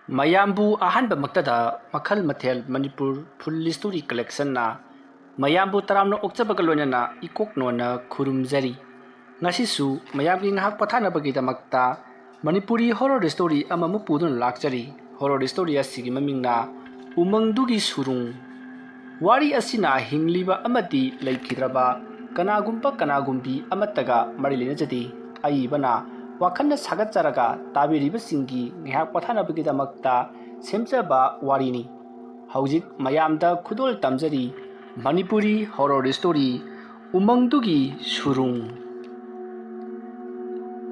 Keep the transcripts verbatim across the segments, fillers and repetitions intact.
ꯃꯌꯥꯝꯕꯨ ꯑꯍꯥꯟꯕꯃꯛꯇꯗ ꯃꯈꯜ ꯃꯊꯦꯜ ꯃꯅꯤꯄꯨꯔ ꯐꯨꯜ ꯁ꯭ꯇꯣꯔꯤ ꯀꯂꯦꯛꯁꯟꯅ ꯃꯌꯥꯝꯕꯨ ꯇꯔꯥꯝꯅ ꯑꯣꯛꯆꯕꯒ ꯂꯣꯏꯅꯅ ꯏꯀꯣꯛ ꯅꯣꯟꯅ ꯈꯨꯔꯨꯝꯖꯔꯤ꯫ ꯉꯁꯤꯁꯨ ꯃꯌꯥꯝꯒꯤ ꯉꯥꯏꯍꯥꯛ ꯄꯣꯊꯥꯅꯕꯒꯤꯗꯃꯛꯇ ꯃꯅꯤꯄꯨꯔꯤ ꯍꯣꯔꯣꯔ ꯁ꯭ꯇꯣꯔꯤ ꯑꯃꯃꯨꯛ ꯄꯨꯗꯨꯅ ꯂꯥꯛꯆꯔꯤ꯫ ꯍꯣꯔꯣꯔ ꯁ꯭ꯇꯣꯔꯤ ꯑꯁꯤꯒꯤ ꯃꯃꯤꯡꯅ ꯎꯃꯪꯗꯨꯒꯤ ꯁꯨꯔꯨꯡ꯫ ꯋꯥꯔꯤ ꯑꯁꯤꯅ ꯍꯤꯡꯂꯤꯕ ꯑꯃꯗꯤ ꯂꯩꯈꯤꯗ꯭ꯔꯕ ꯀꯅꯥꯒꯨꯝꯕ ꯀꯅꯥꯒꯨꯝꯕꯤ ꯑꯃꯠꯇꯒ ꯃꯔꯤ ꯂꯩꯅꯖꯗꯦ꯫ ꯑꯏꯕꯅ ꯋꯥꯈꯜꯅ ꯁꯥꯒꯠꯆꯔꯒ ꯇꯥꯕꯤꯔꯤꯕꯁꯤꯡꯒꯤ ꯉꯥꯏꯍꯥꯛ ꯄꯣꯊꯥꯅꯕꯒꯤꯗꯃꯛꯇ ꯁꯦꯝꯖꯕ ꯋꯥꯔꯤꯅꯤ꯫ ꯍꯧꯖꯤꯛ ꯃꯌꯥꯝꯗ ꯈꯨꯗꯣꯜ ꯇꯝꯖꯔꯤ ꯃꯅꯤꯄꯨꯔꯤ ꯍꯣꯔꯣꯔ ꯁ꯭ꯇꯣꯔꯤ ꯎꯃꯪꯗꯨꯒꯤ ꯁꯨꯔꯨꯡ꯫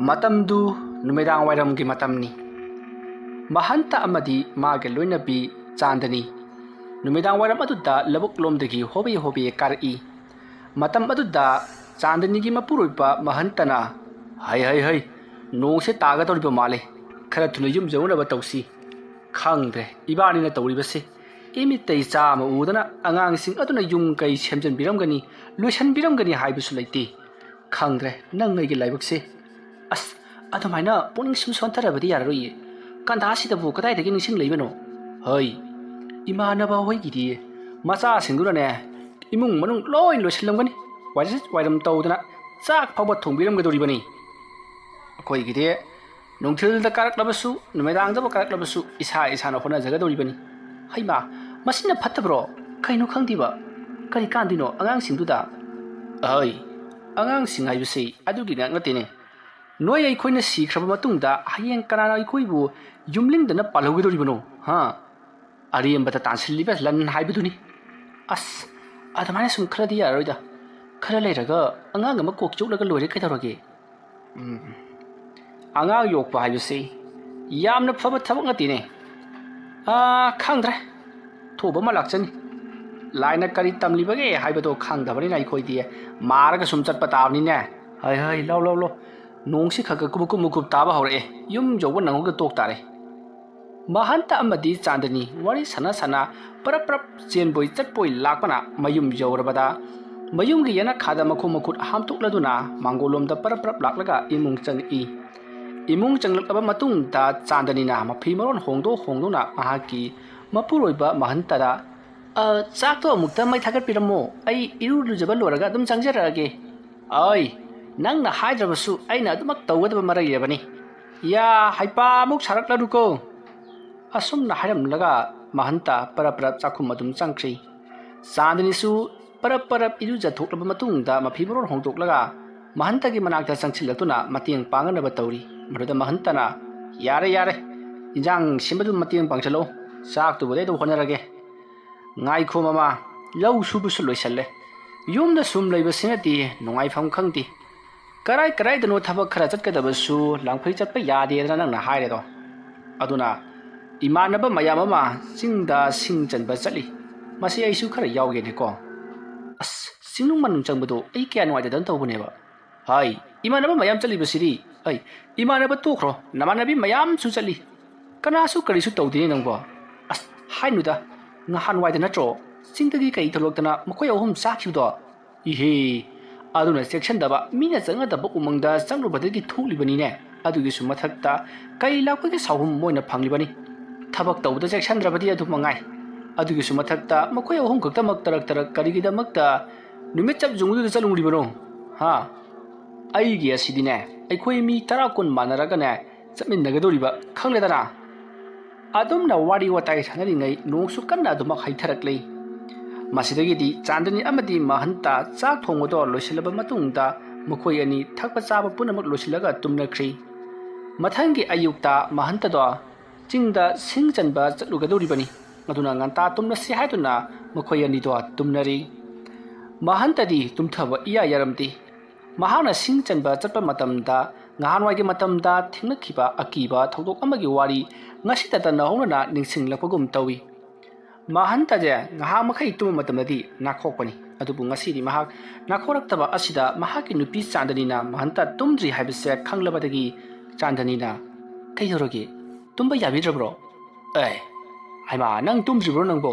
ꯃꯇꯝꯗꯨ ꯅꯨꯃꯤꯗꯥꯡ ꯋꯥꯏꯔꯝꯒꯤ ꯃꯇꯝꯅꯤ꯫ ꯃꯍꯟꯇ ꯑꯃꯗꯤ ꯃꯥꯒꯤ ꯂꯣꯏꯅꯕꯤ ꯆꯥꯟꯗꯅꯤ ꯅꯨꯃꯤꯗꯥꯡ ꯋꯥꯏꯔꯝ ꯑꯗꯨꯗ ꯂꯧꯕꯨꯛ ꯂꯣꯝꯗꯒꯤ ꯍꯣꯕꯦ ꯍꯣꯕꯦ ꯀꯥꯔꯛꯏ꯫ ꯃꯇꯝ ꯑꯗꯨꯗ ꯆꯥꯟꯗꯅꯤꯒꯤ ꯃꯄꯨꯔꯣꯏꯕ ꯃꯍꯟꯇꯅ, "ꯍꯩ, ꯍꯩ, ꯍꯩ, ꯅꯣꯡꯁꯦ ꯇꯥꯒꯗꯧꯔꯤꯕ ꯃꯥꯜꯂꯦ꯫ ꯈꯔ ꯊꯨꯅ ꯌꯨꯝ ꯌꯧꯅꯕ ꯇꯧꯁꯤ꯫ ꯈꯪꯗ꯭ꯔꯦ, ꯏꯕꯥꯅꯤꯅ ꯇꯧꯔꯤꯕꯁꯦ꯫ ꯏꯃꯤꯠꯇꯩ ꯆꯥ ꯑꯃ ꯎꯗꯅ ꯑꯉꯥꯡꯁꯤꯡ ꯑꯗꯨꯅ ꯌꯨꯝ ꯀꯩ ꯁꯦꯝꯖꯤꯟꯕꯤꯔꯝꯒꯅꯤ, ꯂꯣꯏꯁꯤꯟꯕꯤꯔꯝꯒꯅꯤ ꯍꯥꯏꯕꯁꯨ ꯂꯩꯇꯦ꯫ ꯈꯪꯗ꯭ꯔꯦ, ꯅꯪ ꯑꯩꯒꯤ ꯂꯥꯏꯕꯛꯁꯦ꯫ ꯑꯁ, ꯑꯗꯨꯃꯥꯏꯅ ꯄꯨꯛꯅꯤꯡ ꯁꯨꯝ ꯁꯣꯟꯊꯔꯕꯗꯤ ꯌꯥꯔꯔꯣꯏꯌꯦ꯫ ꯀꯟꯗꯥꯁꯤꯗꯕꯨ ꯀꯗꯥꯏꯗꯒꯤ ꯅꯤꯡꯁꯤꯡꯂꯛꯏꯕꯅꯣ?" ꯍꯣꯏ, ꯏꯃꯥꯟꯅꯕ ꯍꯣꯏꯒꯤꯗꯤ ꯃꯆꯥꯁꯤꯡꯗꯨꯅꯅꯦ ꯏꯃꯨꯡ ꯃꯅꯨꯡ ꯂꯣꯏ ꯂꯣꯏꯁꯤꯜꯂꯝꯒꯅꯤ꯫ ꯋꯥꯏꯔꯝ ꯊꯣꯡꯕꯤꯔꯝꯒꯗꯧꯔꯤꯕꯅꯤ꯫ ꯑꯩꯈꯣꯏꯒꯤꯗꯤ ꯅꯨꯡꯊꯤꯜꯗ ꯀꯥꯔꯛꯂꯕꯁꯨ, ꯅꯨꯃꯤꯗꯥꯡꯗꯕꯨ ꯀꯥꯔꯛꯂꯕꯁꯨ ꯏꯁꯥ ꯏꯁꯥꯅ ꯍꯣꯠꯅꯖꯒꯗꯧꯔꯤꯕꯅꯤ꯫ ꯍꯩꯃꯥ, ꯃꯁꯤꯅ ꯐꯠꯇꯕ꯭ꯔꯣ? ꯀꯩꯅꯣ ꯈꯪꯗꯦꯕ꯫ ꯀꯔꯤ ꯀꯥꯟꯗꯣꯏꯅꯣ ꯑꯉꯥꯡꯁꯤꯡꯗꯨꯗ? ꯑꯍꯣꯏ, ꯑꯉꯥꯡꯁꯤꯡ ꯍꯥꯏꯕꯁꯤ ꯑꯗꯨꯒꯤ ꯉꯥꯛ ꯅꯠꯇꯦꯅꯦ꯫ ꯅꯣꯏ ꯑꯩꯈꯣꯏꯅ ꯁꯤꯈ꯭ꯔꯕ ꯃꯇꯨꯡꯗ ꯍꯌꯦꯡ ꯀꯅꯥꯅ ꯑꯩꯈꯣꯏꯕꯨ ꯌꯨꯝꯂꯤꯡꯗꯅ ꯄꯥꯜꯍꯧꯒꯗꯧꯔꯤꯕꯅꯣ? ꯍꯥ? ꯑꯔꯦꯝꯕꯗ ꯇꯥꯟꯁꯤꯜꯂꯤꯕ ꯂꯟ ꯍꯥꯏꯕꯗꯨꯅꯤ꯫ ꯑꯁ, ꯑꯗꯨꯃꯥꯏꯅ ꯁꯨꯝ ꯈꯜꯂꯗꯤ ꯌꯥꯔꯔꯣꯏꯗ꯫ ꯈꯔ ꯂꯩꯔꯒ ꯑꯉꯥꯡ ꯑꯃ ꯀꯣꯛ ꯌꯣꯛꯂꯒ ꯂꯣꯏꯔꯦ ꯀꯩꯗꯧꯔꯒꯦ? ꯎꯝ꯫ ꯑꯉꯥꯡ ꯌꯣꯛꯄ ꯍꯥꯏꯕꯁꯤ ꯌꯥꯝꯅ ꯐꯕ ꯊꯕꯛ ꯅꯠꯇꯦꯅꯦ꯫ ꯑꯥ, ꯈꯪꯗ꯭ꯔꯦ꯫ ꯊꯣꯛꯄ ꯑꯃ ꯂꯥꯛꯆꯅꯤ꯫ ꯂꯥꯏꯅ ꯀꯔꯤ ꯇꯝꯂꯤꯕꯒꯦ ꯍꯥꯏꯕꯗꯣ ꯈꯪꯗꯕꯅꯤꯅ ꯑꯩꯈꯣꯏꯗꯤ ꯃꯥꯔꯒ ꯁꯨꯝ ꯆꯠꯄ ꯇꯥꯕꯅꯤꯅꯦ꯫ ꯍꯩ ꯍꯩ, ꯂꯧ ꯂꯧ ꯂꯧ꯫ ꯅꯣꯡꯁꯤ ꯈꯔ ꯈꯔ ꯀꯨꯕꯨ ꯀꯨꯕꯨ ꯀꯨꯕꯨ ꯇꯥꯕ ꯍꯧꯔꯛꯑꯦ꯫ ꯌꯨꯝ ꯌꯧꯕ ꯅꯪꯍꯧꯗ ꯇꯣꯛ ꯇꯥꯔꯦ꯫ ꯃꯍꯟꯇ ꯑꯃꯗꯤ ꯆꯥꯟꯗꯅꯤ ꯋꯥꯔꯤ ꯁꯥꯟꯅ ꯁꯥꯟꯅ ꯄꯔꯞ ꯄꯔꯞ ꯆꯦꯟꯕꯣꯏ ꯆꯠꯄꯣꯏ ꯂꯥꯛꯄꯅ ꯃꯌꯨꯝ ꯌꯧꯔꯕꯗ ꯃꯌꯨꯝꯒꯤ ꯌꯦꯅꯈꯥꯗ ꯃꯈꯣꯡ ꯃꯈꯨꯠ ꯍꯥꯝꯗꯣꯛꯂꯗꯨꯅ ꯃꯥꯡꯒꯣꯜꯂꯣꯝꯗ ꯄꯔꯞ ꯄꯔꯞ ꯂꯥꯛꯂꯒ ꯏꯃꯨꯡ ꯆꯪꯉꯛꯏ꯫ ꯏꯃꯨꯡ ꯆꯪꯂꯛꯂꯕ ꯃꯇꯨꯡꯗ ꯆꯥꯟꯗꯅꯤꯅ ꯃꯐꯤ ꯃꯔꯣꯟ ꯍꯣꯡꯗꯣꯛ ꯍꯣꯡꯗꯣꯛꯅ ꯃꯍꯥꯛꯀꯤ ꯃꯄꯨꯔꯣꯏꯕ ꯃꯍꯟꯇꯗ, "ꯑ, ꯆꯥꯛꯇꯣ ꯑꯃꯨꯛꯇ ꯃꯩ ꯊꯥꯒꯠꯄꯤꯔꯝꯃꯣ, ꯑꯩ ꯏꯔꯨ ꯂꯨꯖꯕ ꯂꯣꯏꯔꯒ ꯑꯗꯨꯝ ꯆꯪꯖꯔꯛꯑꯒꯦ"꯫ "ꯑꯣꯏ, ꯅꯪꯅ ꯍꯥꯏꯗ꯭ꯔꯕꯁꯨ ꯑꯩꯅ ꯑꯗꯨꯃꯛ ꯇꯧꯒꯗꯕ ꯃꯔꯩ ꯂꯩꯔꯕꯅꯤ꯫ ꯌꯥ, ꯍꯩꯄꯥ ꯑꯃꯨꯛ ꯁꯥꯔꯛꯂꯅꯨꯀꯣ"꯫ ꯑꯁꯨꯝꯅ ꯍꯥꯏꯔꯝꯂꯒ ꯃꯍꯟꯇ ꯄꯔꯞ ꯄꯔꯞ ꯆꯥꯛꯈꯨꯝ ꯑꯗꯨꯝ ꯆꯪꯈ꯭ꯔꯤ꯫ ꯆꯥꯟꯗꯅꯤꯁꯨ ꯄꯔꯞ ꯄꯔꯞ ꯏꯔꯨꯖꯊꯣꯛꯂꯕ ꯃꯇꯨꯡꯗ ꯃꯐꯤ ꯃꯔꯣꯟ ꯍꯣꯡꯗꯣꯛꯂꯒ ꯃꯍꯟꯇꯒꯤ ꯃꯅꯥꯛꯇ ꯆꯪꯁꯤꯜꯂꯛꯇꯨꯅ ꯃꯇꯦꯡ ꯄꯥꯡꯅꯅꯕ ꯇꯧꯔꯤ꯫ ꯃꯗꯨꯗ ꯃꯍꯟꯇꯅ, "ꯌꯥꯔꯦ, ꯌꯥꯔꯦ, ꯏꯟꯖꯥꯡ ꯁꯦꯝꯕꯗꯨ ꯃꯇꯦꯡ ꯄꯥꯡꯁꯤꯜꯂꯛꯎ, ꯆꯥꯛꯇꯨꯕꯨꯗꯤ ꯑꯩ ꯑꯗꯨꯝ ꯍꯣꯠꯅꯔꯒꯦ꯫ ꯉꯥꯏꯈꯣ ꯃꯃꯥ, ꯂꯧ ꯁꯨꯕꯁꯨ ꯂꯣꯏꯁꯜꯂꯦ꯫ ꯌꯨꯝꯗ ꯁꯨꯝ ꯂꯩꯕꯁꯤꯅꯗꯤ ꯅꯨꯡꯉꯥꯏꯐꯝ ꯈꯪꯗꯦ꯫ ꯀꯔꯥꯏ ꯀꯔꯥꯏꯗꯅꯣ ꯊꯕꯛ ꯈꯔ ꯆꯠꯀꯗꯕꯁꯨ ꯂꯥꯡꯐꯩ ꯆꯠꯄ ꯌꯥꯗꯦꯗꯅ ꯅꯪꯅ ꯍꯥꯏꯔꯦꯗꯣ꯫ ꯑꯗꯨꯅ ꯏꯃꯥꯟꯅꯕ ꯃꯌꯥꯝ ꯑꯃ ꯆꯤꯡꯗ ꯁꯤꯡ ꯆꯟꯕ ꯆꯠꯂꯤ꯫ ꯃꯁꯤ ꯑꯩꯁꯨ ꯈꯔ ꯌꯥꯎꯒꯦꯅꯦꯀꯣ꯫ ꯑꯁ, ꯆꯤꯡꯅꯨꯡ ꯃꯅꯨꯡ ꯆꯪꯕꯗꯣ ꯑꯩ ꯀꯌꯥ ꯅꯨꯡꯉꯥꯏꯇꯗꯅ ꯇꯧꯕꯅꯦꯕ꯫ ꯍꯥꯏ, ꯏꯃꯥꯟꯅꯕ ꯃꯌꯥꯝ ꯆꯠꯂꯤꯕꯁꯤꯗꯤ꯫ ꯑꯩ, ꯏꯃꯥꯟꯅꯕ ꯇꯣꯛꯈ꯭ꯔꯣ, ꯅꯃꯥꯟꯅꯕꯤ ꯃꯌꯥꯝꯁꯨ ꯆꯠꯂꯤ꯫ ꯀꯅꯥꯁꯨ ꯀꯔꯤꯁꯨ ꯇꯧꯗꯦꯅꯦ ꯅꯪꯕꯣ꯫ ꯑꯁ, ꯍꯥꯏꯅꯨꯗ, ꯉꯍꯥꯟꯋꯥꯏꯗ ꯅꯠꯇ꯭ꯔꯣ ꯆꯤꯡꯗꯒꯤ ꯀꯩ ꯊꯣꯛꯂꯛꯇꯅ ꯃꯈꯣꯏ ꯑꯍꯨꯝ ꯆꯥꯈꯤꯕꯗꯣ? ꯏꯍꯦ, ꯑꯗꯨꯅ ꯆꯦꯛꯁꯤꯟꯗꯕ, ꯃꯤꯅ ꯆꯪꯅꯗꯕ ꯎꯃꯪꯗ ꯆꯪꯂꯨꯕꯗꯒꯤ ꯊꯣꯛꯂꯤꯕꯅꯤꯅꯦ꯫ ꯑꯗꯨꯒꯤꯁꯨ ꯃꯊꯛꯇ ꯀꯩ ꯂꯥꯛꯄꯒꯤ ꯁꯥꯎꯍꯨꯝ ꯃꯣꯏꯅ ꯐꯪꯂꯤꯕꯅꯤ꯫ ꯊꯕꯛ ꯇꯧꯕꯗ ꯆꯦꯛꯁꯤꯟꯗ꯭ꯔꯕꯗꯤ ꯑꯗꯨ ꯃꯉꯥꯏ꯫ ꯑꯗꯨꯒꯤꯁꯨ ꯃꯊꯛꯇ ꯃꯈꯣꯏ ꯑꯍꯨꯝ ꯈꯛꯇꯃꯛ ꯇꯔꯛ ꯇꯔꯛ ꯀꯔꯤꯒꯤꯗꯃꯛꯇ ꯅꯨꯃꯤꯠ ꯆꯞ ꯌꯨꯡꯗꯨꯗ ꯆꯠꯂꯨꯔꯤꯕꯅꯣ? ꯍꯥ? ꯑꯩꯒꯤ ꯑꯁꯤꯗꯤꯅꯦ, ꯑꯩꯈꯣꯏ ꯃꯤ ꯇꯔꯥ ꯀꯨꯟ ꯃꯥꯟꯅꯔꯒꯅꯦ ꯆꯠꯃꯤꯟꯅꯒꯗꯧꯔꯤꯕ, ꯈꯪꯂꯦꯗꯅ?" ꯑꯗꯨꯝꯅ ꯋꯥꯔꯤ ꯋꯥꯇꯥꯏ ꯁꯥꯟꯅꯔꯤꯉꯩ ꯅꯣꯡꯁꯨ ꯀꯟꯅ ꯑꯗꯨꯃꯛ ꯍꯩꯊꯔꯛꯂꯤ꯫ ꯃꯁꯤꯗꯒꯤꯗꯤ ꯆꯥꯟꯗꯅꯤ ꯑꯃꯗꯤ ꯃꯍꯟꯇ ꯆꯥꯛ ꯊꯣꯡꯕꯗꯣ ꯂꯣꯏꯁꯤꯜꯂꯕ ꯃꯇꯨꯡꯗ ꯃꯈꯣꯏ ꯑꯅꯤ ꯊꯛꯄ ꯆꯥꯕ ꯄꯨꯝꯅꯃꯛ ꯂꯣꯏꯁꯤꯜꯂꯒ ꯇꯨꯝꯅꯈ꯭ꯔꯤ꯫ ꯃꯊꯪꯒꯤ ꯑꯌꯨꯛꯇ ꯃꯍꯟꯇꯗꯣ ꯆꯤꯡꯗ ꯁꯤꯡ ꯆꯟꯕ ꯆꯠꯂꯨꯒꯗꯧꯔꯤꯕꯅꯤ꯫ ꯑꯗꯨꯅ ꯉꯟꯇꯥ ꯇꯨꯝꯂꯁꯤ ꯍꯥꯏꯗꯨꯅ ꯃꯈꯣꯏ ꯑꯅꯤꯗꯣ ꯇꯨꯝꯅꯔꯤ꯫ ꯃꯍꯟꯇꯗꯤ ꯇꯨꯝꯊꯕ ꯏꯌꯥ ꯌꯥꯔꯝꯗꯦ꯫ ꯃꯍꯥꯛꯅ ꯁꯤꯡ ꯆꯟꯕ ꯆꯠꯄ ꯃꯇꯝꯗ ꯉꯍꯥꯟꯋꯥꯏꯒꯤ ꯃꯇꯝꯗ ꯊꯦꯡꯅꯈꯤꯕ ꯑꯀꯤꯕ ꯊꯧꯗꯣꯛ ꯑꯃꯒꯤ ꯋꯥꯔꯤ ꯉꯁꯤꯇꯇ ꯅꯧꯍꯧꯅꯅ ꯅꯤꯡꯁꯤꯡꯂꯛꯄꯒꯨꯝ ꯇꯧꯏ꯫ ꯃꯍꯟꯇꯁꯦ ꯉꯥꯏꯍꯥꯛ ꯃꯈꯩ ꯇꯨꯝꯕ ꯃꯇꯝꯗꯗꯤ ꯅꯥꯈꯣꯛꯄꯅꯤ, ꯑꯗꯨꯕꯨ ꯉꯁꯤꯗꯤ ꯃꯍꯥꯛ ꯅꯥꯈꯣꯔꯛꯇꯕ ꯑꯁꯤꯗ ꯃꯍꯥꯛꯀꯤ ꯅꯨꯄꯤ ꯆꯥꯟꯗꯅꯤꯅ ꯃꯍꯟꯇ ꯇꯨꯝꯗ꯭ꯔꯤ ꯍꯥꯏꯕꯁꯦ ꯈꯪꯂꯕꯗꯒꯤ ꯆꯥꯟꯗꯅꯤꯅ, "ꯀꯩꯗꯧꯔꯒꯦ? ꯇꯨꯝꯕ ꯌꯥꯕꯤꯗ꯭ꯔꯕ꯭ꯔꯣ?" "ꯑꯦ, ꯍꯩꯃꯥ, ꯅꯪ ꯇꯨꯝꯗ꯭ꯔꯤꯕ꯭ꯔꯣ ꯅꯪꯕꯣ?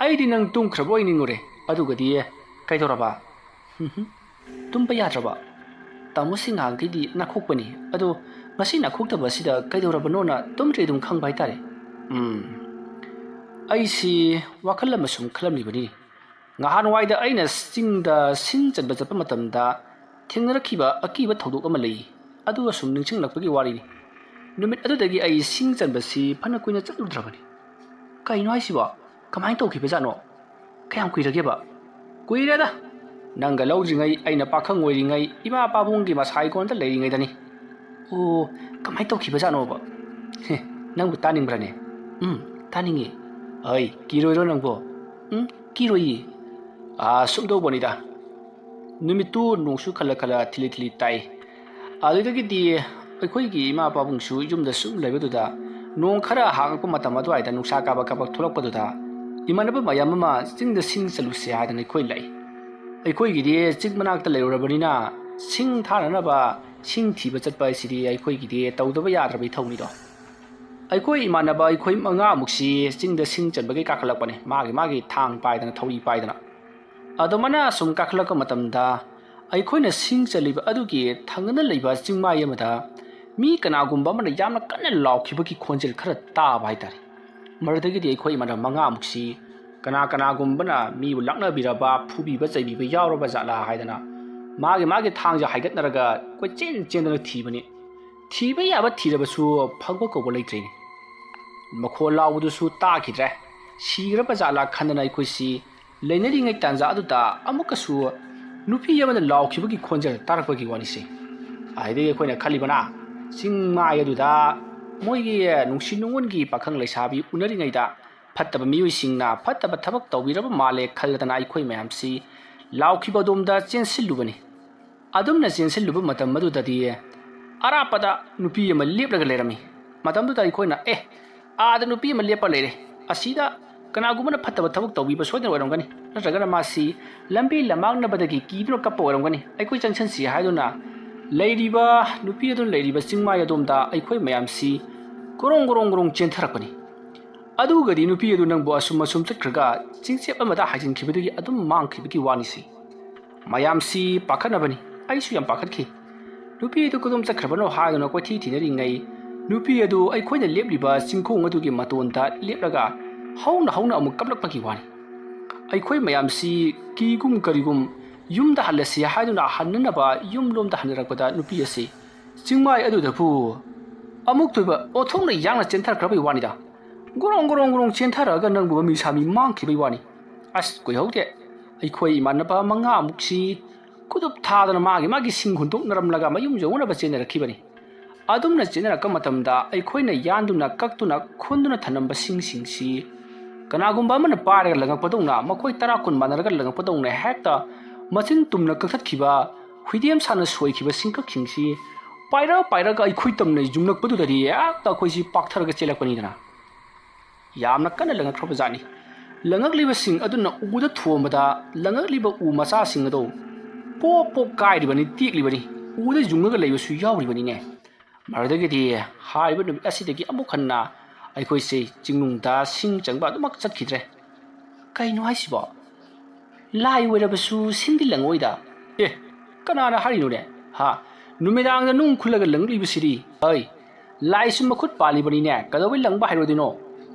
ꯑꯩꯗꯤ ꯅꯪ ꯇꯨꯝꯈ꯭ꯔꯕ ꯑꯣꯏ ꯅꯤꯡꯉꯨꯔꯦ꯫ ꯑꯗꯨꯒꯗꯤ ꯀꯩꯗꯧꯔꯕ? ꯇꯨꯝꯕ ꯌꯥꯗ꯭ꯔꯕ?" ꯇꯥꯃꯣꯁꯤ ꯉꯍꯥꯟꯈꯩꯗꯤ ꯅꯥꯈꯣꯛꯄꯅꯤ, ꯑꯗꯣ ꯉꯁꯤ ꯅꯥꯈꯣꯛꯇꯕ ꯑꯁꯤꯗ ꯀꯩꯗꯧꯔꯕꯅꯣꯅ ꯇꯨꯝꯗ꯭ꯔꯤ ꯑꯗꯨꯝ ꯈꯪꯕ ꯍꯥꯏꯇꯥꯔꯦ꯫ ꯎꯝ, ꯑꯩꯁꯤ ꯋꯥꯈꯜ ꯑꯃ ꯁꯨꯝ ꯈꯜꯂꯝꯂꯤꯕꯅꯤ꯫ ꯉꯍꯥꯟꯋꯥꯏꯗ ꯑꯩꯅ ꯆꯤꯡꯗ ꯁꯤꯡ ꯆꯟꯕ ꯆꯠꯄ ꯃꯇꯝꯗ ꯊꯦꯡꯅꯔꯛꯈꯤꯕ ꯑꯀꯤꯕ ꯊꯧꯗꯣꯛ ꯑꯃ ꯂꯩ꯫ ꯑꯗꯨꯒ ꯁꯨꯝ ꯅꯤꯡꯁꯤꯡꯂꯛꯄꯒꯤ ꯋꯥꯔꯤꯅꯤ꯫ ꯅꯨꯃꯤꯠ ꯑꯗꯨꯗꯒꯤ ꯑꯩ ꯁꯤꯡ ꯆꯟꯕꯁꯤ ꯐꯅ ꯀꯨꯏꯅ ꯆꯠꯂꯨꯗ꯭ꯔꯕꯅꯤ꯫ ꯀꯩꯅꯣ ꯍꯥꯏꯁꯤꯕꯣ? ꯀꯃꯥꯏꯅ ꯇꯧꯈꯤꯕꯖꯥꯠꯅꯣ? ꯀꯌꯥꯝ ꯀꯨꯏꯔꯒꯦꯕ? ꯀꯨꯏꯔꯦꯗ꯫ ꯅꯪꯒ ꯂꯧꯗ꯭ꯔꯤꯉꯩ, ꯑꯩꯅ ꯄꯥꯈꯪ ꯑꯣꯏꯔꯤꯉꯩ, ꯏꯃꯥ ꯄꯥꯕꯨꯡꯒꯤ ꯃꯁꯥꯏꯀꯣꯟꯗ ꯂꯩꯔꯤꯉꯩꯗꯅꯤ꯫ ꯑꯣ, ꯀꯃꯥꯏꯅ ꯇꯧꯈꯤꯕꯖꯥꯠꯅꯣꯕ? ꯍꯦ, ꯅꯪꯕꯨ ꯇꯥꯅꯤꯡꯕ꯭ꯔꯅꯦ? ꯎꯝ, ꯇꯥꯅꯤꯡꯉꯤ꯫ ꯑꯩ ꯀꯤꯔꯣꯏꯔꯣ ꯅꯪꯕꯣ? ꯎꯝ, ꯀꯤꯔꯣꯏꯌꯦ꯫ ꯑꯥ, ꯁꯨꯝ ꯇꯧꯕꯅꯤꯗ꯫ ꯅꯨꯃꯤꯠꯇꯨ ꯅꯣꯡꯁꯨ ꯈꯜꯂ ꯈꯜꯂ ꯊꯤꯂꯤ ꯊꯤꯂꯤ ꯇꯥꯏ꯫ ꯑꯗꯨꯗꯒꯤꯗꯤ ꯑꯩꯈꯣꯏꯒꯤ ꯏꯃꯥ ꯄꯥꯕꯨꯡꯁꯨ ꯌꯨꯝꯗ ꯁꯨꯝ ꯂꯩꯕꯗꯨꯗ ꯅꯣꯡ ꯈꯔ ꯍꯥꯡꯉꯛꯄ ꯃꯇꯝ ꯑꯗꯨꯋꯥꯏꯗ ꯅꯨꯡꯁꯥ ꯀꯥꯕꯛ ꯀꯥꯕꯛ ꯊꯣꯛꯂꯛꯄꯗꯨꯗ ꯏꯃꯥꯟꯅꯕ ꯃꯌꯥꯝ ꯑꯃ ꯆꯤꯡꯗ ꯁꯤꯡ ꯆꯠꯂꯨꯁꯦ ꯍꯥꯏꯗꯅ ꯑꯩꯈꯣꯏ ꯂꯥꯛꯏ꯫ ꯑꯩꯈꯣꯏꯒꯤꯗꯤ ꯆꯤꯡ ꯃꯅꯥꯛꯇ ꯂꯩꯔꯨꯔꯕꯅꯤꯅ ꯁꯤꯡ ꯊꯥꯅꯅꯕ ꯁꯤꯡ ꯊꯤꯕ ꯆꯠꯄ ꯍꯥꯏꯁꯤꯗꯤ ꯑꯩꯈꯣꯏꯒꯤꯗꯤ ꯇꯧꯗꯕ ꯌꯥꯗ꯭ꯔꯕ ꯏꯊꯧꯅꯤꯗꯣ꯫ ꯑꯩꯈꯣꯏ ꯏꯃꯥꯟꯅꯕ ꯑꯩꯈꯣꯏ ꯃꯉꯥꯃꯨꯛꯁꯤ ꯆꯤꯡꯗ ꯁꯤꯡ ꯆꯟꯕꯒꯤ ꯀꯥꯈꯠꯂꯛꯄꯅꯦ, ꯃꯥꯒꯤ ꯃꯥꯒꯤ ꯊꯥꯡ ꯄꯥꯏꯗꯅ ꯊꯧꯔꯤ ꯄꯥꯏꯗꯅ꯫ ꯑꯗꯨꯃꯥꯏꯅ ꯁꯨꯝ ꯀꯥꯈꯠꯂꯛꯄ ꯃꯇꯝꯗ ꯑꯩꯈꯣꯏꯅ ꯁꯤꯡ ꯆꯜꯂꯤꯕ ꯑꯗꯨꯒꯤ ꯊꯪꯅꯅ ꯂꯩꯕ ꯆꯤꯡꯃꯥꯏ ꯑꯃꯗ ꯃꯤ ꯀꯅꯥꯒꯨꯝꯕ ꯑꯃꯅ ꯌꯥꯝꯅ ꯀꯟꯅ ꯂꯥꯎꯈꯤꯕꯒꯤ ꯈꯣꯟꯖꯦꯜ ꯈꯔ ꯇꯥꯕ ꯍꯥꯏꯇꯥꯔꯦ꯫ ꯃꯗꯨꯗꯒꯤꯗꯤ ꯑꯩꯈꯣꯏ ꯏꯃꯥꯟꯅꯕ ꯃꯉꯥꯃꯨꯛꯁꯤ ꯀꯅꯥ ꯀꯅꯥꯒꯨꯝꯕꯅ ꯃꯤꯕꯨ ꯂꯥꯛꯅꯕꯤꯔꯕ, ꯐꯨꯕꯤꯕ ꯆꯩꯕꯤꯕ ꯌꯥꯎꯔꯕ ꯖꯥꯠꯂꯥ ꯍꯥꯏꯗꯅ ꯃꯥꯒꯤ ꯃꯥꯒꯤ ꯊꯥꯡꯁꯦ ꯍꯥꯏꯒꯠꯅꯔꯒ ꯀꯣꯏꯆꯦꯟ ꯆꯦꯟꯗꯅ ꯊꯤꯕꯅꯤ꯫ ꯊꯤꯕ ꯌꯥꯕ ꯊꯤꯔꯕꯁꯨ ꯐꯪꯕ ꯀꯧꯕ ꯂꯩꯇ꯭ꯔꯦꯅꯦ꯫ ꯃꯈꯣꯜ ꯂꯥꯎꯕꯗꯨꯁꯨ ꯇꯥꯈꯤꯗ꯭ꯔꯦ꯫ ꯁꯤꯈ꯭ꯔꯕ ꯖꯥꯠꯂꯥ ꯈꯟꯗꯅ ꯑꯩꯈꯣꯏꯁꯤ ꯂꯩꯅꯔꯤꯉꯩ ꯇꯥꯟꯖꯥ ꯑꯗꯨꯗ ꯑꯃꯨꯛꯀꯁꯨ ꯅꯨꯄꯤ ꯑꯃꯅ ꯂꯥꯎꯈꯤꯕꯒꯤ ꯈꯣꯟꯖꯦꯜ ꯇꯥꯔꯛꯄꯒꯤ ꯋꯥꯔꯤꯁꯦ꯫ ꯑꯗꯨꯗꯒꯤ ꯑꯩꯈꯣꯏꯅ ꯈꯜꯂꯤꯕꯅ ꯆꯤꯡ ꯃꯥꯏ ꯑꯗꯨꯗ ꯃꯣꯏꯒꯤ ꯅꯨꯡꯁꯤ ꯅꯨꯡꯉꯣꯟꯒꯤ ꯄꯥꯈꯪ ꯂꯩꯁꯥꯕꯤ ꯎꯅꯔꯤꯉꯩꯗ ꯐꯠꯇꯕ ꯃꯤꯑꯣꯏꯁꯤꯡꯅ ꯐꯠꯇꯕ ꯊꯕꯛ ꯇꯧꯕꯤꯔꯕ ꯃꯥꯜꯂꯦ ꯈꯜꯂꯗꯅ ꯑꯩꯈꯣꯏ ꯃꯌꯥꯝꯁꯤ ꯂꯥꯎꯈꯤꯕ ꯑꯗꯣꯝꯗ ꯆꯦꯟꯁꯤꯜꯂꯨꯕꯅꯤ꯫ ꯑꯗꯨꯝꯅ ꯆꯦꯟꯁꯤꯜꯂꯨꯕ ꯃꯇꯝ ꯑꯗꯨꯗꯗꯤ ꯑꯔꯥꯞꯄꯗ ꯅꯨꯄꯤ ꯑꯃ ꯂꯦꯞꯂꯒ ꯂꯩꯔꯝꯃꯤ꯫ ꯃꯇꯝꯗꯨꯗ ꯑꯩꯈꯣꯏꯅ, "ꯑꯦ, ꯑꯥꯗ ꯅꯨꯄꯤ ꯑꯃ ꯂꯦꯞꯄ ꯂꯩꯔꯦ, ꯑꯁꯤꯗ ꯀꯅꯥꯒꯨꯝꯕꯅ ꯐꯠꯇꯕ ꯊꯕꯛ ꯇꯧꯕꯤꯕ ꯁꯣꯏꯗꯅ ꯑꯣꯏꯔꯝꯒꯅꯤ, ꯅꯠꯇ꯭ꯔꯒꯅ ꯃꯥꯁꯤ ꯂꯝꯕꯤ ꯂꯝꯃꯥꯡꯅꯕꯗꯒꯤ ꯀꯤꯗꯨꯅ ꯀꯞꯄ ꯑꯣꯏꯔꯝꯒꯅꯤ, ꯑꯩꯈꯣꯏ ꯆꯪꯁꯤꯟꯁꯤ" ꯍꯥꯏꯗꯨꯅ ꯂꯩꯔꯤꯕ ꯅꯨꯄꯤ ꯑꯗꯨꯅ ꯂꯩꯔꯤꯕ ꯆꯤꯡꯃꯥꯏ ꯑꯗꯣꯝꯗ ꯑꯩꯈꯣꯏ ꯃꯌꯥꯝꯁꯤ ꯒꯣꯔꯣꯡ ꯒꯣꯔꯣꯡ ꯒꯣꯔꯣꯡ ꯆꯦꯟꯊꯔꯛꯄꯅꯤ꯫ ꯑꯗꯨꯒꯗꯤ ꯅꯨꯄꯤ ꯑꯗꯨ ꯅꯪꯕꯨ ꯑꯁꯨꯝ ꯑꯁꯨꯝ ꯆꯠꯈ꯭ꯔꯒ ꯆꯤꯡꯆꯦꯞ ꯑꯃꯗ ꯍꯥꯏꯖꯤꯟꯈꯤꯕꯗꯒꯤ ꯑꯗꯨꯝ ꯃꯥꯡꯈꯤꯕꯒꯤ ꯋꯥꯅꯤꯁꯤ꯫ ꯃꯌꯥꯝꯁꯤ ꯄꯥꯈꯠꯅꯕꯅꯤ, ꯑꯩꯁꯨ ꯌꯥꯝ ꯄꯥꯈꯠꯈꯤ꯫ ꯅꯨꯄꯤ ꯑꯗꯨ ꯀꯗꯣꯝ ꯆꯠꯈ꯭ꯔꯕꯅꯣ ꯍꯥꯏꯗꯨꯅ ꯀꯣꯏꯊꯤ ꯊꯤꯅꯔꯤꯉꯩ, ꯅꯨꯄꯤ ꯑꯗꯨ ꯑꯩꯈꯣꯏꯅ ꯂꯦꯞꯂꯤꯕ ꯆꯤꯡꯈꯣꯡ ꯑꯗꯨꯒꯤ ꯃꯇꯣꯟꯗ ꯂꯦꯞꯂꯒ ꯍꯧꯅ ꯍꯧꯅ ꯑꯃꯨꯛ ꯀꯞꯂꯛꯄꯒꯤ ꯋꯥꯅꯤ꯫ ꯑꯩꯈꯣꯏ ꯃꯌꯥꯝꯁꯤ ꯀꯤꯒꯨꯝ ꯀꯔꯤꯒꯨꯝ ꯌꯨꯝꯗ ꯍꯜꯂꯁꯤ ꯍꯥꯏꯗꯨꯅ ꯍꯟꯅꯅꯕ ꯌꯨꯝꯂꯣꯝꯗ ꯍꯟꯅꯔꯛꯄꯗ, ꯅꯨꯄꯤ ꯑꯁꯤ ꯆꯤꯡꯃꯥꯏ ꯑꯗꯨꯗꯕꯨ ꯑꯃꯨꯛꯇꯣꯏꯕ ꯑꯣꯟꯊꯣꯛꯅ ꯌꯥꯡꯅ ꯆꯦꯟꯊꯔꯛꯈ꯭ꯔꯕꯩ ꯋꯥꯅꯤꯗ꯫ ꯒꯣꯔꯣꯡ ꯒꯣꯔꯣꯡ ꯒꯣꯔꯣꯡ ꯆꯦꯟꯊꯔꯛꯑꯒ ꯅꯪꯕꯨ ꯃꯃꯤ ꯁꯥꯃꯤ ꯃꯥꯡꯈꯤꯕꯩ ꯋꯥꯅꯤ꯫ ꯑꯁ, ꯀꯨꯏꯍꯧꯗꯦ, ꯑꯩꯈꯣꯏ ꯏꯃꯥꯟꯅꯕ ꯃꯉꯥꯃꯨꯛꯁꯤ ꯈꯨꯗꯨꯞ ꯊꯥꯗꯅ ꯃꯥꯒꯤ ꯃꯥꯒꯤ ꯁꯤꯡ ꯍꯨꯟꯗꯣꯛꯅꯔꯝꯂꯒ ꯃꯌꯨꯝ ꯌꯧꯅꯅꯕ ꯆꯦꯟꯅꯔꯛꯈꯤꯕꯅꯤ꯫ ꯑꯗꯨꯝꯅ ꯆꯦꯟꯅꯔꯛꯄ ꯃꯇꯝꯗ ꯑꯩꯈꯣꯏꯅ ꯌꯥꯟꯗꯨꯅ ꯀꯛꯇꯨꯅ ꯈꯨꯟꯗꯨꯅ ꯊꯝꯂꯝꯕ ꯁꯤꯡꯁꯤꯡꯁꯤ ꯀꯅꯥꯒꯨꯝꯕ ꯑꯃꯅ ꯄꯥꯏꯔꯒ ꯂꯪꯉꯛꯄꯗꯧꯅ, ꯃꯈꯣꯏ ꯇꯔꯥ ꯀꯨꯟ ꯃꯥꯟꯅꯔꯒ ꯂꯪꯉꯛꯄꯗꯧꯅ ꯍꯦꯛꯇ ꯃꯆꯤꯟ ꯇꯨꯝꯅ ꯀꯛꯊꯠꯈꯤꯕ, ꯍꯨꯏꯗꯦꯝ ꯁꯥꯅ ꯁꯣꯏꯈꯤꯕ ꯁꯤꯡꯀꯛꯁꯤꯡꯁꯤ ꯄꯥꯏꯔ ꯄꯥꯏꯔꯒ ꯑꯩꯈꯣꯏ ꯇꯝꯅ ꯌꯨꯡꯂꯛꯄꯗꯨꯗꯗꯤ ꯍꯦꯛꯇ ꯑꯩꯈꯣꯏꯁꯤ ꯄꯥꯛꯊꯔꯒ ꯆꯦꯜꯂꯛꯄꯅꯤꯗꯅ꯫ ꯌꯥꯝꯅ ꯀꯟꯅ ꯂꯪꯉꯛꯈ꯭ꯔꯕ ꯖꯥꯠꯅꯤ꯫ ꯂꯪꯉꯛꯂꯤꯕꯁꯤꯡ ꯑꯗꯨꯅ ꯎꯗ ꯊꯣꯝꯕꯗ ꯂꯪꯉꯛꯂꯤꯕ ꯎ ꯃꯆꯥꯁꯤꯡ ꯑꯗꯨ ꯄꯣꯞ ꯄꯣꯞ ꯀꯥꯏꯔꯤꯕꯅꯤ, ꯇꯦꯛꯂꯤꯕꯅꯤ, ꯎꯗ ꯌꯨꯡꯉꯒ ꯂꯩꯕꯁꯨ ꯌꯥꯎꯔꯤꯕꯅꯤꯅꯦ꯫ ꯃꯗꯨꯗꯒꯤꯗꯤ ꯍꯥꯏꯔꯤꯕ ꯅꯨꯃꯤꯠ ꯑꯁꯤꯗꯒꯤ ꯑꯃꯨꯛ ꯍꯟꯅ ꯑꯩꯈꯣꯏꯁꯦ ꯆꯤꯡꯅꯨꯡꯗ ꯁꯤꯡ ꯆꯪꯕ ꯑꯗꯨꯃꯛ ꯆꯠꯈꯤꯗ꯭ꯔꯦ꯫ ꯀꯩꯅꯣ ꯍꯥꯏꯁꯤꯕꯣ? ꯂꯥꯏ ꯑꯣꯏꯔꯕꯁꯨ ꯁꯤꯡꯗꯤ ꯂꯪꯉꯣꯏꯗ꯫ ꯑꯦ, ꯀꯅꯥꯅ ꯍꯥꯏꯔꯤꯅꯣꯅꯦ? ꯍꯥ? ꯅꯨꯃꯤꯗꯥꯡꯗ ꯅꯨꯡ ꯈꯨꯜꯂꯒ ꯂꯪꯂꯤꯕꯁꯤꯗꯤ? ꯍꯩ, ꯂꯥꯏꯁꯨ ꯃꯈꯨꯠ ꯄꯥꯜꯂꯤꯕꯅꯤꯅꯦ, ꯀꯩꯗꯧꯕꯩ ꯂꯪꯕ ꯍꯩꯔꯣꯏꯗꯣꯏꯅꯣ?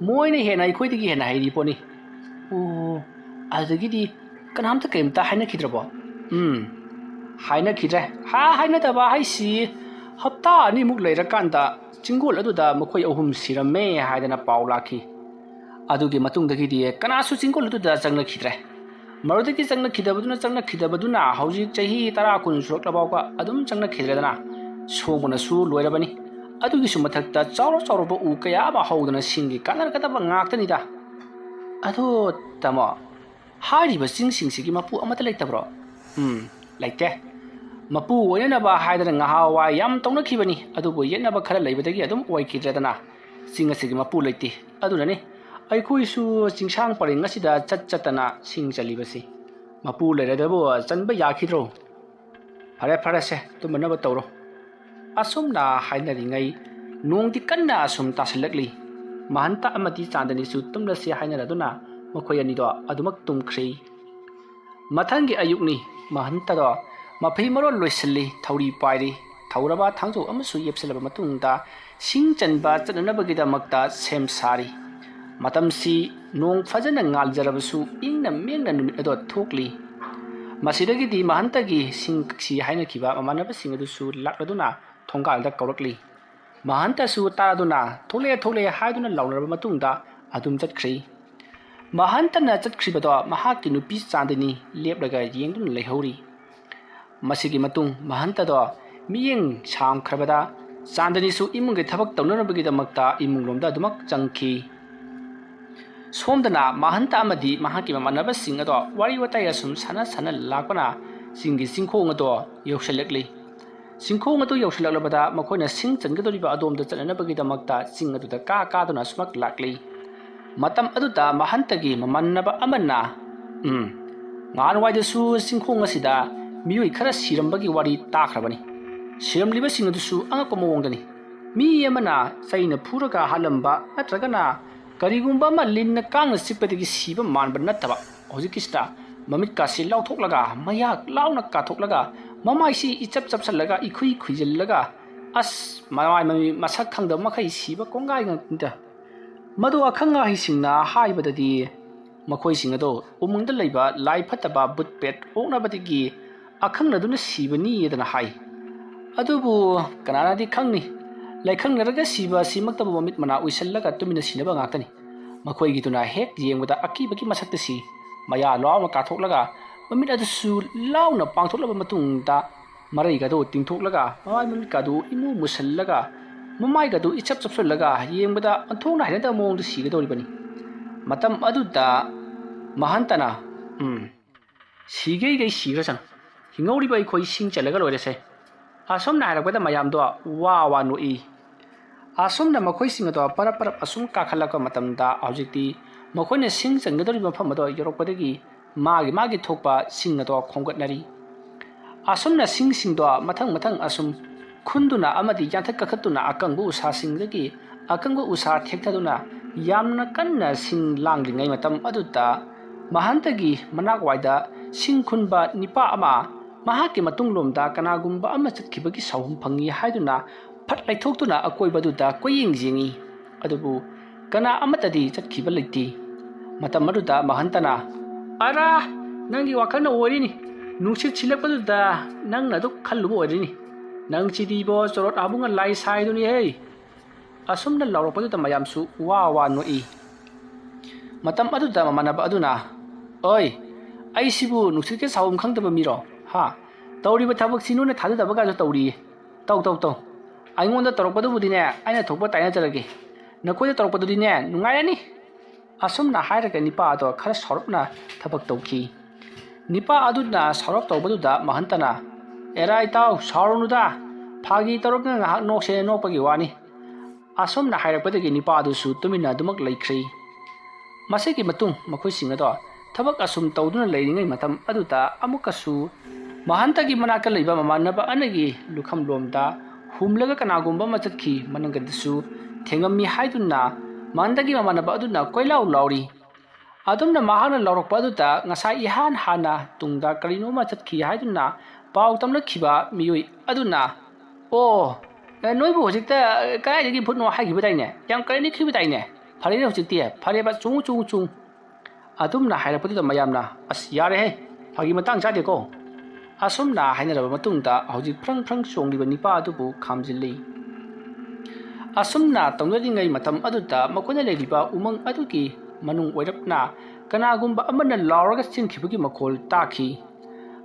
ꯃꯣꯏꯅ ꯍꯦꯟꯅ ꯑꯩꯈꯣꯏꯗꯒꯤ ꯍꯦꯟꯅ ꯍꯩꯔꯤ ꯄꯣꯠꯅꯤ꯫ ꯑꯣ, ꯑꯗꯨꯗꯒꯤꯗꯤ ꯀꯅꯥꯝꯇ ꯀꯔꯤꯝꯇ ꯍꯥꯏꯅꯈꯤꯗ꯭ꯔꯕꯣ? ꯎꯝ, ꯍꯥꯏꯅꯈꯤꯗ꯭ꯔꯦ꯫ ꯍꯥ, ꯍꯥꯏꯅꯗꯕ ꯍꯥꯏꯁꯤ, ꯍꯞꯇꯥ ꯑꯅꯤꯃꯨꯛ ꯂꯩꯔꯀꯥꯟꯗ ꯆꯤꯡꯒꯣꯜ ꯑꯗꯨꯗ ꯃꯈꯣꯏ ꯑꯍꯨꯝ ꯁꯤꯔꯝꯃꯦ ꯍꯥꯏꯗꯅ ꯄꯥꯎ ꯂꯥꯛꯈꯤ꯫ ꯑꯗꯨꯒꯤ ꯃꯇꯨꯡꯗꯒꯤꯗꯤ ꯀꯅꯥꯁꯨ ꯆꯤꯡꯒꯣꯜ ꯑꯗꯨꯗ ꯆꯪꯅꯈꯤꯗ꯭ꯔꯦ꯫ ꯃꯗꯨꯗꯒꯤ ꯆꯪꯅꯈꯤꯗꯕꯗꯨꯅ, ꯆꯪꯅꯈꯤꯗꯕꯗꯨꯅ ꯍꯧꯖꯤꯛ ꯆꯍꯤ ꯇꯔꯥ ꯀꯨꯟ ꯁꯨꯔꯛꯂ ꯐꯥꯎꯕ ꯑꯗꯨꯝ ꯆꯪꯅꯈꯤꯗ꯭ꯔꯦꯗꯅ꯫ ꯁꯣꯡꯕꯅꯁꯨ ꯂꯣꯏꯔꯕꯅꯤ꯫ ꯑꯗꯨꯒꯤꯁꯨ ꯃꯊꯛꯇ ꯆꯥꯎꯔ ꯆꯥꯎꯔꯕ ꯎ ꯀꯌꯥ ꯑꯃ ꯍꯧꯗꯅ ꯁꯤꯡꯒꯤ ꯀꯥꯟꯅꯔꯛꯀꯗꯕ ꯉꯥꯛꯇꯅꯤꯗ꯫ ꯑꯗꯣ ꯇꯥꯃꯣ, ꯍꯥꯏꯔꯤꯕ ꯆꯤꯡꯁꯤꯡꯁꯤꯒꯤ ꯃꯄꯨ ꯑꯃꯠꯇ ꯂꯩꯇꯕ꯭ꯔꯣ? ꯎꯝ, ꯂꯩꯇꯦ꯫ ꯃꯄꯨ ꯑꯣꯏꯅꯅꯕ ꯍꯥꯏꯗꯅ ꯉꯍꯥꯟꯋꯥꯏ ꯌꯥꯝ ꯇꯧꯅꯈꯤꯕꯅꯤ, ꯑꯗꯨꯕꯨ ꯌꯦꯠꯅꯕ ꯈꯔ ꯂꯩꯕꯗꯒꯤ ꯑꯗꯨꯝ ꯑꯣꯏꯈꯤꯗ꯭ꯔꯦꯗꯅ꯫ ꯆꯤꯡ ꯑꯁꯤꯒꯤ ꯃꯄꯨ ꯂꯩꯇꯦ꯫ ꯑꯗꯨꯅꯅꯤ ꯑꯩꯈꯣꯏꯁꯨ ꯆꯤꯡꯁꯥꯡ ꯄꯔꯦꯡ ꯑꯁꯤꯗ ꯆꯠ ꯆꯠꯇꯅ ꯁꯤꯡ ꯆꯜꯂꯤꯕꯁꯤ꯫ ꯃꯄꯨ ꯂꯩꯔꯗꯕꯨ ꯆꯟꯕ ꯌꯥꯈꯤꯗ꯭ꯔꯣ? ꯐꯔꯦ, ꯐꯔꯦꯁꯦ, ꯇꯨꯝꯅꯅꯕ ꯇꯧꯔꯣ꯫ ꯑꯁꯨꯝꯅ ꯍꯥꯏꯅꯔꯤꯉꯩ ꯅꯣꯡꯗꯤ ꯀꯟꯅ ꯑꯁꯨꯝ ꯇꯥꯁꯤꯜꯂꯛꯂꯤ꯫ ꯃꯍꯟꯇ ꯑꯃꯗꯤ ꯆꯥꯟꯗꯅꯤꯁꯨ ꯇꯨꯝꯂꯁꯤ ꯍꯥꯏꯅꯔꯗꯨꯅ ꯃꯈꯣꯏ ꯑꯅꯤꯗꯣ ꯑꯗꯨꯃꯛ ꯇꯨꯝꯈ꯭ꯔꯦ꯫ ꯃꯊꯪꯒꯤ ꯑꯌꯨꯛꯅꯤ꯫ ꯃꯍꯟꯇꯗꯣ ꯃꯐꯤ ꯃꯔꯣꯜ ꯂꯣꯏꯁꯤꯜꯂꯤ, ꯊꯧꯔꯤ ꯄꯥꯏꯔꯤ꯫ ꯊꯧꯔꯕ ꯊꯥꯡꯖꯧ ꯑꯃꯁꯨ ꯌꯦꯞꯁꯤꯜꯂꯕ ꯃꯇꯨꯡꯗ ꯁꯤꯡ ꯆꯟꯕ ꯆꯠꯅꯅꯕꯒꯤꯗꯃꯛꯇ ꯁꯦꯝ ꯁꯥꯔꯤ꯫ ꯃꯇꯝꯁꯤ ꯅꯣꯡ ꯐꯖꯅ ꯉꯥꯟꯖꯔꯕꯁꯨ ꯏꯪꯅ ꯃꯦꯡꯅ ꯅꯨꯃꯤꯠ ꯑꯗꯣ ꯊꯣꯛꯂꯤ꯫ ꯃꯁꯤꯗꯒꯤꯗꯤ ꯃꯍꯟꯇꯒꯤ ꯁꯤꯡ ꯀꯛꯁꯤ ꯍꯥꯏꯅꯈꯤꯕ ꯃꯃꯥꯟꯅꯕꯁꯤꯡ ꯑꯗꯨꯁꯨ ꯂꯥꯛꯂꯗꯨꯅ ꯊꯣꯡꯒꯥꯜꯗ ꯀꯧꯔꯛꯂꯤ꯫ ꯃꯍꯟꯇꯁꯨ ꯇꯥꯔꯗꯨꯅ "ꯊꯣꯛꯂꯛꯑꯦ, ꯊꯣꯛꯂꯛꯑꯦ" ꯍꯥꯏꯗꯨꯅ ꯂꯥꯎꯅꯔꯕ ꯃꯇꯨꯡꯗ ꯑꯗꯨꯝ ꯆꯠꯈ꯭ꯔꯦ꯫ ꯃꯍꯟꯇꯅ ꯆꯠꯈ꯭ꯔꯤꯕꯗꯣ ꯃꯍꯥꯛꯀꯤ ꯅꯨꯄꯤ ꯆꯥꯟꯗꯅꯤ ꯂꯦꯞꯂꯒ ꯌꯦꯡꯗꯨꯅ ꯂꯩꯍꯧꯔꯤ꯫ ꯃꯁꯤꯒꯤ ꯃꯇꯨꯡ ꯃꯍꯟꯇꯗꯣ ꯃꯤꯠꯌꯦꯡ ꯁꯥꯡꯈ꯭ꯔꯕꯗ ꯆꯥꯟꯗꯅꯤꯁꯨ ꯏꯃꯨꯡꯒꯤ ꯊꯕꯛ ꯇꯧꯅꯅꯕꯒꯤꯗꯃꯛꯇ ꯏꯃꯨꯡꯂꯣꯝꯗ ꯑꯗꯨꯃꯛ ꯆꯪꯈꯤ꯫ ꯁꯣꯝꯗꯅ ꯃꯍꯟꯇ ꯑꯃꯗꯤ ꯃꯍꯥꯛꯀꯤ ꯃꯃꯥꯟꯅꯕꯁꯤꯡ ꯑꯗꯣ ꯋꯥꯔꯤ ꯋꯥꯇꯥꯏ ꯑꯁꯨꯝ ꯁꯥꯟꯅ ꯁꯥꯟꯅ ꯂꯥꯛꯄꯅ ꯆꯤꯡꯒꯤ ꯆꯤꯡꯈꯣꯡ ꯑꯗꯣ ꯌꯧꯁꯤꯜꯂꯛꯂꯤ꯫ ꯆꯤꯡꯈꯣꯡ ꯑꯗꯨ ꯌꯧꯁꯤꯜꯂꯛꯂꯕꯗ ꯃꯈꯣꯏꯅ ꯁꯤꯡ ꯆꯟꯒꯗꯧꯔꯤꯕ ꯑꯗꯣꯝꯗ ꯆꯠꯅꯅꯕꯒꯤꯗꯃꯛꯇ ꯆꯤꯡ ꯑꯗꯨꯗ ꯀꯥ ꯀꯥꯗꯨꯅ ꯑꯁꯨꯃꯛ ꯂꯥꯛꯂꯤ꯫ ꯃꯇꯝ ꯑꯗꯨꯗ ꯃꯍꯟꯇꯒꯤ ꯃꯃꯥꯟꯅꯕ ꯑꯃꯅ, "ꯎꯝ, ꯉꯍꯥꯟꯋꯥꯏꯗꯁꯨ ꯆꯤꯡꯈꯣꯡ ꯑꯁꯤꯗ ꯃꯤꯑꯣꯏ ꯈꯔ ꯁꯤꯔꯝꯕꯒꯤ ꯋꯥꯔꯤ ꯇꯥꯈ꯭ꯔꯕꯅꯤ꯫ ꯁꯤꯔꯝꯂꯤꯕꯁꯤꯡ ꯑꯗꯨꯁꯨ ꯑꯉꯛꯄ ꯃꯑꯣꯡꯗꯅꯤ꯫ ꯃꯤ ꯑꯃꯅ ꯆꯩꯅ ꯐꯨꯔꯒ ꯍꯥꯠꯂꯝꯕ ꯅꯠꯇ꯭ꯔꯒꯅ ꯀꯔꯤꯒꯨꯝꯕ ꯑꯃ ꯂꯤꯟꯅ ꯀꯥꯡꯅ ꯆꯤꯛꯄꯗꯒꯤ ꯁꯤꯕ ꯃꯥꯟꯕ ꯅꯠꯇꯕ, ꯍꯧꯖꯤꯛꯀꯤꯁꯤꯗ ꯃꯃꯤꯠꯀꯥꯁꯤ ꯂꯥꯎꯊꯣꯛꯂꯒ, ꯃꯌꯥ ꯂꯥꯎꯅ ꯀꯥꯊꯣꯛꯂꯒ, ꯃꯃꯥꯏꯁꯤ ꯏꯆꯞ ꯆꯞꯁꯜꯂꯒ, ꯏꯈꯨꯏ ꯈꯨꯏꯖꯤꯜꯂꯒ, ꯑꯁ, ꯃꯃꯥꯏ ꯃꯃꯤ-, ꯃꯁꯛ ꯈꯪꯗꯕ ꯃꯈꯩ ꯁꯤꯕ ꯀꯣꯡꯒꯥꯏ ꯉꯥꯛꯇꯅꯤꯗ꯫ ꯃꯗꯨ ꯑꯈꯪ ꯑꯍꯩꯁꯤꯡꯅ ꯍꯥꯏꯕꯗꯗꯤ ꯃꯈꯣꯏꯁꯤꯡ ꯑꯗꯨ ꯎꯃꯪꯗ ꯂꯩꯕ ꯂꯥꯏ ꯐꯠꯇꯕ ꯕꯨꯠ ꯄꯦꯠ ꯑꯣꯛꯅꯕꯗꯒꯤ ꯑꯈꯪꯅꯗꯨꯅ ꯁꯤꯕꯅꯤꯗꯅ ꯍꯥꯏ꯫ ꯑꯗꯨꯕꯨ ꯀꯅꯥꯅꯗꯤ ꯈꯪꯅꯤ? ꯂꯩꯈꯪꯅꯔꯒ ꯁꯤꯕ ꯑꯁꯤꯃꯛꯇꯕꯨ ꯃꯃꯤꯠ ꯃꯅꯥ ꯎꯏꯁꯜꯂꯒ ꯇꯨꯃꯤꯟꯅ ꯁꯤꯅꯕ ꯉꯥꯛꯇꯅꯤ꯫ ꯃꯈꯣꯏꯒꯤꯗꯨꯅ ꯍꯦꯛ ꯌꯦꯡꯕꯗ ꯑꯀꯤꯕꯒꯤ ꯃꯁꯛꯇ ꯁꯤ, ꯃꯌꯥ ꯂꯥꯎꯅ ꯀꯥꯊꯣꯛꯂꯒ ꯃꯃꯤꯠ ꯑꯗꯨꯁꯨ ꯂꯥꯎꯅ ꯄꯥꯡꯊꯣꯛꯂꯕ ꯃꯇꯨꯡꯗ ꯃꯔꯩꯒꯗꯨ ꯇꯤꯡꯊꯣꯛꯂꯒ ꯃꯃꯥꯏ ꯃꯃꯤꯠꯀꯗꯨ ꯏꯃꯨ ꯃꯨꯁꯜꯂꯒ ꯃꯃꯥꯏꯒꯗꯨ ꯏꯆꯞ ꯆꯞꯁꯜꯂꯒ ꯌꯦꯡꯕꯗ ꯑꯣꯟꯊꯣꯛꯅ ꯍꯩꯅꯗꯕ ꯃꯑꯣꯡꯗ ꯁꯤꯒꯗꯧꯔꯤꯕꯅꯤ꯫ ꯃꯇꯝ ꯑꯗꯨꯗ ꯃꯍꯟꯇꯅ, "ꯎꯝ, ꯁꯤꯒꯩꯒꯩ ꯁꯤꯈ꯭ꯔꯁꯅꯨ, ꯍꯤꯡꯍꯧꯔꯤꯕ ꯑꯩꯈꯣꯏ ꯁꯤꯡ ꯆꯜꯂꯒ ꯂꯣꯏꯔꯦꯁꯦ" ꯑꯁꯨꯝꯅ ꯍꯥꯏꯔꯛꯄꯗ ꯃꯌꯥꯝꯗꯣ ꯋꯥ ꯋꯥ ꯅꯣꯛꯏ꯫ ꯑꯁꯨꯝꯅ ꯃꯈꯣꯏꯁꯤꯡ ꯑꯗꯣ ꯄꯔꯞ ꯄꯔꯞ ꯑꯁꯨꯝ ꯀꯥꯈꯠꯂꯛꯄ ꯃꯇꯝꯗ ꯍꯧꯖꯤꯛꯇꯤ ꯃꯈꯣꯏꯅ ꯁꯤꯡ ꯆꯟꯒꯗꯧꯔꯤꯕ ꯃꯐꯝ ꯑꯗꯣ ꯌꯧꯔꯛꯄꯗꯒꯤ ꯃꯥꯒꯤ ꯃꯥꯒꯤ ꯊꯣꯛꯄ ꯁꯤꯡ ꯑꯗꯣ ꯈꯣꯝꯒꯠꯅꯔꯤ꯫ ꯑꯁꯨꯝꯅ ꯁꯤꯡꯁꯤꯡꯗꯣ ꯃꯊꯪ ꯃꯊꯪ ꯑꯁꯨꯝ ꯈꯨꯟꯗꯨꯅ ꯑꯃꯗꯤ ꯌꯥꯟꯊꯠ ꯀꯥꯈꯠꯇꯨꯅ ꯑꯀꯪꯕ ꯎꯁꯥꯁꯤꯡꯗꯒꯤ ꯑꯀꯪꯕ ꯎꯁꯥ ꯊꯦꯛꯊꯗꯨꯅ ꯌꯥꯝꯅ ꯀꯟꯅ ꯁꯤꯡ ꯂꯥꯡꯂꯤꯉꯩ ꯃꯇꯝ ꯑꯗꯨꯗ ꯃꯍꯟꯇꯒꯤ ꯃꯅꯥꯛ ꯋꯥꯏꯗ ꯁꯤꯡ ꯈꯨꯟꯕ ꯅꯤꯄꯥ ꯑꯃ ꯃꯍꯥꯛꯀꯤ ꯃꯇꯨꯡꯂꯣꯝꯗ ꯀꯅꯥꯒꯨꯝꯕ ꯑꯃ ꯆꯠꯈꯤꯕꯒꯤ ꯁꯥꯎꯍꯨꯝ ꯐꯪꯏ ꯍꯥꯏꯗꯨꯅ ꯐꯠ ꯂꯩꯊꯣꯛꯇꯨꯅ ꯑꯀꯣꯏꯕꯗꯨꯗ ꯀꯣꯏꯌꯦꯡ ꯌꯦꯡꯏ꯫ ꯑꯗꯨꯕꯨ ꯀꯅꯥ ꯑꯃꯠꯇꯗꯤ ꯆꯠꯈꯤꯕ ꯂꯩꯇꯦ꯫ ꯃꯇꯝ ꯑꯗꯨꯗ ꯃꯍꯟꯇꯅ, "ꯑꯔꯥ, ꯅꯪꯒꯤ ꯋꯥꯈꯜꯅ ꯑꯣꯏꯔꯤꯅꯤ꯫ ꯅꯨꯡꯁꯤꯠ ꯁꯤꯜꯂꯛꯄꯗꯨꯗ ꯅꯪꯅ ꯑꯗꯨ ꯈꯜꯂꯨꯕ ꯑꯣꯏꯔꯤꯅꯤ꯫ ꯅꯪꯁꯤꯗꯤꯕꯣ ꯆꯣꯔꯣꯠ ꯍꯥꯕꯨꯡꯒ ꯂꯥꯏ ꯁꯥꯏꯗꯨꯅꯤꯍꯦ!" ꯑꯁꯨꯝꯅ ꯂꯥꯎꯔꯛꯄꯗꯨꯗ ꯃꯌꯥꯝꯁꯨ ꯋꯥ ꯋꯥ ꯅꯣꯛꯏ꯫ ꯃꯇꯝ ꯑꯗꯨꯗ ꯃꯃꯥꯟꯅꯕ ꯑꯗꯨꯅ, "ꯑꯣꯏ, ꯑꯩꯁꯤꯕꯨ ꯅꯨꯡꯁꯤꯠꯀꯤ ꯁꯥꯎꯍꯨꯝ ꯈꯪꯗꯕ ꯃꯤꯔꯣ? ꯍꯥ? ꯇꯧꯔꯤꯕ ꯊꯕꯛꯁꯤ ꯅꯣꯏꯅ ꯊꯥꯖꯗꯕꯒꯁꯨ ꯇꯧꯔꯤꯌꯦ꯫ ꯇꯧ, ꯇꯧ, ꯇꯧ꯫ ꯑꯩꯉꯣꯟꯗ ꯇꯧꯔꯛꯄꯗꯨꯕꯨꯗꯤꯅꯦ, ꯑꯩꯅ ꯊꯣꯛꯄ ꯇꯥꯏꯅꯖꯔꯒꯦ꯫ ꯅꯈꯣꯏꯗ ꯇꯧꯔꯛꯄꯗꯨꯗꯤꯅꯦ, ꯅꯨꯡꯉꯥꯏꯔꯅꯤ꯫" ꯑꯁꯨꯝꯅ ꯍꯥꯏꯔꯒ ꯅꯤꯄꯥ ꯑꯗꯣ ꯈꯔ ꯁꯥꯎꯔꯞꯅ ꯊꯕꯛ ꯇꯧꯈꯤ꯫ ꯅꯤꯄꯥ ꯑꯗꯨꯅ ꯁꯥꯎꯔꯞ ꯇꯧꯕꯗꯨꯗ ꯃꯍꯟꯇꯅ, "ꯑꯦꯔꯥ ꯏꯇꯥꯎ, ꯁꯥꯎꯔꯨꯅꯨꯗ꯫ ꯐꯥꯒꯤ ꯇꯧꯔꯒ ꯉꯥꯏꯍꯥꯛ ꯅꯣꯛꯁꯦꯅ ꯅꯣꯛꯄꯒꯤ ꯋꯥꯅꯤ꯫" ꯑꯁꯨꯝꯅ ꯍꯥꯏꯔꯛꯄꯗꯒꯤ ꯅꯤꯄꯥ ꯑꯗꯨꯁꯨ ꯇꯨꯃꯤꯟꯅ ꯑꯗꯨꯃꯛ ꯂꯩꯈ꯭ꯔꯤ꯫ ꯃꯁꯤꯒꯤ ꯃꯇꯨꯡ ꯃꯈꯣꯏꯁꯤꯡ ꯑꯗꯣ ꯊꯕꯛ ꯑꯁꯨꯝ ꯇꯧꯗꯨꯅ ꯂꯩꯔꯤꯉꯩ ꯃꯇꯝ ꯑꯗꯨꯗ ꯑꯃꯨꯛꯀꯁꯨ ꯃꯍꯟꯇꯒꯤ ꯃꯅꯥꯛꯇ ꯂꯩꯕ ꯃꯃꯥꯟꯅꯕ ꯑꯅꯤꯒꯤ ꯂꯨꯈꯝꯂꯣꯝꯗ ꯍꯨꯝꯂꯒ ꯀꯅꯥꯒꯨꯝꯕ ꯑꯃ ꯆꯠꯈꯤ ꯃꯅꯪꯒꯟꯗꯁꯨ ꯊꯦꯡꯉꯝꯃꯤ ꯍꯥꯏꯗꯨꯅ ꯃꯍꯟꯇꯒꯤ ꯃꯃꯥꯟꯅꯕ ꯑꯗꯨꯅ ꯀꯣꯏꯂꯥꯎ ꯂꯥꯎꯔꯤ꯫ ꯑꯗꯨꯝꯅ ꯃꯍꯥꯛꯅ ꯂꯥꯎꯔꯛꯄ ꯑꯗꯨꯗ ꯉꯁꯥꯏ ꯏꯍꯥꯟ ꯍꯥꯟꯅ ꯇꯨꯡꯗ ꯀꯔꯤꯅꯣꯃ ꯆꯠꯈꯤ ꯍꯥꯏꯗꯨꯅ ꯄꯥꯎ ꯇꯝꯂꯛꯈꯤꯕ ꯃꯤꯑꯣꯏ ꯑꯗꯨꯅ, "ꯑꯣ, ꯑꯦ, ꯅꯣꯏꯕꯨ ꯍꯧꯖꯤꯛꯇ, ꯑꯦ, ꯀꯗꯥꯏꯗꯒꯤ ꯚꯨꯠꯅꯣ ꯍꯥꯏꯈꯤꯕꯗꯥꯏꯅꯦ? ꯌꯥꯝ ꯀꯔꯟꯅꯈꯤꯕꯗꯥꯏꯅꯦ? ꯐꯔꯦꯅꯦ ꯍꯧꯖꯤꯛꯇꯤ, ꯐꯔꯦꯕ, ꯆꯨꯡ, ꯆꯨꯡ, ꯆꯨꯡ꯫" ꯑꯗꯨꯝꯅ ꯍꯥꯏꯔꯛꯄꯗꯨꯗ ꯃꯌꯥꯝꯅ, "ꯑꯁ, ꯌꯥꯔꯦꯍꯦ, ꯐꯥꯒꯤ ꯃꯇꯥꯡ ꯆꯥꯗꯦꯀꯣ꯫" ꯑꯁꯨꯝꯅ ꯍꯥꯏꯅꯔꯕ ꯃꯇꯨꯡꯗ ꯍꯧꯖꯤꯛ ꯐ꯭ꯔꯪ ꯐ꯭ꯔꯪ ꯆꯣꯡꯂꯤꯕ ꯅꯤꯄꯥ ꯑꯗꯨꯕꯨ ꯈꯥꯝꯖꯤꯜꯂꯤ꯫ ꯑꯁꯨꯝꯅ ꯇꯧꯅꯔꯤꯉꯩ ꯃꯇꯝ ꯑꯗꯨꯗ ꯃꯈꯣꯏꯅ ꯂꯩꯔꯤꯕ ꯎꯃꯪ ꯑꯗꯨꯒꯤ ꯃꯅꯨꯡ ꯑꯣꯏꯔꯞꯅ ꯀꯅꯥꯒꯨꯝꯕ ꯑꯃꯅ ꯂꯥꯎꯔꯒ ꯆꯦꯟꯈꯤꯕꯒꯤ ꯃꯈꯣꯜ ꯇꯥꯈꯤ꯫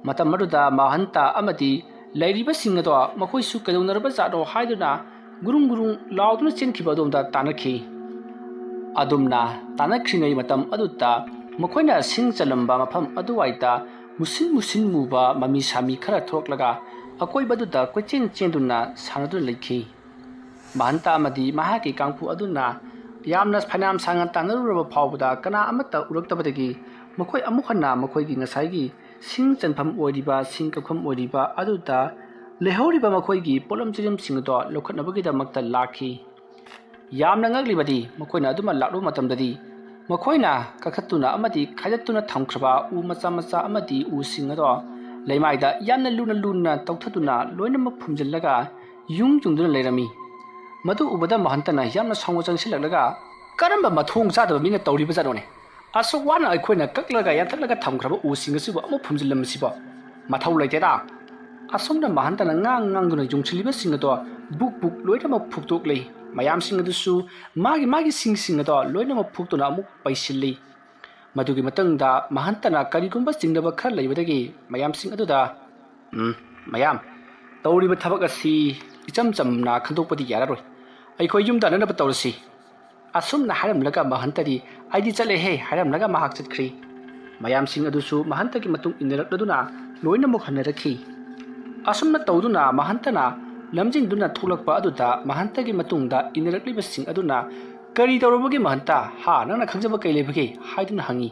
ꯃꯇꯝ ꯑꯗꯨꯗ ꯃꯍꯟꯇ ꯑꯃꯗꯤ ꯂꯩꯔꯤꯕꯁꯤꯡ ꯑꯗꯣ ꯃꯈꯣꯏꯁꯨ ꯀꯩꯗꯧꯅꯔꯕ ꯖꯥꯠꯅꯣ ꯍꯥꯏꯗꯨꯅ ꯒꯨꯔꯨꯡ ꯒꯨꯔꯨꯡ ꯂꯥꯎꯗꯨꯅ ꯆꯦꯟꯈꯤꯕ ꯑꯗꯣꯝꯗ ꯇꯥꯟꯅꯈꯤ꯫ ꯑꯗꯨꯝꯅ ꯇꯥꯟꯅꯈ꯭ꯔꯤꯉꯩ ꯃꯇꯝ ꯑꯗꯨꯗ ꯃꯈꯣꯏꯅ ꯁꯤꯡ ꯆꯜꯂꯝꯕ ꯃꯐꯝ ꯑꯗꯨꯋꯥꯏꯗ ꯃꯨꯁꯤꯟ ꯃꯨꯁꯤꯟ ꯃꯨꯕ ꯃꯃꯤ ꯁꯥꯃꯤ ꯈꯔ ꯊꯣꯛꯂꯒ ꯑꯀꯣꯏꯕꯗꯨꯗ ꯀꯣꯏꯆꯦꯟ ꯆꯦꯟꯗꯨꯅ ꯁꯥꯟꯅꯗꯨꯅ ꯂꯩꯈꯤ꯫ ꯃꯍꯟꯇ ꯑꯃꯗꯤ ꯃꯍꯥꯛꯀꯤ ꯀꯥꯡꯕꯨ ꯑꯗꯨꯅ ꯌꯥꯝꯅ ꯐꯅꯌꯥꯝ ꯁꯥꯡꯅ ꯇꯥꯟꯅꯔꯨꯔꯕ ꯐꯥꯎꯕꯗ ꯀꯅꯥ ꯑꯃꯠꯇ ꯎꯔꯛꯇꯕꯗꯒꯤ ꯃꯈꯣꯏ ꯑꯃꯨꯛ ꯍꯟꯅ ꯃꯈꯣꯏꯒꯤ ꯉꯁꯥꯏꯒꯤ ꯁꯤꯡ ꯆꯟꯐꯝ ꯑꯣꯏꯔꯤꯕ, ꯁꯤꯡ ꯀꯛꯐꯝ ꯑꯣꯏꯔꯤꯕ ꯑꯗꯨꯗ ꯂꯩꯍꯧꯔꯤꯕ ꯃꯈꯣꯏꯒꯤ ꯄꯣꯠꯂꯝ ꯆꯩꯂꯝꯁꯤꯡ ꯑꯗꯣ ꯂꯧꯈꯠꯅꯕꯒꯤꯗꯃꯛꯇ ꯂꯥꯛꯈꯤ꯫ ꯌꯥꯝꯅ ꯉꯛꯂꯤꯕꯗꯤ ꯃꯈꯣꯏꯅ ꯑꯗꯨꯃ ꯂꯥꯛꯂꯨꯕ ꯃꯇꯝꯗꯗꯤ ꯃꯈꯣꯏꯅ ꯀꯛꯊꯠꯇꯨꯅ ꯑꯃꯗꯤ ꯈꯥꯏꯗꯠꯇꯨꯅ ꯊꯝꯈ꯭ꯔꯕ ꯎ ꯃꯆꯥ ꯃꯆꯥ ꯑꯃꯗꯤ ꯎꯁꯤꯡ ꯑꯗꯣ ꯂꯩꯃꯥꯏꯗ ꯌꯥꯝꯅ ꯂꯨꯅ ꯂꯨꯅ ꯇꯧꯊꯗꯨꯅ ꯂꯣꯏꯅꯃꯛ ꯐꯨꯝꯖꯤꯜꯂꯒ ꯌꯨꯡ ꯌꯨꯡꯗꯨꯅ ꯂꯩꯔꯝꯃꯤ꯫ ꯃꯗꯨ ꯎꯕꯗ ꯃꯍꯟꯇꯅ ꯌꯥꯝꯅ ꯁꯥꯎꯅ ꯆꯪꯁꯤꯜꯂꯛꯂꯒ, "ꯀꯔꯝꯕ ꯃꯊꯣꯡ ꯆꯥꯗꯕ ꯃꯤꯅ ꯇꯧꯔꯤꯕꯖꯥꯠꯅꯣꯅꯦ? ꯑꯁꯨꯛ ꯋꯥꯅ ꯑꯩꯈꯣꯏꯅ ꯀꯛꯂꯒ ꯌꯥꯟꯊꯠꯂꯒ ꯊꯝꯈ꯭ꯔꯕ ꯎꯁꯤꯡ ꯑꯁꯤꯕꯨ ꯑꯃꯨꯛ ꯐꯨꯝꯖꯤꯜꯂꯝꯕꯁꯤꯕꯣ? ꯃꯊꯧ ꯂꯩꯇꯦꯗ!" ꯑꯁꯨꯝꯅ ꯃꯍꯟꯇꯅ ꯉꯥꯡ ꯉꯥꯡꯗꯨꯅ ꯌꯨꯡꯁꯤꯜꯂꯤꯕꯁꯤꯡ ꯑꯗꯣ ꯕꯨꯛ ꯕꯨꯛ ꯂꯣꯏꯅꯃꯛ ꯐꯨꯛꯇꯣꯛꯂꯤ꯫ ꯃꯌꯥꯝꯁꯤꯡ ꯑꯗꯨꯁꯨ ꯃꯥꯒꯤ ꯃꯥꯒꯤ ꯁꯤꯡꯁꯤꯡ ꯑꯗꯣ ꯂꯣꯏꯅꯃꯛ ꯐꯨꯛꯇꯨꯅ ꯑꯃꯨꯛ ꯄꯩꯁꯤꯜꯂꯤ꯫ ꯃꯗꯨꯒꯤ ꯃꯇꯨꯡꯗ ꯃꯍꯟꯇꯅ ꯀꯔꯤꯒꯨꯝꯕ ꯆꯤꯡꯅꯕ ꯈꯔ ꯂꯩꯕꯗꯒꯤ ꯃꯌꯥꯝꯁꯤꯡ ꯑꯗꯨꯗ, "ꯎꯝ, ꯃꯌꯥꯝ, ꯇꯧꯔꯤꯕ ꯊꯕꯛ ꯑꯁꯤ ꯏꯆꯝ ꯆꯝꯅ ꯈꯟꯗꯣꯛꯄꯗꯤ ꯌꯥꯔꯔꯣꯏ꯫ ꯑꯩꯈꯣꯏ ꯌꯨꯝ ꯇꯥꯟꯅꯅꯕ ꯇꯧꯔꯁꯤ," ꯑꯁꯨꯝꯅ ꯍꯥꯏꯔꯝꯂꯒ ꯃꯍꯟꯇꯗꯤ, "ꯑꯩꯗꯤ ꯆꯠꯂꯦꯍꯦ," ꯍꯥꯏꯔꯝꯂꯒ ꯃꯍꯥꯛ ꯆꯠꯈ꯭ꯔꯤ꯫ ꯃꯌꯥꯝꯁꯤꯡ ꯑꯗꯨꯁꯨ ꯃꯍꯟꯇꯒꯤ ꯃꯇꯨꯡ ꯏꯟꯅꯔꯛꯂꯗꯨꯅ ꯂꯣꯏꯅꯃꯛ ꯍꯟꯅꯔꯛꯈꯤ꯫ ꯑꯁꯨꯝꯅ ꯇꯧꯗꯨꯅ ꯃꯍꯟꯇꯅ ꯂꯝꯖꯤꯡꯗꯨꯅ ꯊꯣꯛꯂꯛꯄ ꯑꯗꯨꯗ ꯃꯍꯟꯇꯒꯤ ꯃꯇꯨꯡꯗ ꯏꯟꯅꯔꯛꯂꯤꯕꯁꯤꯡ ꯑꯗꯨꯅ, "ꯀꯔꯤ ꯇꯧꯔꯕꯒꯦ ꯃꯍꯟꯇ? ꯍꯥ, ꯅꯪꯅ ꯈꯪꯖꯕ ꯀꯩ ꯂꯩꯕꯒꯦ?" ꯍꯥꯏꯗꯨꯅ ꯍꯪꯉꯤ꯫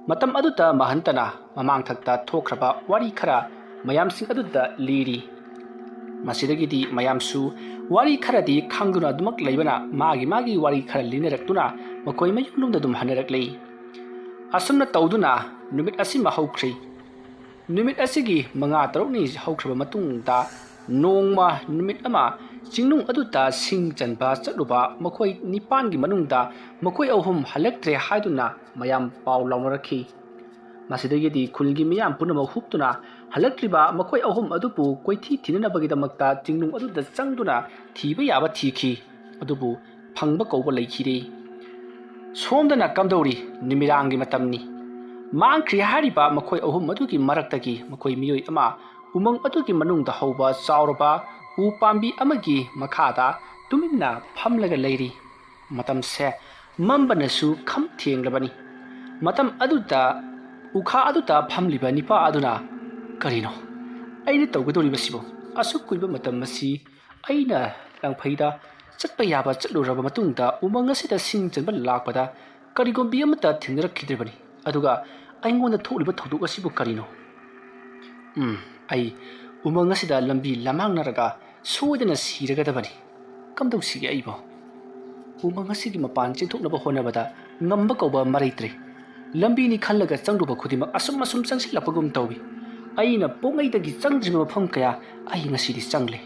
ꯃꯇꯝ ꯑꯗꯨꯗ ꯃꯍꯟꯇꯅ ꯃꯃꯥꯡꯊꯛꯇ ꯊꯣꯛꯈ꯭ꯔꯕ ꯋꯥꯔꯤ ꯈꯔ ꯃꯌꯥꯝꯁꯤꯡ ꯑꯗꯨꯗ ꯂꯤꯔꯤ꯫ ꯃꯁꯤꯗꯒꯤꯗꯤ ꯃꯌꯥꯝꯁꯨ ꯋꯥꯔꯤ ꯈꯔꯗꯤ ꯈꯪꯗꯨꯅ ꯑꯗꯨꯃꯛ ꯂꯩꯕꯅ ꯃꯥꯒꯤ ꯃꯥꯒꯤ ꯋꯥꯔꯤ ꯈꯔ ꯂꯤꯅꯔꯛꯇꯨꯅ ꯃꯈꯣꯏ ꯃꯌꯨꯝꯂꯣꯝꯗ ꯑꯗꯨꯝ ꯍꯟꯅꯔꯛꯂꯤ꯫ ꯑꯁꯨꯝꯅ ꯇꯧꯗꯨꯅ ꯅꯨꯃꯤꯠ ꯑꯁꯤꯃ ꯍꯧꯈ꯭ꯔꯤ꯫ ꯅꯨꯃꯤꯠ ꯑꯁꯤꯒꯤ ꯃꯉꯥ ꯇꯔꯨꯛꯅꯤ ꯍꯧꯈ꯭ꯔꯕ ꯃꯇꯨꯡꯗ ꯅꯣꯡꯃ ꯅꯨꯃꯤꯠ ꯑꯃ ꯆꯤꯡꯅꯨꯡ ꯑꯗꯨꯗ ꯁꯤꯡ ꯆꯟꯕ ꯆꯠꯂꯨꯕ ꯃꯈꯣꯏ ꯅꯤꯄꯥꯟꯒꯤ ꯃꯅꯨꯡꯗ ꯃꯈꯣꯏ ꯑꯍꯨꯝ ꯍꯜꯂꯛꯇ꯭ꯔꯦ ꯍꯥꯏꯗꯨꯅ ꯃꯌꯥꯝ ꯄꯥꯎ ꯂꯥꯎꯅꯔꯛꯈꯤ꯫ ꯃꯁꯤꯗꯒꯤꯗꯤ ꯈꯨꯜꯒꯤ ꯃꯤꯌꯥꯝ ꯄꯨꯝꯅꯃꯛ ꯍꯨꯞꯇꯨꯅ ꯍꯜꯂꯛꯇ꯭ꯔꯤꯕ ꯃꯈꯣꯏ ꯑꯍꯨꯝ ꯑꯗꯨꯕꯨ ꯀꯣꯏꯊꯤ ꯊꯤꯅꯅꯕꯒꯤꯗꯃꯛꯇ ꯆꯤꯡꯅꯨꯡ ꯑꯗꯨꯗ ꯆꯪꯗꯨꯅ ꯊꯤꯕ ꯌꯥꯕ ꯊꯤꯈꯤ꯫ ꯑꯗꯨꯕꯨ ꯐꯪꯕ ꯀꯧꯕ ꯂꯩꯈꯤꯗꯦ꯫ ꯁꯣꯝꯗꯅ ꯀꯝꯗꯧꯔꯤ? ꯅꯨꯃꯤꯗꯥꯡꯒꯤ ꯃꯇꯝꯅꯤ꯫ ꯃꯥꯡꯈ꯭ꯔꯦ ꯍꯥꯏꯔꯤꯕ ꯃꯈꯣꯏ ꯑꯍꯨꯝ ꯑꯗꯨꯒꯤ ꯃꯔꯛꯇꯒꯤ ꯃꯈꯣꯏ ꯃꯤꯑꯣꯏ ꯑꯃ ꯎꯃꯪ ꯑꯗꯨꯒꯤ ꯃꯅꯨꯡꯗ ꯍꯧꯕ ꯆꯥꯎꯔꯕ ꯎ ꯄꯥꯝꯕꯤ ꯑꯃꯒꯤ ꯃꯈꯥꯗ ꯇꯨꯃꯤꯟꯅ ꯐꯝꯂꯒ ꯂꯩꯔꯤ꯫ ꯃꯇꯝꯁꯦ ꯃꯝꯕꯅꯁꯨ ꯈꯝ ꯊꯦꯡꯂꯕꯅꯤ꯫ ꯃꯇꯝ ꯑꯗꯨꯗ ꯎꯈꯥ ꯑꯗꯨꯗ ꯐꯝꯂꯤꯕ ꯅꯤꯄꯥ ꯑꯗꯨꯅ, "ꯀꯔꯤꯅꯣ ꯑꯩꯅ ꯇꯧꯒꯗꯧꯔꯤꯕꯁꯤꯕꯨ? ꯑꯁꯨꯛ ꯀꯨꯏꯕ ꯃꯇꯝ ꯑꯁꯤ ꯑꯩꯅ ꯂꯪꯐꯩꯗ ꯆꯠꯄ ꯌꯥꯕ ꯆꯠꯂꯨꯔꯕ ꯃꯇꯨꯡꯗ ꯎꯃꯪ ꯑꯁꯤꯗ ꯁꯤꯡ ꯆꯟꯕ ꯂꯥꯛꯄꯗ ꯀꯔꯤꯒꯨꯝꯕꯤ ꯑꯃꯠꯇ ꯊꯦꯡꯅꯔꯛꯈꯤꯗ꯭ꯔꯤꯕꯅꯤ꯫ ꯑꯗꯨꯒ ꯑꯩꯉꯣꯟꯗ ꯊꯣꯛꯂꯤꯕ ꯊꯧꯗꯣꯛ ꯑꯁꯤꯕꯨ ꯀꯔꯤꯅꯣ? ꯎꯝ, ꯑꯩ ꯎꯃꯪ ꯑꯁꯤꯗ ꯂꯝꯕꯤ ꯂꯝꯃꯥꯡꯅꯔꯒ ꯁꯣꯏꯗꯅ ꯁꯤꯔꯒꯗꯕꯅꯤ꯫ ꯀꯝꯗꯧꯁꯤꯒꯦ ꯑꯩꯕꯣ? ꯎꯃꯪ ꯑꯁꯤꯒꯤ ꯃꯄꯥꯟ ꯆꯦꯟꯊꯣꯛꯅꯕ ꯍꯣꯠꯅꯕꯗ ꯉꯝꯕ ꯀꯧꯕ ꯑꯃ ꯂꯩꯇ꯭ꯔꯦ꯫ ꯂꯝꯕꯤꯅꯤ ꯈꯜꯂꯒ ꯆꯪꯂꯨꯕ ꯈꯨꯗꯤꯡꯃꯛ ꯑꯁꯨꯝ ꯑꯁꯨꯝ ꯆꯪꯁꯤꯜꯂꯛꯄꯒꯨꯝ ꯇꯧꯏ꯫ ꯑꯩꯅ ꯄꯣꯛꯉꯩꯗꯒꯤ ꯆꯪꯗ꯭ꯔꯤꯕ ꯃꯐꯝ ꯀꯌꯥ ꯑꯩ ꯉꯁꯤꯗꯤ ꯆꯪꯂꯦ꯫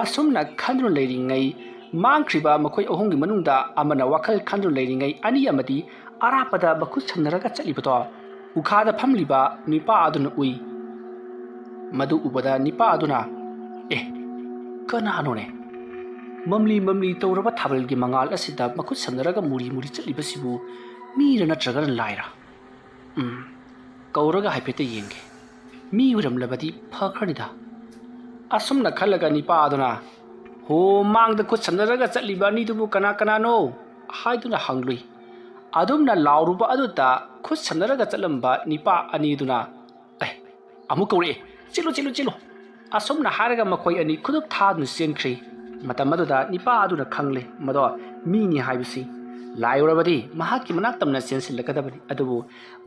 ꯑꯁꯨꯝꯅ ꯈꯟꯗꯨꯅ ꯂꯩꯔꯤꯉꯩ, ꯃꯥꯡꯈ꯭ꯔꯤꯕ ꯃꯈꯣꯏ ꯑꯍꯨꯝꯒꯤ ꯃꯅꯨꯡꯗ ꯑꯃꯅ ꯋꯥꯈꯜ ꯈꯟꯗꯨꯅ ꯂꯩꯔꯤꯉꯩ, ꯑꯅꯤ ꯑꯃꯗꯤ ꯑꯔꯥꯞꯄꯗ ꯃꯈꯨꯠ ꯁꯝꯅꯔꯒ ꯆꯠꯂꯤꯕꯗꯣ ꯎꯈꯥꯗ ꯐꯝꯂꯤꯕ ꯅꯨꯄꯥ ꯑꯗꯨꯅ ꯎꯏ꯫ ꯃꯗꯨ ꯎꯕꯗ ꯅꯨꯄꯥ ꯑꯗꯨꯅ, "ꯑꯦ, ꯀꯅꯥꯅꯣꯅꯦ? ꯃꯝꯂꯤ ꯃꯝꯂꯤ ꯇꯧꯔꯕ ꯊꯥꯕꯜꯒꯤ ꯃꯉꯥꯜ ꯑꯁꯤꯗ ꯃꯈꯨꯠ ꯁꯝꯅꯔꯒ ꯃꯨꯔꯤ ꯃꯨꯔꯤ ꯆꯠꯂꯤꯕꯁꯤꯕꯨ ꯃꯤꯔ ꯅꯠꯇ꯭ꯔꯒꯅ ꯂꯥꯏꯔ? ꯎꯝ, ꯀꯧꯔꯒ ꯍꯥꯏꯐꯦꯠꯇ ꯌꯦꯡꯒꯦ꯫ ꯃꯤ ꯑꯣꯏꯔꯝꯂꯕꯗꯤ ꯐꯈ꯭ꯔꯅꯤꯗ"꯫ ꯑꯁꯨꯝꯅ ꯈꯜꯂꯒ ꯅꯨꯄꯥ ꯑꯗꯨꯅ, "ꯍꯣ, ꯃꯥꯡꯗ ꯈꯨꯠ ꯁꯝꯅꯔꯒ ꯆꯠꯂꯤꯕ ꯑꯅꯤꯗꯨꯕꯨ ꯀꯅꯥ ꯀꯅꯥꯅꯣ?" ꯍꯥꯏꯗꯨꯅ ꯍꯪꯂꯨꯏ꯫ ꯑꯗꯨꯝꯅ ꯂꯥꯎꯔꯨꯕ ꯑꯗꯨꯗ ꯈꯨꯠ ꯁꯝꯅꯔꯒ ꯆꯠꯂꯝꯕ ꯅꯨꯄꯥ ꯑꯅꯤꯗꯨꯅ, "ꯑꯦ, ꯑꯃꯨꯛ ꯀꯧꯔꯛꯑꯦ, ꯆꯦꯜꯂꯨ, ꯆꯦꯜꯂꯨ, ꯆꯦꯜꯂꯨ"꯫ ꯑꯁꯨꯝꯅ ꯍꯥꯏꯔꯒ ꯃꯈꯣꯏ ꯑꯅꯤ ꯈꯨꯗꯨꯞ ꯊꯥꯗꯨꯅ ꯆꯦꯟꯈ꯭ꯔꯦ꯫ ꯃꯇꯝ ꯑꯗꯨꯗ ꯅꯨꯄꯥ ꯑꯗꯨꯅ ꯈꯪꯂꯦ, ꯃꯗꯣ ꯃꯤꯅꯤ ꯍꯥꯏꯕꯁꯤ꯫ ꯂꯥꯏ ꯑꯣꯏꯔꯕꯗꯤ ꯃꯍꯥꯛꯀꯤ ꯃꯅꯥꯛ ꯇꯝꯅ ꯆꯦꯟꯁꯤꯜꯂꯛꯀꯗꯕꯅꯤ꯫ ꯑꯗꯨꯕꯨ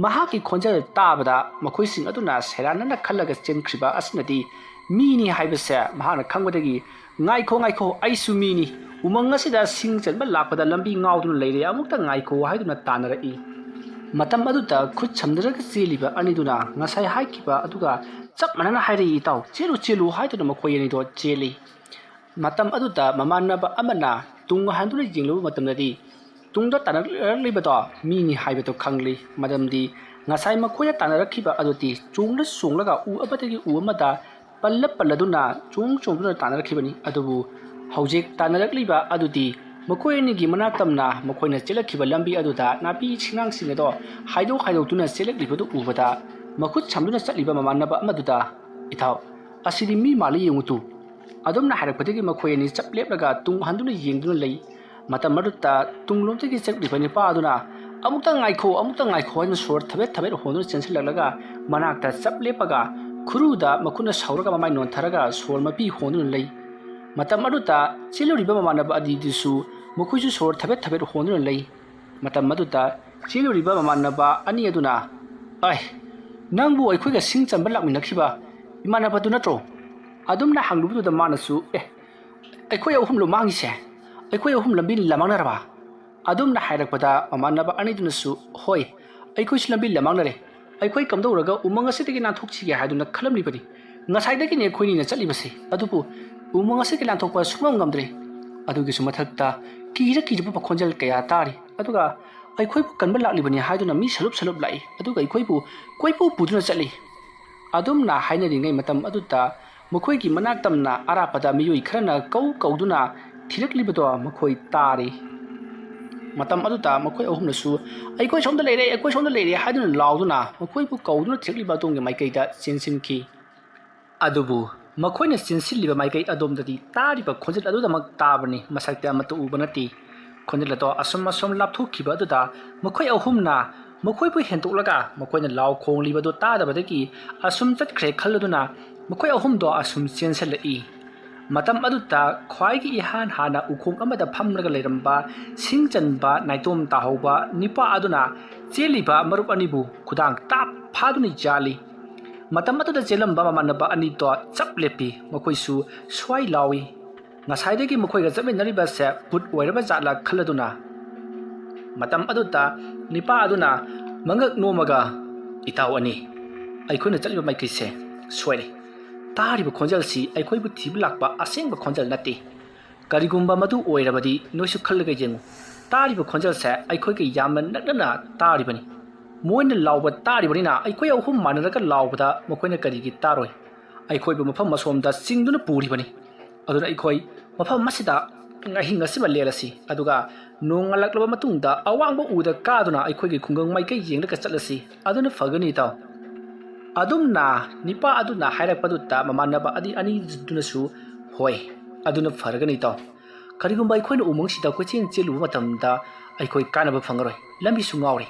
ꯃꯍꯥꯛꯀꯤ ꯈꯣꯟꯖꯦꯜ ꯇꯥꯕꯗ ꯃꯈꯣꯏꯁꯤꯡ ꯑꯗꯨꯅ ꯁꯦꯔꯥꯟꯅꯅ ꯈꯜꯂꯒ ꯆꯦꯟꯈ꯭ꯔꯤꯕ ꯑꯁꯤꯅꯗꯤ ꯃꯤꯅꯤ ꯍꯥꯏꯕꯁꯦ ꯃꯍꯥꯛꯅ ꯈꯪꯕꯗꯒꯤ, "ꯉꯥꯏꯈꯣ, ꯉꯥꯏꯈꯣ, ꯑꯩꯁꯨ ꯃꯤꯅꯤ꯫ ꯎꯃꯪ ꯑꯁꯤꯗ ꯁꯤꯡ ꯆꯟꯕ ꯂꯥꯛꯄꯗ ꯂꯝꯕꯤ ꯉꯥꯎꯗꯨꯅ ꯂꯩꯔꯦ, ꯑꯃꯨꯛꯇ ꯉꯥꯏꯈꯣ" ꯍꯥꯏꯗꯨꯅ ꯇꯥꯟꯅꯔꯛꯏ꯫ ꯃꯇꯝ ꯑꯗꯨꯗ ꯈꯨꯠ ꯁꯝꯅꯔꯒ ꯆꯦꯜꯂꯤꯕ ꯑꯅꯤꯗꯨꯅ ꯉꯁꯥꯏ ꯍꯥꯏꯈꯤꯕ ꯑꯗꯨꯒ ꯆꯞ ꯃꯥꯟꯅꯅ ꯍꯥꯏꯔꯛꯏ, "ꯏꯇꯥꯎ, ꯆꯦꯜꯂꯨ, ꯆꯦꯜꯂꯨ" ꯍꯥꯏꯗꯨꯅ ꯃꯈꯣꯏ ꯑꯅꯤꯗꯣ ꯆꯦꯜꯂꯤ꯫ ꯃꯇꯝ ꯑꯗꯨꯗ ꯃꯃꯥꯟꯅꯕ ꯑꯃꯅ ꯇꯨꯡ ꯍꯟꯗꯨꯅ ꯌꯦꯡꯂꯨꯕ ꯃꯇꯝꯗꯗꯤ ꯇꯨꯡꯗ ꯇꯥꯟꯅꯔꯛꯂꯤꯕꯗꯣ ꯃꯤꯅꯤ ꯍꯥꯏꯕꯗꯨ ꯈꯪꯂꯤ꯫ ꯃꯔꯝꯗꯤ ꯉꯁꯥꯏ ꯃꯈꯣꯏꯅ ꯇꯥꯟꯅꯔꯛꯈꯤꯕ ꯑꯗꯨꯗꯤ ꯆꯣꯡꯂ ꯆꯣꯡꯂꯒ ꯎ ꯑꯃꯗꯒꯤ ꯎ ꯑꯃꯗ ꯄꯜꯂ ꯄꯜꯂꯗꯨꯅ ꯆꯣꯡ ꯆꯣꯡꯗꯨꯅ ꯇꯥꯟꯅꯔꯛꯈꯤꯕꯅꯤ꯫ ꯑꯗꯨꯕꯨ ꯍꯧꯖꯤꯛ ꯇꯥꯟꯅꯔꯛꯂꯤꯕ ꯑꯗꯨꯗꯤ ꯃꯈꯣꯏ ꯑꯅꯤꯒꯤ ꯃꯅꯥꯛ ꯇꯝꯅ ꯃꯈꯣꯏꯅ ꯆꯦꯜꯂꯛꯈꯤꯕ ꯂꯝꯕꯤ ꯑꯗꯨꯗ ꯅꯥꯄꯤ ꯁꯤꯡꯅꯥꯡꯁꯤꯡ ꯑꯗꯣ ꯍꯥꯏꯗꯣꯛ ꯍꯥꯏꯗꯣꯛꯇꯨꯅ ꯆꯦꯜꯂꯛꯂꯤꯕꯗꯨ ꯎꯕꯗ ꯃꯈꯨꯠ ꯁꯝꯗꯨꯅ ꯆꯠꯂꯤꯕ ꯃꯃꯥꯟꯅꯕ ꯑꯃꯗꯨꯗ, "ꯏꯇꯥꯎ, ꯑꯁꯤꯗꯤ ꯃꯤ ꯃꯥꯜꯂꯤ, ꯌꯦꯡꯉꯨ ꯇꯨ"꯫ ꯑꯗꯨꯝꯅ ꯍꯥꯏꯔꯛꯄꯗꯒꯤ ꯃꯈꯣꯏ ꯑꯅꯤ ꯆꯞ ꯂꯦꯞꯂꯒ ꯇꯨꯡ ꯍꯟꯗꯨꯅ ꯌꯦꯡꯗꯨꯅ ꯂꯩ꯫ ꯃꯇꯝ ꯑꯗꯨꯗ ꯇꯨꯡꯂꯣꯝꯗꯒꯤ ꯆꯠꯂꯤꯕ ꯅꯨꯄꯥ ꯑꯗꯨꯅ, "ꯑꯃꯨꯛꯇ ꯉꯥꯏꯈꯣ, ꯑꯃꯨꯛꯇ ꯉꯥꯏꯈꯣ" ꯍꯥꯏꯅ ꯁꯣꯔ ꯊꯕꯦꯠ ꯊꯕꯦꯠ ꯍꯣꯟꯗꯨꯅ ꯆꯦꯟꯁꯤꯜꯂꯛꯂꯒ ꯃꯅꯥꯛꯇ ꯆꯞ ꯂꯦꯞꯄꯒ ꯈꯨꯔꯨꯗ ꯃꯈꯨꯠꯅ ꯁꯧꯔꯒ ꯃꯃꯥꯏ ꯅꯣꯟꯊꯔꯒ ꯁꯣꯔ ꯃꯄꯤ ꯍꯣꯟꯗꯨꯅ ꯂꯩ꯫ ꯃꯇꯝ ꯑꯗꯨꯗ ꯆꯦꯜꯂꯨꯔꯤꯕ ꯃꯃꯥꯟꯅꯕ ꯑꯅꯤꯗꯨꯁꯨ ꯃꯈꯣꯏꯁꯨ ꯁꯣꯔ ꯊꯕꯦꯠ ꯊꯕꯦꯠ ꯍꯣꯟꯗꯨꯅ ꯂꯩ꯫ ꯃꯇꯝ ꯑꯗꯨꯗ ꯆꯦꯜꯂꯨꯔꯤꯕ ꯃꯃꯥꯟꯅꯕ ꯑꯅꯤ ꯑꯗꯨꯅ, "ꯑꯩ, ꯅꯪꯕꯨ ꯑꯩꯈꯣꯏꯒ ꯁꯤꯡ ꯆꯟꯕ ꯂꯥꯛꯃꯤꯟꯅꯈꯤꯕ ꯏꯃꯥꯟꯅꯕꯗꯨ ꯅꯠꯇ꯭ꯔꯣ?" ꯑꯗꯨꯝꯅ ꯍꯪꯂꯨꯕꯗꯨꯗ ꯃꯥꯅꯁꯨ, "ꯑꯦ, ꯑꯩꯈꯣꯏ ꯑꯍꯨꯝꯂꯣ ꯃꯥꯡꯉꯤꯁꯦ? ꯑꯩꯈꯣꯏ ꯑꯍꯨꯝ ꯂꯝꯕꯤ ꯂꯃꯥꯡꯅꯔꯕ?" ꯑꯗꯨꯝꯅ ꯍꯥꯏꯔꯛꯄꯗ ꯃꯃꯥꯟꯅꯕ ꯑꯅꯤꯗꯨꯅꯁꯨ, "ꯍꯣꯏ, ꯑꯩꯈꯣꯏꯁꯨ ꯂꯝꯕꯤ ꯂꯃꯥꯡꯅꯔꯦ꯫ ꯑꯩꯈꯣꯏ ꯀꯝꯗꯧꯔꯒ ꯎꯃꯪ ꯑꯁꯤꯗꯒꯤ ꯅꯥꯟꯊꯣꯛꯁꯤꯒꯦ ꯍꯥꯏꯗꯨꯅ ꯈꯜꯂꯝꯂꯤꯕꯅꯤ꯫ ꯉꯁꯥꯏꯗꯒꯤꯅꯤ ꯑꯩꯈꯣꯏꯅꯤꯅ ꯆꯠꯂꯤꯕꯁꯤ, ꯑꯗꯨꯕꯨ ꯎꯃꯪ ꯑꯁꯤꯗꯒꯤ ꯅꯥꯟꯊꯣꯛꯄ ꯁꯨꯡꯉꯝ ꯉꯝꯗ꯭ꯔꯦ꯫ ꯑꯗꯨꯒꯤꯁꯨ ꯃꯊꯛꯇ ꯀꯤꯔ ꯀꯤꯔꯕ ꯈꯣꯟꯖꯦꯜ ꯀꯌꯥ ꯇꯥꯔꯤ꯫ ꯑꯗꯨꯒ ꯑꯩꯈꯣꯏꯕꯨ ꯀꯟꯕ ꯂꯥꯛꯂꯤꯕꯅꯤ ꯍꯥꯏꯗꯨꯅ ꯃꯤ ꯁꯔꯨꯞ ꯁꯔꯨꯞ ꯂꯥꯛꯏ꯫ ꯑꯗꯨꯒ ꯑꯩꯈꯣꯏꯕꯨ ꯀꯣꯏꯄꯨ ꯄꯨꯗꯨꯅ ꯆꯠꯂꯤ꯫ ꯑꯗꯨꯝꯅ ꯍꯥꯏꯅꯔꯤꯉꯩ ꯃꯇꯝ ꯑꯗꯨꯗ ꯃꯈꯣꯏꯒꯤ ꯃꯅꯥꯛ ꯇꯝꯅ ꯑꯔꯥꯞꯄꯗ ꯃꯤꯑꯣꯏ ꯈꯔꯅ ꯀꯧ ꯀꯧꯗꯨꯅ ꯊꯤꯔꯛꯂꯤꯕꯗꯣ ꯃꯈꯣꯏ ꯇꯥꯔꯤ꯫ ꯃꯇꯝ ꯑꯗꯨꯗ ꯃꯈꯣꯏ ꯑꯍꯨꯝꯅꯁꯨ "ꯑꯩꯈꯣꯏ ꯁꯣꯝꯗ ꯂꯩꯔꯦ, ꯑꯩꯈꯣꯏ ꯁꯣꯝꯗ ꯂꯩꯔꯦ" ꯍꯥꯏꯗꯨꯅ ꯂꯥꯎꯗꯨꯅ ꯃꯈꯣꯏꯕꯨ ꯀꯧꯗꯨꯅ ꯊꯤꯔꯛꯂꯤꯕ ꯑꯗꯣꯝꯒꯤ ꯃꯥꯏꯀꯩꯗ ꯆꯦꯟꯁꯤꯟꯈꯤ꯫ ꯑꯗꯨꯕꯨ ꯃꯈꯣꯏꯅ ꯆꯦꯟꯁꯤꯜꯂꯤꯕ ꯃꯥꯏꯀꯩ ꯑꯗꯣꯝꯗꯗꯤ ꯇꯥꯔꯤꯕ ꯈꯣꯟꯖꯦꯜ ꯑꯗꯨꯗꯃꯛ ꯇꯥꯕꯅꯤ, ꯃꯁꯛꯇꯤ ꯑꯃꯠꯇ ꯎꯕ ꯅꯠꯇꯦ꯫ ꯈꯣꯟꯖꯦꯜ ꯑꯗꯣ ꯑꯁꯨꯝ ꯑꯁꯨꯝ ꯂꯥꯞꯊꯣꯛꯈꯤꯕ ꯑꯗꯨꯗ ꯃꯈꯣꯏ ꯑꯍꯨꯝꯅ ꯃꯈꯣꯏꯕꯨ ꯍꯦꯟꯗꯣꯛꯂꯒ ꯃꯈꯣꯏꯅ ꯂꯥꯎ ꯈꯣꯡꯂꯤꯕꯗꯨ ꯇꯥꯗꯕꯗꯒꯤ ꯑꯁꯨꯝ ꯆꯠꯈ꯭ꯔꯦ ꯈꯜꯂꯗꯨꯅ ꯃꯈꯣꯏ ꯑꯍꯨꯝꯗꯣ ꯑꯁꯨꯝ ꯆꯦꯟꯁꯤꯜꯂꯛꯏ꯫ ꯃꯇꯝ ꯑꯗꯨꯗ ꯈ꯭ꯋꯥꯏꯒꯤ ꯏꯍꯥꯟ ꯍꯥꯟꯅ ꯎꯈꯣꯡ ꯑꯃꯗ ꯐꯝꯂꯒ ꯂꯩꯔꯝꯕ ꯁꯤꯡ ꯆꯟꯕ ꯅꯥꯏꯇꯣꯝ ꯇꯥꯍꯧꯕ ꯅꯤꯄꯥ ꯑꯗꯨꯅ ꯆꯦꯜꯂꯤꯕ ꯃꯔꯨꯞ ꯑꯅꯤꯕꯨ ꯈꯨꯗꯥꯡ ꯇꯥꯞ ꯐꯥꯗꯨꯅ ꯌꯥꯜꯂꯤ꯫ ꯃꯇꯝ ꯑꯗꯨꯗ ꯆꯦꯜꯂꯝꯕ ꯃꯃꯥꯟꯅꯕ ꯑꯅꯤꯗꯣ ꯆꯞ ꯂꯦꯞꯄꯤ꯫ ꯃꯈꯣꯏꯁꯨ ꯁ꯭ꯋꯥꯏ ꯂꯥꯎꯏ꯫ ꯉꯁꯥꯏꯗꯒꯤ ꯃꯈꯣꯏꯒ ꯆꯠꯃꯤꯟꯅꯔꯤꯕꯁꯦ ꯚꯨꯠ ꯑꯣꯏꯔꯕ ꯖꯥꯠꯂ ꯈꯜꯂꯗꯨꯅ꯫ ꯃꯇꯝ ꯑꯗꯨꯗ ꯅꯤꯄꯥ ꯑꯗꯨꯅ ꯃꯉꯛ ꯅꯣꯝꯃꯒ, "ꯏꯇꯥꯎ ꯑꯅꯤ, ꯑꯩꯈꯣꯏꯅ ꯆꯠꯂꯤꯕ ꯃꯥꯏꯀꯩꯁꯦ ꯁꯣꯏꯔꯦ꯫ ꯇꯥꯔꯤꯕ ꯈꯣꯟꯖꯦꯜꯁꯤ ꯑꯩꯈꯣꯏꯕꯨ ꯊꯤꯕ ꯂꯥꯛꯄ ꯑꯁꯦꯡꯕ ꯈꯣꯟꯖꯦꯜ ꯅꯠꯇꯦ꯫ ꯀꯔꯤꯒꯨꯝꯕ ꯃꯗꯨ ꯑꯣꯏꯔꯕꯗꯤ ꯅꯣꯏꯁꯨ ꯈꯜꯂꯒ ꯌꯦꯡꯉꯨ꯫ ꯇꯥꯔꯤꯕ ꯈꯣꯟꯖꯦꯜꯁꯦ ꯑꯩꯈꯣꯏꯒ ꯌꯥꯝꯅ ꯅꯛꯅꯅ ꯇꯥꯔꯤꯕꯅꯤ꯫ ꯃꯣꯏꯅ ꯂꯥꯎꯕ ꯇꯥꯔꯤꯕꯅꯤꯅ ꯑꯩꯈꯣꯏ ꯑꯍꯨꯝ ꯃꯥꯟꯅꯔꯒ ꯂꯥꯎꯕꯗ ꯃꯈꯣꯏꯅ ꯀꯔꯤꯒꯤ ꯇꯥꯔꯣꯏ? ꯑꯩꯈꯣꯏꯕꯨ ꯃꯐꯝ ꯑꯁꯣꯝꯗ ꯆꯤꯡꯗꯨꯅ ꯄꯨꯔꯤꯕꯅꯤ꯫ ꯑꯗꯨꯅ ꯑꯩꯈꯣꯏ ꯃꯐꯝ ꯑꯁꯤꯗ ꯑꯍꯤꯡ ꯑꯁꯤꯃ ꯂꯦꯜꯂꯁꯤ, ꯑꯗꯨꯒ ꯅꯣꯡꯉꯥꯜꯂꯛꯂꯕ ꯃꯇꯨꯡꯗ ꯑꯋꯥꯡꯕ ꯎꯗ ꯀꯥꯗꯨꯅ ꯑꯩꯈꯣꯏꯒꯤ ꯈꯨꯡꯒꯪ ꯃꯥꯏꯀꯩ ꯌꯦꯡꯂꯒ ꯆꯠꯂꯁꯤ꯫ ꯑꯗꯨꯅ ꯐꯒꯅꯤ, ꯏꯇꯥꯎ꯫" ꯑꯗꯨꯝꯅ ꯅꯤꯄꯥ ꯑꯗꯨꯅ ꯍꯥꯏꯔꯛꯄꯗꯨꯗ ꯃꯃꯥꯟꯅꯕ ꯑꯗꯤ ꯑꯅꯤꯗꯨꯅꯁꯨ, "ꯍꯣꯏ, ꯑꯗꯨꯅ ꯐꯔꯒꯅꯤ, ꯏꯇꯥꯎ꯫ ꯀꯔꯤꯒꯨꯝꯕ ꯑꯩꯈꯣꯏꯅ ꯎꯃꯪꯁꯤꯗ ꯀꯣꯏꯆꯦꯟ ꯆꯦꯜꯂꯨꯕ ꯃꯇꯝꯗ ꯑꯩꯈꯣꯏ ꯀꯥꯟꯅꯕ ꯐꯪꯉꯔꯣꯏ, ꯂꯝꯕꯤꯁꯨ ꯉꯥꯎꯔꯦ꯫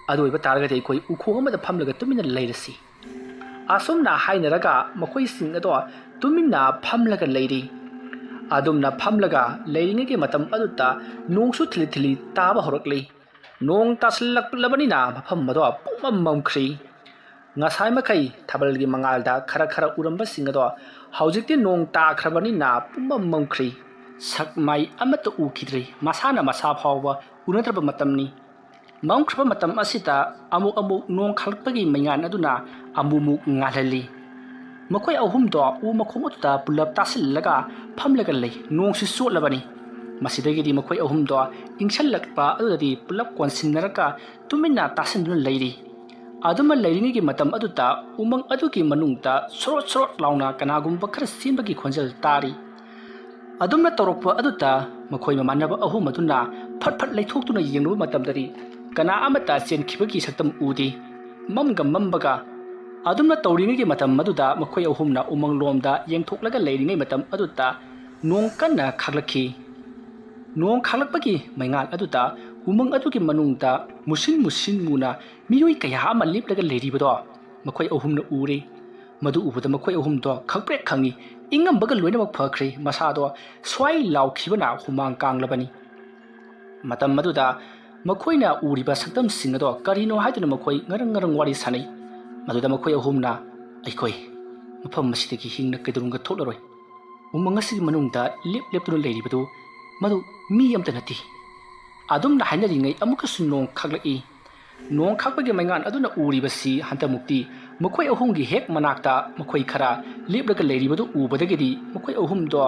ꯑꯗꯨ ꯑꯣꯏꯕ ꯇꯥꯔꯒꯗꯤ ꯑꯩꯈꯣꯏ ꯎꯈꯣꯡ ꯑꯃꯗ ꯐꯝꯂꯒ ꯇꯨꯃꯤꯟꯅ ꯂꯩꯔꯁꯤ꯫" ꯑꯁꯨꯝꯅ ꯍꯥꯏꯅꯔꯒ ꯃꯈꯣꯏꯁꯤꯡ ꯑꯗꯣ ꯇꯨꯃꯤꯟꯅ ꯐꯝꯂꯒ ꯂꯩꯔꯤ꯫ ꯑꯗꯨꯝꯅ ꯐꯝꯂꯒ ꯂꯩꯔꯤꯉꯩꯒꯤ ꯃꯇꯝ ꯑꯗꯨꯗ ꯅꯣꯡꯁꯨ ꯊꯤꯂꯤ ꯊꯤꯂꯤ ꯇꯥꯕ ꯍꯧꯔꯛꯂꯤ꯫ ꯅꯣꯡ ꯇꯥꯁꯤꯜꯂꯛꯂꯕꯅꯤꯅ ꯃꯐꯝ ꯑꯗꯣ ꯄꯨꯝꯃꯝ ꯃꯝꯈ꯭ꯔꯤ꯫ ꯉꯁꯥꯏ ꯃꯈꯩ ꯊꯥꯕꯜꯒꯤ ꯃꯉꯥꯜꯗ ꯈꯔ ꯈꯔ ꯎꯔꯝꯕꯁꯤꯡ ꯑꯗꯣ ꯍꯧꯖꯤꯛꯇꯤ ꯅꯣꯡ ꯇꯥꯈ꯭ꯔꯕꯅꯤꯅ ꯄꯨꯝꯃꯝ ꯃꯝꯈ꯭ꯔꯤ꯫ ꯁꯛ ꯃꯥꯏ ꯑꯃꯠꯇ ꯎꯈꯤꯗ꯭ꯔꯤ꯫ ꯃꯁꯥꯅ ꯃꯁꯥ ꯐꯥꯎꯕ ꯎꯅꯗ꯭ꯔꯕ ꯃꯇꯝꯅꯤ꯫ ꯃꯝꯈ꯭ꯔꯕ ꯃꯇꯝ ꯑꯁꯤꯗ ꯑꯃꯨꯛ ꯑꯃꯨꯛ ꯅꯣꯡ ꯈꯥꯛꯂꯛꯄꯒꯤ ꯃꯩꯉꯥꯜ ꯑꯗꯨꯅ ꯑꯃꯨꯛ ꯑꯃꯨꯛ ꯉꯥꯜꯍꯜꯂꯤ꯫ ꯃꯈꯣꯏ ꯑꯍꯨꯝꯗꯣ ꯎ ꯃꯈꯣꯡ ꯑꯗꯨꯗ ꯄꯨꯜꯂꯞ ꯇꯥꯁꯤꯜꯂꯒ ꯐꯝꯂꯒ ꯂꯩ꯫ ꯅꯣꯡꯁꯨ ꯆꯣꯠꯂꯕꯅꯤ꯫ ꯃꯁꯤꯗꯒꯤꯗꯤ ꯃꯈꯣꯏ ꯑꯍꯨꯝꯗꯣ ꯏꯪꯁꯜꯂꯛꯄ ꯑꯗꯨꯗꯗꯤ ꯄꯨꯜꯂꯞ ꯀꯣꯟꯁꯤꯟꯅꯔꯒ ꯇꯨꯃꯤꯟꯅ ꯇꯥꯁꯤꯟꯗꯨꯅ ꯂꯩꯔꯤ꯫ ꯑꯗꯨꯃ ꯂꯩꯔꯤꯉꯩꯒꯤ ꯃꯇꯝ ꯑꯗꯨꯗ ꯎꯃꯪ ꯑꯗꯨꯒꯤ ꯃꯅꯨꯡꯗ ꯁꯣꯔꯣꯠ ꯁꯣꯔꯣꯠ ꯂꯥꯎꯅ ꯀꯅꯥꯒꯨꯝꯕ ꯈꯔ ꯆꯦꯟꯕꯒꯤ ꯈꯣꯟꯖꯦꯜ ꯇꯥꯔꯤ꯫ ꯑꯗꯨꯝꯅ ꯇꯧꯔꯛꯄ ꯑꯗꯨꯗ ꯃꯈꯣꯏ ꯃꯃꯥꯟꯅꯕ ꯑꯍꯨꯝ ꯑꯗꯨꯅ ꯐꯠ ꯐꯠ ꯂꯩꯊꯣꯛꯇꯨꯅ ꯌꯦꯡꯂꯨꯕ ꯃꯇꯝꯗꯗꯤ ꯀꯅꯥ ꯑꯃꯠꯇ ꯆꯦꯟꯈꯤꯕꯒꯤ ꯁꯛꯇꯝ ꯎꯗꯦ꯫ ꯃꯝꯒ ꯃꯝꯕꯒ ꯑꯗꯨꯝꯅ ꯇꯧꯔꯤꯉꯩꯒꯤ ꯃꯇꯝ ꯑꯗꯨꯗ ꯃꯈꯣꯏ ꯑꯍꯨꯝꯅ ꯎꯃꯪꯂꯣꯝꯗ ꯌꯦꯡꯊꯣꯛꯂꯒ ꯂꯩꯔꯤꯉꯩ ꯃꯇꯝ ꯑꯗꯨꯗ ꯅꯣꯡ ꯀꯟꯅ ꯈꯥꯛꯂꯛꯈꯤ꯫ ꯅꯣꯡ ꯈꯥꯛꯂꯛꯄꯒꯤ ꯃꯩꯉꯥꯜ ꯑꯗꯨꯗ ꯎꯃꯪ ꯑꯗꯨꯒꯤ ꯃꯅꯨꯡꯗ ꯃꯨꯁꯤꯟ ꯃꯨꯁꯤꯟ ꯃꯨꯅ ꯃꯤꯑꯣꯏ ꯀꯌꯥ ꯑꯃ ꯂꯦꯞꯂꯒ ꯂꯩꯔꯤꯕꯗꯣ ꯃꯈꯣꯏ ꯑꯍꯨꯝꯅ ꯎꯔꯦ꯫ ꯃꯗꯨ ꯎꯕꯗ ꯃꯈꯣꯏ ꯑꯍꯨꯝꯗꯣ ꯈꯪꯄ꯭ꯔꯦꯛ ꯈꯪꯉꯤ꯫ ꯏꯪꯉꯝꯕꯒ ꯂꯣꯏꯅꯃꯛ ꯐꯈ꯭ꯔꯦ꯫ ꯃꯁꯥꯗꯣ ꯁ꯭ꯋꯥꯏ ꯂꯥꯎꯈꯤꯕꯅ ꯍꯨꯃꯥꯡ ꯀꯥꯡꯂꯕꯅꯤ꯫ ꯃꯇꯝ ꯑꯗꯨꯗ ꯃꯈꯣꯏꯅ ꯎꯔꯤꯕ ꯁꯛꯇꯝꯁꯤꯡ ꯑꯗꯣ ꯀꯔꯤꯅꯣ ꯍꯥꯏꯗꯨꯅ ꯃꯈꯣꯏ ꯉꯔꯪ ꯉꯔꯪ ꯋꯥꯔꯤ ꯁꯥꯅꯩ꯫ ꯃꯗꯨꯗ ꯃꯈꯣꯏ ꯑꯍꯨꯝꯅ, "ꯑꯩꯈꯣꯏ ꯃꯐꯝ ꯑꯁꯤꯗꯒꯤ ꯍꯤꯡꯅ ꯀꯩꯗꯧꯅꯨꯡꯗ ꯊꯣꯛꯂꯔꯣꯏ꯫ ꯎꯃꯪ ꯑꯁꯤꯒꯤ ꯃꯅꯨꯡꯗ ꯂꯦꯞ ꯂꯦꯞꯇꯨꯅ ꯂꯩꯔꯤꯕꯗꯨ ꯃꯗꯨ ꯃꯤ ꯑꯃꯠꯇ ꯅꯠꯇꯦ"꯫ ꯑꯗꯨꯝꯅ ꯍꯥꯏꯅꯔꯤꯉꯩ ꯑꯃꯨꯛꯀꯁꯨ ꯅꯣꯡ ꯈꯥꯛꯂꯛꯏ꯫ ꯅꯣꯡ ꯈꯥꯛꯄꯒꯤ ꯃꯩꯉꯥꯜ ꯑꯗꯨꯅ ꯎꯔꯤꯕꯁꯤ ꯍꯟꯗꯛꯃꯨꯛꯇꯤ ꯃꯈꯣꯏ ꯑꯍꯨꯝꯒꯤ ꯍꯦꯛ ꯃꯅꯥꯛꯇ ꯃꯈꯣꯏ ꯈꯔ ꯂꯦꯞꯂꯒ ꯂꯩꯔꯤꯕꯗꯨ ꯎꯕꯗꯒꯤꯗꯤ ꯃꯈꯣꯏ ꯑꯍꯨꯝꯗꯣ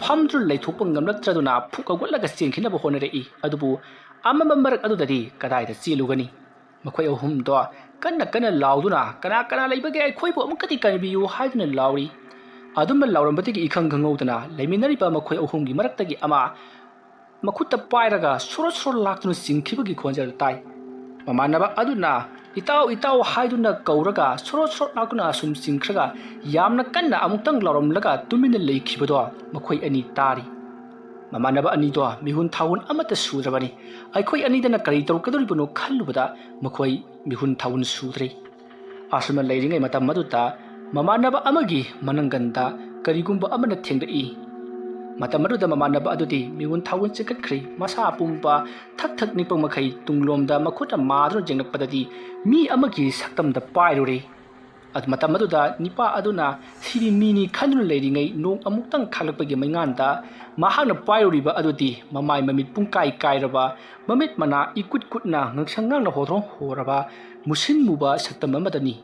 ꯐꯝꯗꯨꯅ ꯂꯩꯊꯣꯛꯄ ꯉꯝꯂꯛꯇ꯭ꯔꯗꯨꯅ ꯐꯨꯛ ꯍꯧꯒꯠꯂꯒ ꯆꯦꯟꯈꯤꯅꯕ ꯍꯣꯠꯅꯔꯛꯏ꯫ ꯑꯗꯨꯕꯨ ꯑꯃꯝꯕ ꯃꯔꯛ ꯑꯗꯨꯗꯗꯤ ꯀꯗꯥꯏꯗ ꯆꯦꯜꯂꯨꯒꯅꯤ? ꯃꯈꯣꯏ ꯑꯍꯨꯝꯗꯣ ꯀꯟꯅ ꯀꯟꯅ ꯂꯥꯎꯗꯨꯅ, "ꯀꯅꯥ ꯀꯅꯥ ꯂꯩꯕꯒꯦ? ꯑꯩꯈꯣꯏꯕꯨ ꯑꯃꯨꯛꯀꯗꯤ ꯀꯟꯕꯤꯌꯨ" ꯍꯥꯏꯗꯨꯅ ꯂꯥꯎꯔꯤ꯫ ꯑꯗꯨꯝꯅ ꯂꯥꯎꯔꯝꯕꯗꯒꯤ ꯏꯈꯪ ꯈꯪꯍꯧꯗꯅ ꯂꯩꯃꯤꯟꯅꯔꯤꯕ ꯃꯈꯣꯏ ꯑꯍꯨꯝꯒꯤ ꯃꯔꯛꯇꯒꯤ ꯑꯃ ꯃꯈꯨꯠꯇ ꯄꯥꯏꯔꯒ ꯁꯣꯔꯣꯠ ꯁꯣꯔꯣꯠ ꯂꯥꯛꯇꯨꯅ ꯆꯤꯡꯈꯤꯕꯒꯤ ꯈꯣꯟꯖꯦꯜ ꯇꯥꯏ꯫ ꯃꯃꯥꯟꯅꯕ ꯑꯗꯨꯅ "ꯏꯇꯥꯎ, ꯏꯇꯥꯎ" ꯍꯥꯏꯗꯨꯅ ꯀꯧꯔꯒ ꯁꯣꯔꯣꯠ ꯁꯣꯔꯣꯠ ꯂꯥꯛꯇꯨꯅ ꯑꯁꯨꯝ ꯆꯤꯡꯈ꯭ꯔꯒ ꯌꯥꯝꯅ ꯀꯟꯅ ꯑꯃꯨꯛꯇꯪ ꯂꯥꯎꯔꯝꯂꯒ ꯇꯨꯃꯤꯟꯅ ꯂꯩꯈꯤꯕꯗꯣ ꯃꯈꯣꯏ ꯑꯅꯤ ꯇꯥꯔꯤ꯫ ꯃꯃꯥꯟꯅꯕ ꯑꯅꯤꯗꯣ ꯃꯤꯍꯨꯟ ꯊꯥꯍꯨꯟ ꯑꯃꯠꯇ ꯁꯨꯗ꯭ꯔꯕꯅꯤ꯫ ꯑꯩꯈꯣꯏ ꯑꯅꯤꯗꯅ ꯀꯔꯤ ꯇꯧꯔꯛꯀꯗꯧꯔꯤꯕꯅꯣ ꯈꯜꯂꯨꯕꯗ ꯃꯈꯣꯏ ꯃꯤꯍꯨꯟ ꯊꯥꯍꯨꯟ ꯁꯨꯗ꯭ꯔꯦ꯫ ꯑꯁꯨꯝꯅ ꯂꯩꯔꯤꯉꯩ ꯃꯇꯝ ꯑꯗꯨꯗ ꯃꯃꯥꯟꯅꯕ ꯑꯃꯒꯤ ꯃꯅꯪꯒꯟꯗ ꯀꯔꯤꯒꯨꯝꯕ ꯑꯃꯅ ꯊꯦꯡꯂꯛꯏ꯫ ꯃꯇꯝ ꯑꯗꯨꯗ ꯃꯃꯥꯟꯅꯕ ꯑꯗꯨꯗꯤ ꯃꯤꯍꯨꯟ ꯊꯥꯍꯨꯟ ꯆꯦꯟꯈꯠꯈ꯭ꯔꯦ꯫ ꯃꯁꯥ ꯄꯨꯝꯕ ꯊꯛ ꯊꯛ ꯅꯤꯛꯄ ꯃꯈꯩ ꯇꯨꯡꯂꯣꯝꯗ ꯃꯈꯨꯠꯅ ꯃꯥꯗꯨꯅ ꯌꯦꯡꯂꯛꯄꯗꯗꯤ ꯃꯤ ꯑꯃꯒꯤ ꯁꯛꯇꯝꯗ ꯄꯥꯏꯔꯨꯔꯦ꯫ ꯃꯇꯝ ꯑꯗꯨꯗ ꯅꯤꯄꯥ ꯑꯗꯨꯅ ꯁꯤꯗꯤ ꯃꯤꯅꯤ ꯈꯟꯗꯨꯅ ꯂꯩꯔꯤꯉꯩ, ꯅꯣꯡ ꯑꯃꯨꯛꯇꯪ ꯈꯥꯛꯂꯛꯄꯒꯤ ꯃꯩꯉꯥꯟꯗ ꯃꯍꯥꯛꯅ ꯄꯥꯏꯔꯨꯔꯤꯕ ꯑꯗꯨꯗꯤ ꯃꯃꯥꯏ ꯃꯃꯤꯠ ꯄꯨꯡꯀꯥꯏ ꯀꯥꯏꯔꯕ, ꯃꯃꯤꯠ ꯃꯅꯥ ꯏꯀꯨꯠ ꯀꯨꯠꯅ ꯉꯥꯡꯁꯪ ꯉꯥꯡꯅ ꯍꯣꯗ꯭ꯔꯣꯡ ꯍꯣꯔꯕ ꯃꯨꯁꯤꯟ ꯃꯨꯕ ꯁꯛꯇꯝ ꯑꯃꯗꯅꯤ꯫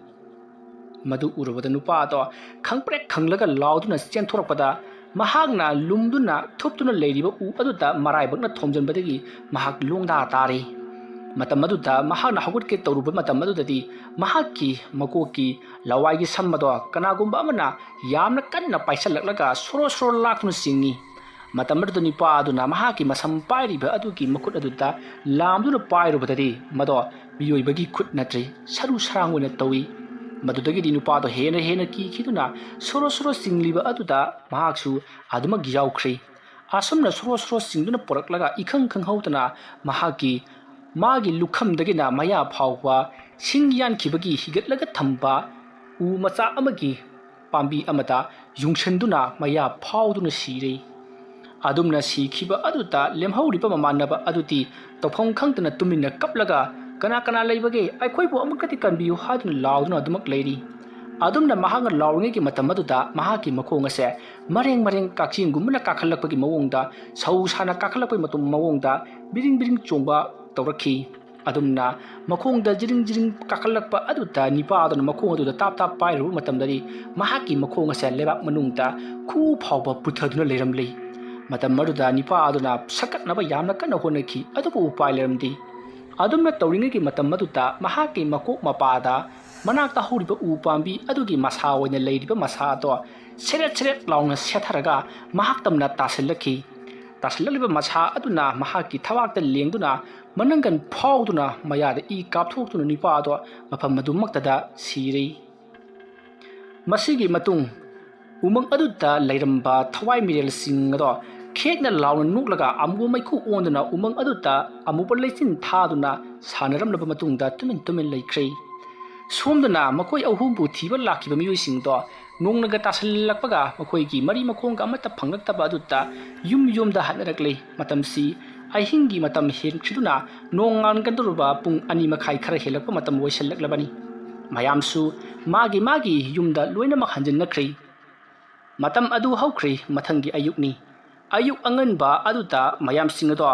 ꯃꯗꯨ ꯎꯔꯨꯕꯗ ꯅꯨꯄꯥ ꯑꯗꯣ ꯈꯪꯄ꯭ꯔꯦꯛ ꯈꯪꯂꯒ ꯂꯥꯎꯗꯨꯅ ꯆꯦꯟꯊꯣꯔꯛꯄꯗ, ꯃꯍꯥꯛꯅ ꯂꯨꯝꯗꯨꯅ ꯊꯨꯞꯇꯨꯅ ꯂꯩꯔꯤꯕ ꯎ ꯑꯗꯨꯗ ꯃꯔꯥꯏꯕꯛꯅ ꯊꯣꯝꯖꯤꯟꯕꯗꯒꯤ ꯃꯍꯥꯛ ꯂꯣꯡꯗꯥ ꯇꯥꯔꯤ꯫ ꯃꯇꯝ ꯑꯗꯨꯗ ꯃꯍꯥꯛꯅ ꯍꯧꯒꯠꯀꯦ ꯇꯧꯔꯨꯕ ꯃꯇꯝ ꯑꯗꯨꯗꯗꯤ ꯃꯍꯥꯛꯀꯤ ꯃꯀꯣꯛꯀꯤ ꯂꯋꯥꯏꯒꯤ ꯁꯝ ꯑꯗꯣ ꯀꯅꯥꯒꯨꯝꯕ ꯑꯃꯅ ꯌꯥꯝꯅ ꯀꯟꯅ ꯄꯥꯏꯁꯜꯂꯛꯂꯒ ꯁꯣꯔꯣ ꯁꯣꯔꯣ ꯂꯥꯛꯇꯨꯅ ꯆꯤꯡꯏ꯫ ꯃꯇꯝ ꯑꯗꯨꯗ ꯅꯨꯄꯥ ꯑꯗꯨꯅ ꯃꯍꯥꯛꯀꯤ ꯃꯁꯝ ꯄꯥꯏꯔꯤꯕ ꯑꯗꯨꯒꯤ ꯃꯈꯨꯠ ꯑꯗꯨꯗ ꯂꯥꯝꯗꯨꯅ ꯄꯥꯏꯔꯨꯕꯗꯗꯤ ꯃꯗꯣ ꯃꯤꯑꯣꯏꯕꯒꯤ ꯈꯨꯠ ꯅꯠꯇ꯭ꯔꯦ, ꯁꯔꯨ ꯁꯔꯥꯡ ꯑꯣꯏꯅ ꯇꯧꯏ꯫ ꯃꯗꯨꯗꯒꯤꯗꯤ ꯅꯨꯄꯥꯗꯣ ꯍꯦꯟꯅ ꯍꯦꯟꯅ ꯀꯤꯈꯤꯗꯨꯅ ꯁꯣꯔꯣ ꯁꯣꯔꯣ ꯆꯤꯡꯂꯤꯕ ꯑꯗꯨꯗ ꯃꯍꯥꯛꯁꯨ ꯑꯗꯨꯃꯛ ꯌꯥꯎꯈ꯭ꯔꯦ꯫ ꯑꯁꯨꯝꯅ ꯁꯣꯔꯣ ꯁꯣꯔꯣ ꯆꯤꯡꯗꯨꯅ ꯄꯨꯔꯛꯂꯒ ꯏꯈꯪ ꯈꯪꯍꯧꯗꯅ ꯃꯍꯥꯛꯀꯤ, ꯃꯥꯒꯤ ꯂꯨꯈꯝꯗꯒꯤꯅ ꯃꯌꯥ ꯐꯥꯎꯕ ꯁꯤꯡ ꯌꯥꯟꯈꯤꯕꯒꯤ ꯍꯤꯒꯠꯂꯒ ꯊꯝꯕ ꯎ ꯃꯆꯥ ꯑꯃꯒꯤ ꯄꯥꯝꯕꯤ ꯑꯃꯗ ꯌꯨꯡꯁꯟꯗꯨꯅ ꯃꯌꯥ ꯐꯥꯎꯗꯨꯅ ꯁꯤꯔꯦ꯫ ꯑꯗꯨꯝꯅ ꯁꯤꯈꯤꯕ ꯑꯗꯨꯗ ꯂꯦꯝꯍꯧꯔꯤꯕ ꯃꯃꯥꯟꯅꯕ ꯑꯗꯨꯗꯤ ꯇꯧꯐꯝ ꯈꯪꯗꯅ ꯇꯨꯃꯤꯟꯅ ꯀꯞꯂꯒ, "ꯀꯅꯥ ꯀꯅꯥ ꯂꯩꯕꯒꯦ? ꯑꯩꯈꯣꯏꯕꯨ ꯑꯃꯨꯛꯀꯗꯤ ꯀꯟꯕꯤꯌꯨ" ꯍꯥꯏꯗꯨꯅ ꯂꯥꯎꯗꯨꯅ ꯑꯗꯨꯃꯛ ꯂꯩꯔꯤ꯫ ꯑꯗꯨꯝꯅ ꯃꯍꯥꯛꯅ ꯂꯥꯎꯔꯤꯉꯩꯒꯤ ꯃꯇꯝ ꯑꯗꯨꯗ ꯃꯍꯥꯛꯀꯤ ꯃꯈꯣꯡ ꯑꯁꯦ ꯃꯔꯦꯡ ꯃꯔꯦꯡ ꯀꯛꯆꯦꯡꯒꯨꯝꯕꯅ ꯀꯥꯈꯠꯂꯛꯄꯒꯤ ꯃꯑꯣꯡꯗ, ꯁꯧ ꯁꯥꯅ ꯀꯥꯈꯠꯂꯛꯄꯒꯤ ꯃꯇꯨꯡ ꯃꯑꯣꯡꯗ ꯕꯤꯔꯤꯡ ꯕꯤꯔꯤꯡ ꯆꯣꯡꯕ ꯇꯧꯔꯛꯈꯤ꯫ ꯑꯗꯨꯝꯅ ꯃꯈꯣꯡꯗ ꯖꯤꯔꯤꯡ ꯖꯤꯔꯤꯡ ꯀꯥꯈꯠꯂꯛꯄ ꯑꯗꯨꯗ ꯅꯤꯄꯥ ꯑꯗꯨꯅ ꯃꯈꯣꯡ ꯑꯗꯨꯗ ꯇꯥꯞ ꯇꯥꯞ ꯄꯥꯏꯔꯨꯕ ꯃꯇꯝꯗꯗꯤ ꯃꯍꯥꯛꯀꯤ ꯃꯈꯣꯡ ꯑꯁꯦ ꯂꯩꯕꯥꯛ ꯃꯅꯨꯡꯗ ꯈꯨ ꯐꯥꯎꯕ ꯄꯨꯊꯗꯨꯅ ꯂꯩꯔꯝꯂꯤ꯫ ꯃꯇꯝ ꯑꯗꯨꯗ ꯅꯤꯄꯥ ꯑꯗꯨꯅ ꯁꯛꯀꯠꯅꯕ ꯌꯥꯝꯅ ꯀꯟꯅ ꯍꯣꯠꯅꯈꯤ, ꯑꯗꯨꯕꯨ ꯎꯄꯥꯏ ꯂꯩꯔꯝꯗꯦ꯫ ꯑꯗꯨꯝꯅ ꯇꯧꯔꯤꯉꯩꯒꯤ ꯃꯇꯝ ꯑꯗꯨꯗ ꯃꯍꯥꯛꯀꯤ ꯃꯀꯣꯛ ꯃꯄꯥꯗ ꯃꯅꯥꯛꯇ ꯍꯧꯔꯤꯕ ꯎ ꯄꯥꯝꯕꯤ ꯑꯗꯨꯒꯤ ꯃꯁꯥ ꯑꯣꯏꯅ ꯂꯩꯔꯤꯕ ꯃꯁꯥ ꯑꯗꯣ ꯁꯦꯔꯦꯠ ꯁꯦꯔꯦꯠ ꯂꯥꯎꯅ ꯁꯦꯠꯊꯔꯒ ꯃꯍꯥꯛ ꯇꯝꯅ ꯇꯥꯁꯤꯜꯂꯛꯈꯤ꯫ ꯇꯥꯁꯤꯜꯂꯛꯂꯤꯕ ꯃꯁꯥ ꯑꯗꯨꯅ ꯃꯍꯥꯛꯀꯤ ꯊꯕꯥꯛꯇ ꯂꯦꯡꯗꯨꯅ ꯃꯅꯪꯒꯟ ꯐꯥꯎꯗꯨꯅ ꯃꯌꯥꯗ ꯏ ꯀꯥꯞꯊꯣꯛꯇꯨꯅ ꯅꯤꯄꯥ ꯑꯗꯣ ꯃꯐꯝ ꯑꯗꯨꯃꯛꯇꯗ ꯁꯤꯔꯦ꯫ ꯃꯁꯤꯒꯤ ꯃꯇꯨꯡ ꯎꯃꯪ ꯑꯗꯨꯗ ꯂꯩꯔꯝꯕ ꯊꯋꯥꯏ ꯃꯤꯔꯦꯜꯁꯤꯡ ꯑꯗꯣ ꯈꯦꯛꯅ ꯂꯥꯎꯅ ꯅꯣꯛꯂꯒ ꯑꯃꯨꯕ ꯃꯩꯈꯨ ꯑꯣꯟꯗꯨꯅ ꯎꯃꯪ ꯑꯗꯨꯗ ꯑꯃꯨꯕ ꯂꯩꯆꯤꯟ ꯊꯥꯗꯨꯅ ꯁꯥꯟꯅꯔꯝꯂꯕ ꯃꯇꯨꯡꯗ ꯇꯨꯃꯤꯟ ꯇꯨꯃꯤꯟ ꯂꯩꯈ꯭ꯔꯦ꯫ ꯁꯣꯝꯗꯅ ꯃꯈꯣꯏ ꯑꯍꯨꯝꯕꯨ ꯊꯤꯕ ꯂꯥꯛꯈꯤꯕ ꯃꯤꯑꯣꯏꯁꯤꯡꯗꯣ ꯅꯣꯡꯅꯒ ꯇꯥꯁꯤꯜꯂꯛꯄꯒ ꯃꯈꯣꯏꯒꯤ ꯃꯔꯤ ꯃꯈꯣꯡꯒ ꯑꯃꯠꯇ ꯐꯪꯂꯛꯇꯕ ꯑꯗꯨꯗ ꯌꯨꯝ ꯌꯨꯝꯗ ꯍꯟꯅꯔꯛꯂꯦ꯫ ꯃꯇꯝꯁꯤ ꯑꯍꯤꯡꯒꯤ ꯃꯇꯝ ꯍꯦꯟꯈꯤꯗꯨꯅ ꯅꯣꯡꯉꯥꯟꯒꯗꯧꯔꯕ ꯄꯨꯡ ꯑꯅꯤ ꯃꯈꯥꯏ ꯈꯔ ꯍꯦꯜꯂꯛꯄ ꯃꯇꯝ ꯑꯣꯏꯁꯤꯜꯂꯛꯂꯕꯅꯤ꯫ ꯃꯌꯥꯝꯁꯨ ꯃꯥꯒꯤ ꯃꯥꯒꯤ ꯌꯨꯝꯗ ꯂꯣꯏꯅꯃꯛ ꯍꯟꯖꯤꯟꯅꯈ꯭ꯔꯦ꯫ ꯃꯇꯝ ꯑꯗꯨ ꯍꯧꯈ꯭ꯔꯦ꯫ ꯃꯊꯪꯒꯤ ꯑꯌꯨꯛꯅꯤ꯫ ꯑꯌꯨꯛ ꯑꯉꯟꯕ ꯑꯗꯨꯗ ꯃꯌꯥꯝꯁꯤꯡ ꯑꯗꯣ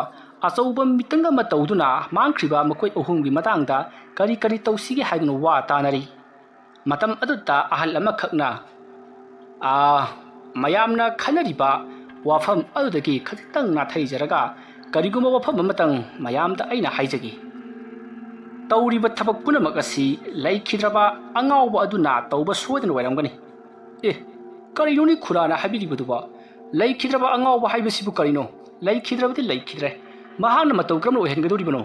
ꯑꯆꯧꯕ ꯃꯤꯇꯪ ꯑꯃ ꯇꯧꯗꯨꯅ ꯃꯥꯡꯈ꯭ꯔꯤꯕ ꯃꯈꯣꯏ ꯑꯍꯨꯝꯒꯤ ꯃꯇꯥꯡꯗ ꯀꯔꯤ ꯀꯔꯤ ꯇꯧꯁꯤꯒꯦ ꯍꯥꯏꯗꯨꯅ ꯋꯥ ꯇꯥꯅꯔꯤ꯫ ꯃꯇꯝ ꯑꯗꯨꯗ ꯑꯍꯜ ꯑꯃꯈꯛꯅ, "ꯑꯥ, ꯃꯌꯥꯝꯅ ꯈꯟꯅꯔꯤꯕ ꯋꯥꯐꯝ ꯑꯗꯨꯗꯒꯤ ꯈꯖꯤꯛꯇꯪ ꯅꯥꯊꯩꯖꯔꯒ ꯀꯔꯤꯒꯨꯝꯕ ꯋꯥꯐꯝ ꯑꯃꯇꯪ ꯃꯌꯥꯝꯗ ꯑꯩꯅ ꯍꯥꯏꯖꯒꯦ꯫ ꯇꯧꯔꯤꯕ ꯊꯕꯛ ꯄꯨꯝꯅꯃꯛ ꯑꯁꯤ ꯂꯩꯈꯤꯗ꯭ꯔꯕ ꯑꯉꯥꯎꯕ ꯑꯗꯨꯅ ꯇꯧꯕ ꯁꯣꯏꯗꯅ ꯑꯣꯏꯔꯝꯒꯅꯤ꯫" "ꯑꯦ, ꯀꯔꯤꯅꯣꯅꯦ ꯈꯨꯔꯥꯅ ꯍꯥꯏꯕꯤꯔꯤꯕꯗꯨꯕꯣ? ꯂꯩꯈꯤꯗ꯭ꯔꯕ ꯑꯉꯥꯎꯕ ꯍꯥꯏꯕꯁꯤꯕꯨ ꯀꯔꯤꯅꯣ? ꯂꯩꯈꯤꯗ꯭ꯔꯕꯗꯤ ꯂꯩꯈꯤꯗ꯭ꯔꯦ꯫ ꯃꯍꯥꯛꯅ ꯃꯇꯧ ꯀꯔꯝꯅ ꯑꯣꯏꯍꯟꯒꯗꯧꯔꯤꯕꯅꯣ?"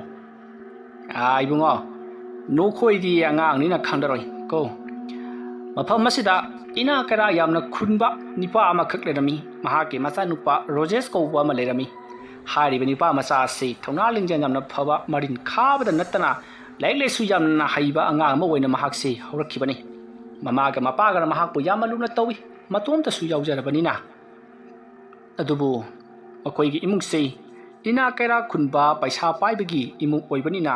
"ꯑꯥ, ꯏꯕꯨꯡꯉꯣ, ꯅꯈꯣꯏꯗꯤ ꯑꯉꯥꯡꯅꯤꯅ ꯈꯪꯂꯔꯣꯏ ꯀꯣ꯫ ꯃꯐꯝ ꯑꯁꯤꯗ ꯏꯅꯥ ꯀꯩꯔꯥ ꯌꯥꯝꯅ ꯈꯨꯟꯕ ꯅꯨꯄꯥ ꯑꯃꯈꯛ ꯂꯩꯔꯝꯃꯤ꯫ ꯃꯍꯥꯛꯀꯤ ꯃꯆꯥꯅꯨꯄꯥ ꯔꯣꯖꯦꯁ ꯀꯧꯕ ꯑꯃ ꯂꯩꯔꯝꯃꯤ꯫ ꯍꯥꯏꯔꯤꯕ ꯅꯨꯄꯥ ꯃꯆꯥ ꯑꯁꯤ ꯊꯧꯅꯥ ꯂꯤꯡꯖꯦꯜ ꯌꯥꯝꯅ ꯐꯕ, ꯃꯔꯤꯟ ꯈꯥꯕꯗ ꯅꯠꯇꯅ ꯂꯥꯏꯔꯤꯛ ꯂꯥꯏꯁꯨ ꯌꯥꯝꯅ ꯍꯩꯕ ꯑꯉꯥꯡ ꯑꯃ ꯑꯣꯏꯅ ꯃꯍꯥꯛꯁꯤ ꯍꯧꯔꯛꯈꯤꯕꯅꯤ꯫ ꯃꯃꯥꯒ ꯃꯄꯥꯒꯅ ꯃꯍꯥꯛꯄꯨ ꯌꯥꯝꯅ ꯂꯨꯅ ꯇꯧꯏ, ꯃꯇꯣꯝꯇꯁꯨ ꯌꯥꯎꯖꯔꯕꯅꯤꯅ꯫ ꯑꯗꯨꯕꯨ ꯃꯈꯣꯏꯒꯤ ꯏꯃꯨꯡꯁꯤ ꯏꯅꯥ ꯀꯩꯔꯥ ꯈꯨꯟꯕ, ꯄꯩꯁꯥ ꯄꯥꯏꯕꯒꯤ ꯏꯃꯨꯡ ꯑꯣꯏꯕꯅꯤꯅ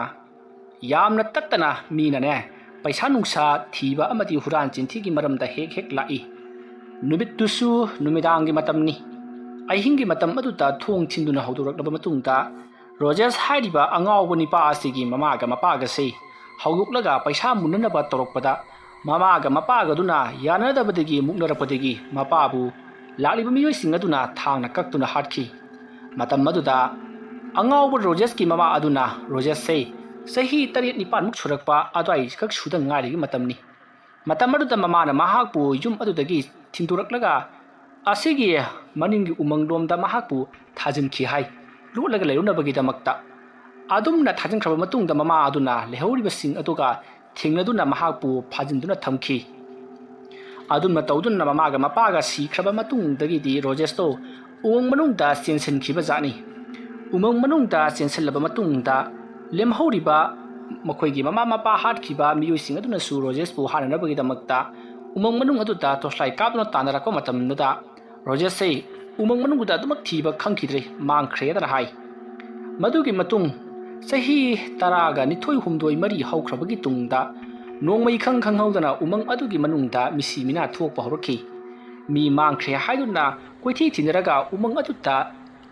ꯌꯥꯝꯅ ꯇꯠꯇꯅ ꯃꯤꯅꯅꯦ, ꯄꯩꯁꯥ ꯅꯨꯡꯁꯥ ꯊꯤꯕ ꯑꯃꯗꯤ ꯍꯨꯔꯥꯟ ꯆꯤꯟꯊꯤꯒꯤ ꯃꯔꯝꯗ ꯍꯦꯛ ꯍꯦꯛ ꯂꯥꯛꯏ꯫ ꯅꯨꯃꯤꯠꯇꯨꯁꯨ ꯅꯨꯃꯤꯗꯥꯡꯒꯤ ꯃꯇꯝꯅꯤ꯫ ꯑꯍꯤꯡꯒꯤ ꯃꯇꯝ ꯑꯗꯨꯗ ꯊꯣꯡ ꯊꯤꯟꯗꯨꯅ ꯍꯧꯗꯣꯔꯛꯂꯕ ꯃꯇꯨꯡꯗ, ꯔꯣꯖꯦꯁ ꯍꯥꯏꯔꯤꯕ ꯑꯉꯥꯎꯕ ꯅꯤꯄꯥ ꯑꯁꯤꯒꯤ ꯃꯃꯥꯒ ꯃꯄꯥꯒꯁꯤ ꯍꯧꯗꯣꯛꯂꯒ ꯄꯩꯁꯥ ꯃꯨꯟꯅꯅꯕ ꯇꯧꯔꯛꯄꯗ, ꯃꯃꯥꯒ ꯃꯄꯥꯒꯗꯨꯅ ꯌꯥꯅꯗꯕꯗꯒꯤ ꯃꯨꯛꯅꯔꯛꯄꯗꯒꯤ ꯃꯄꯥꯕꯨ ꯂꯥꯛꯂꯤꯕ ꯃꯤꯑꯣꯏꯁꯤꯡ ꯑꯗꯨꯅ ꯊꯥꯡꯅ ꯀꯛꯇꯨꯅ ꯍꯥꯠꯈꯤ꯫ ꯃꯇꯝ ꯑꯗꯨꯗ ꯑꯉꯥꯎꯕ ꯔꯣꯖꯦꯁꯀꯤ ꯃꯃꯥ ꯑꯗꯨꯅ ꯔꯣꯖꯦꯁꯁꯦ ꯆꯍꯤ ꯇꯔꯦꯠ ꯅꯤꯄꯥꯟꯃꯨꯛ ꯁꯨꯔꯛꯄ ꯑꯗꯨꯋꯥꯏꯈꯛ ꯁꯨꯗ ꯉꯥꯏꯔꯤꯕ ꯃꯇꯝꯅꯤ꯫ ꯃꯇꯝ ꯑꯗꯨꯗ ꯃꯃꯥꯅ ꯃꯍꯥꯛꯄꯨ ꯌꯨꯝ ꯑꯗꯨꯗꯒꯤ ꯊꯤꯟꯗꯣꯔꯛꯂꯒ ꯑꯁꯤꯒꯤ ꯃꯅꯤꯡꯒꯤ ꯎꯃꯪꯂꯣꯝꯗ ꯃꯍꯥꯛꯄꯨ ꯊꯥꯖꯤꯟꯈꯤ ꯍꯥꯏ, ꯂꯣꯠꯂꯒ ꯂꯩꯔꯨꯅꯕꯒꯤꯗꯃꯛꯇ꯫ ꯑꯗꯨꯝꯅ ꯊꯥꯖꯤꯟꯈ꯭ꯔꯕ ꯃꯇꯨꯡꯗ ꯃꯃꯥ ꯑꯗꯨꯅ ꯂꯩꯍꯧꯔꯤꯕꯁꯤꯡ ꯑꯗꯨꯒ ꯊꯦꯡꯅꯗꯨꯅ ꯃꯍꯥꯛꯄꯨ ꯐꯥꯖꯤꯟꯗꯨꯅ ꯊꯝꯈꯤ꯫ ꯑꯗꯨꯝꯅ ꯇꯧꯗꯨꯅ ꯃꯃꯥꯒ ꯃꯄꯥꯒ ꯁꯤꯈ꯭ꯔꯕ ꯃꯇꯨꯡꯗꯒꯤꯗꯤ ꯔꯣꯖꯦꯁꯇꯣ ꯎꯃꯪ ꯃꯅꯨꯡꯗ ꯆꯦꯟꯁꯤꯟꯈꯤꯕ ꯖꯥꯠꯅꯤ꯫ ꯎꯃꯪ ꯃꯅꯨꯡꯗ ꯆꯦꯟꯁꯤꯜꯂꯕ ꯃꯇꯨꯡꯗ ꯂꯦꯝꯍꯧꯔꯤꯕ ꯃꯈꯣꯏꯒꯤ ꯃꯃꯥ ꯃꯄꯥ ꯍꯥꯠꯈꯤꯕ ꯃꯤꯑꯣꯏꯁꯤꯡ ꯑꯗꯨꯅꯁꯨ ꯔꯣꯖꯦꯁꯄꯨ ꯍꯥꯠꯅꯅꯕꯒꯤꯗꯃꯛꯇ ꯎꯃꯪ ꯃꯅꯨꯡ ꯑꯗꯨꯗ ꯇꯣꯔꯆꯂꯥꯏꯠ ꯀꯥꯞꯇꯨꯅ ꯇꯥꯟꯅꯔꯛꯄ ꯃꯇꯝꯗꯨꯗ ꯔꯣꯖꯦꯁꯁꯦ ꯎꯃꯪ ꯃꯅꯨꯡꯗꯨꯗ ꯑꯗꯨꯃꯛ ꯊꯤꯕ ꯈꯪꯈꯤꯗ꯭ꯔꯦ, ꯃꯥꯡꯈ꯭ꯔꯦꯗꯅ ꯍꯥꯏ꯫ ꯃꯗꯨꯒꯤ ꯃꯇꯨꯡ ꯆꯍꯤ ꯇꯔꯥꯒ ꯅꯤꯊꯣꯏ ꯍꯨꯝꯗꯣꯏ ꯃꯔꯤ ꯍꯧꯈ꯭ꯔꯕꯒꯤ ꯇꯨꯡꯗ ꯅꯣꯡꯃꯩ ꯈꯪ ꯈꯪꯍꯧꯗꯅ ꯎꯃꯪ ꯑꯗꯨꯒꯤ ꯃꯅꯨꯡꯗ ꯃꯤꯁꯤ ꯃꯤꯅꯥ ꯊꯣꯛꯄ ꯍꯧꯔꯛꯈꯤ꯫ ꯃꯤ ꯃꯥꯡꯈ꯭ꯔꯦ ꯍꯥꯏꯗꯨꯅ ꯀꯣꯏꯊꯤ ꯊꯤꯅꯔꯒ ꯎꯃꯪ ꯑꯗꯨꯗ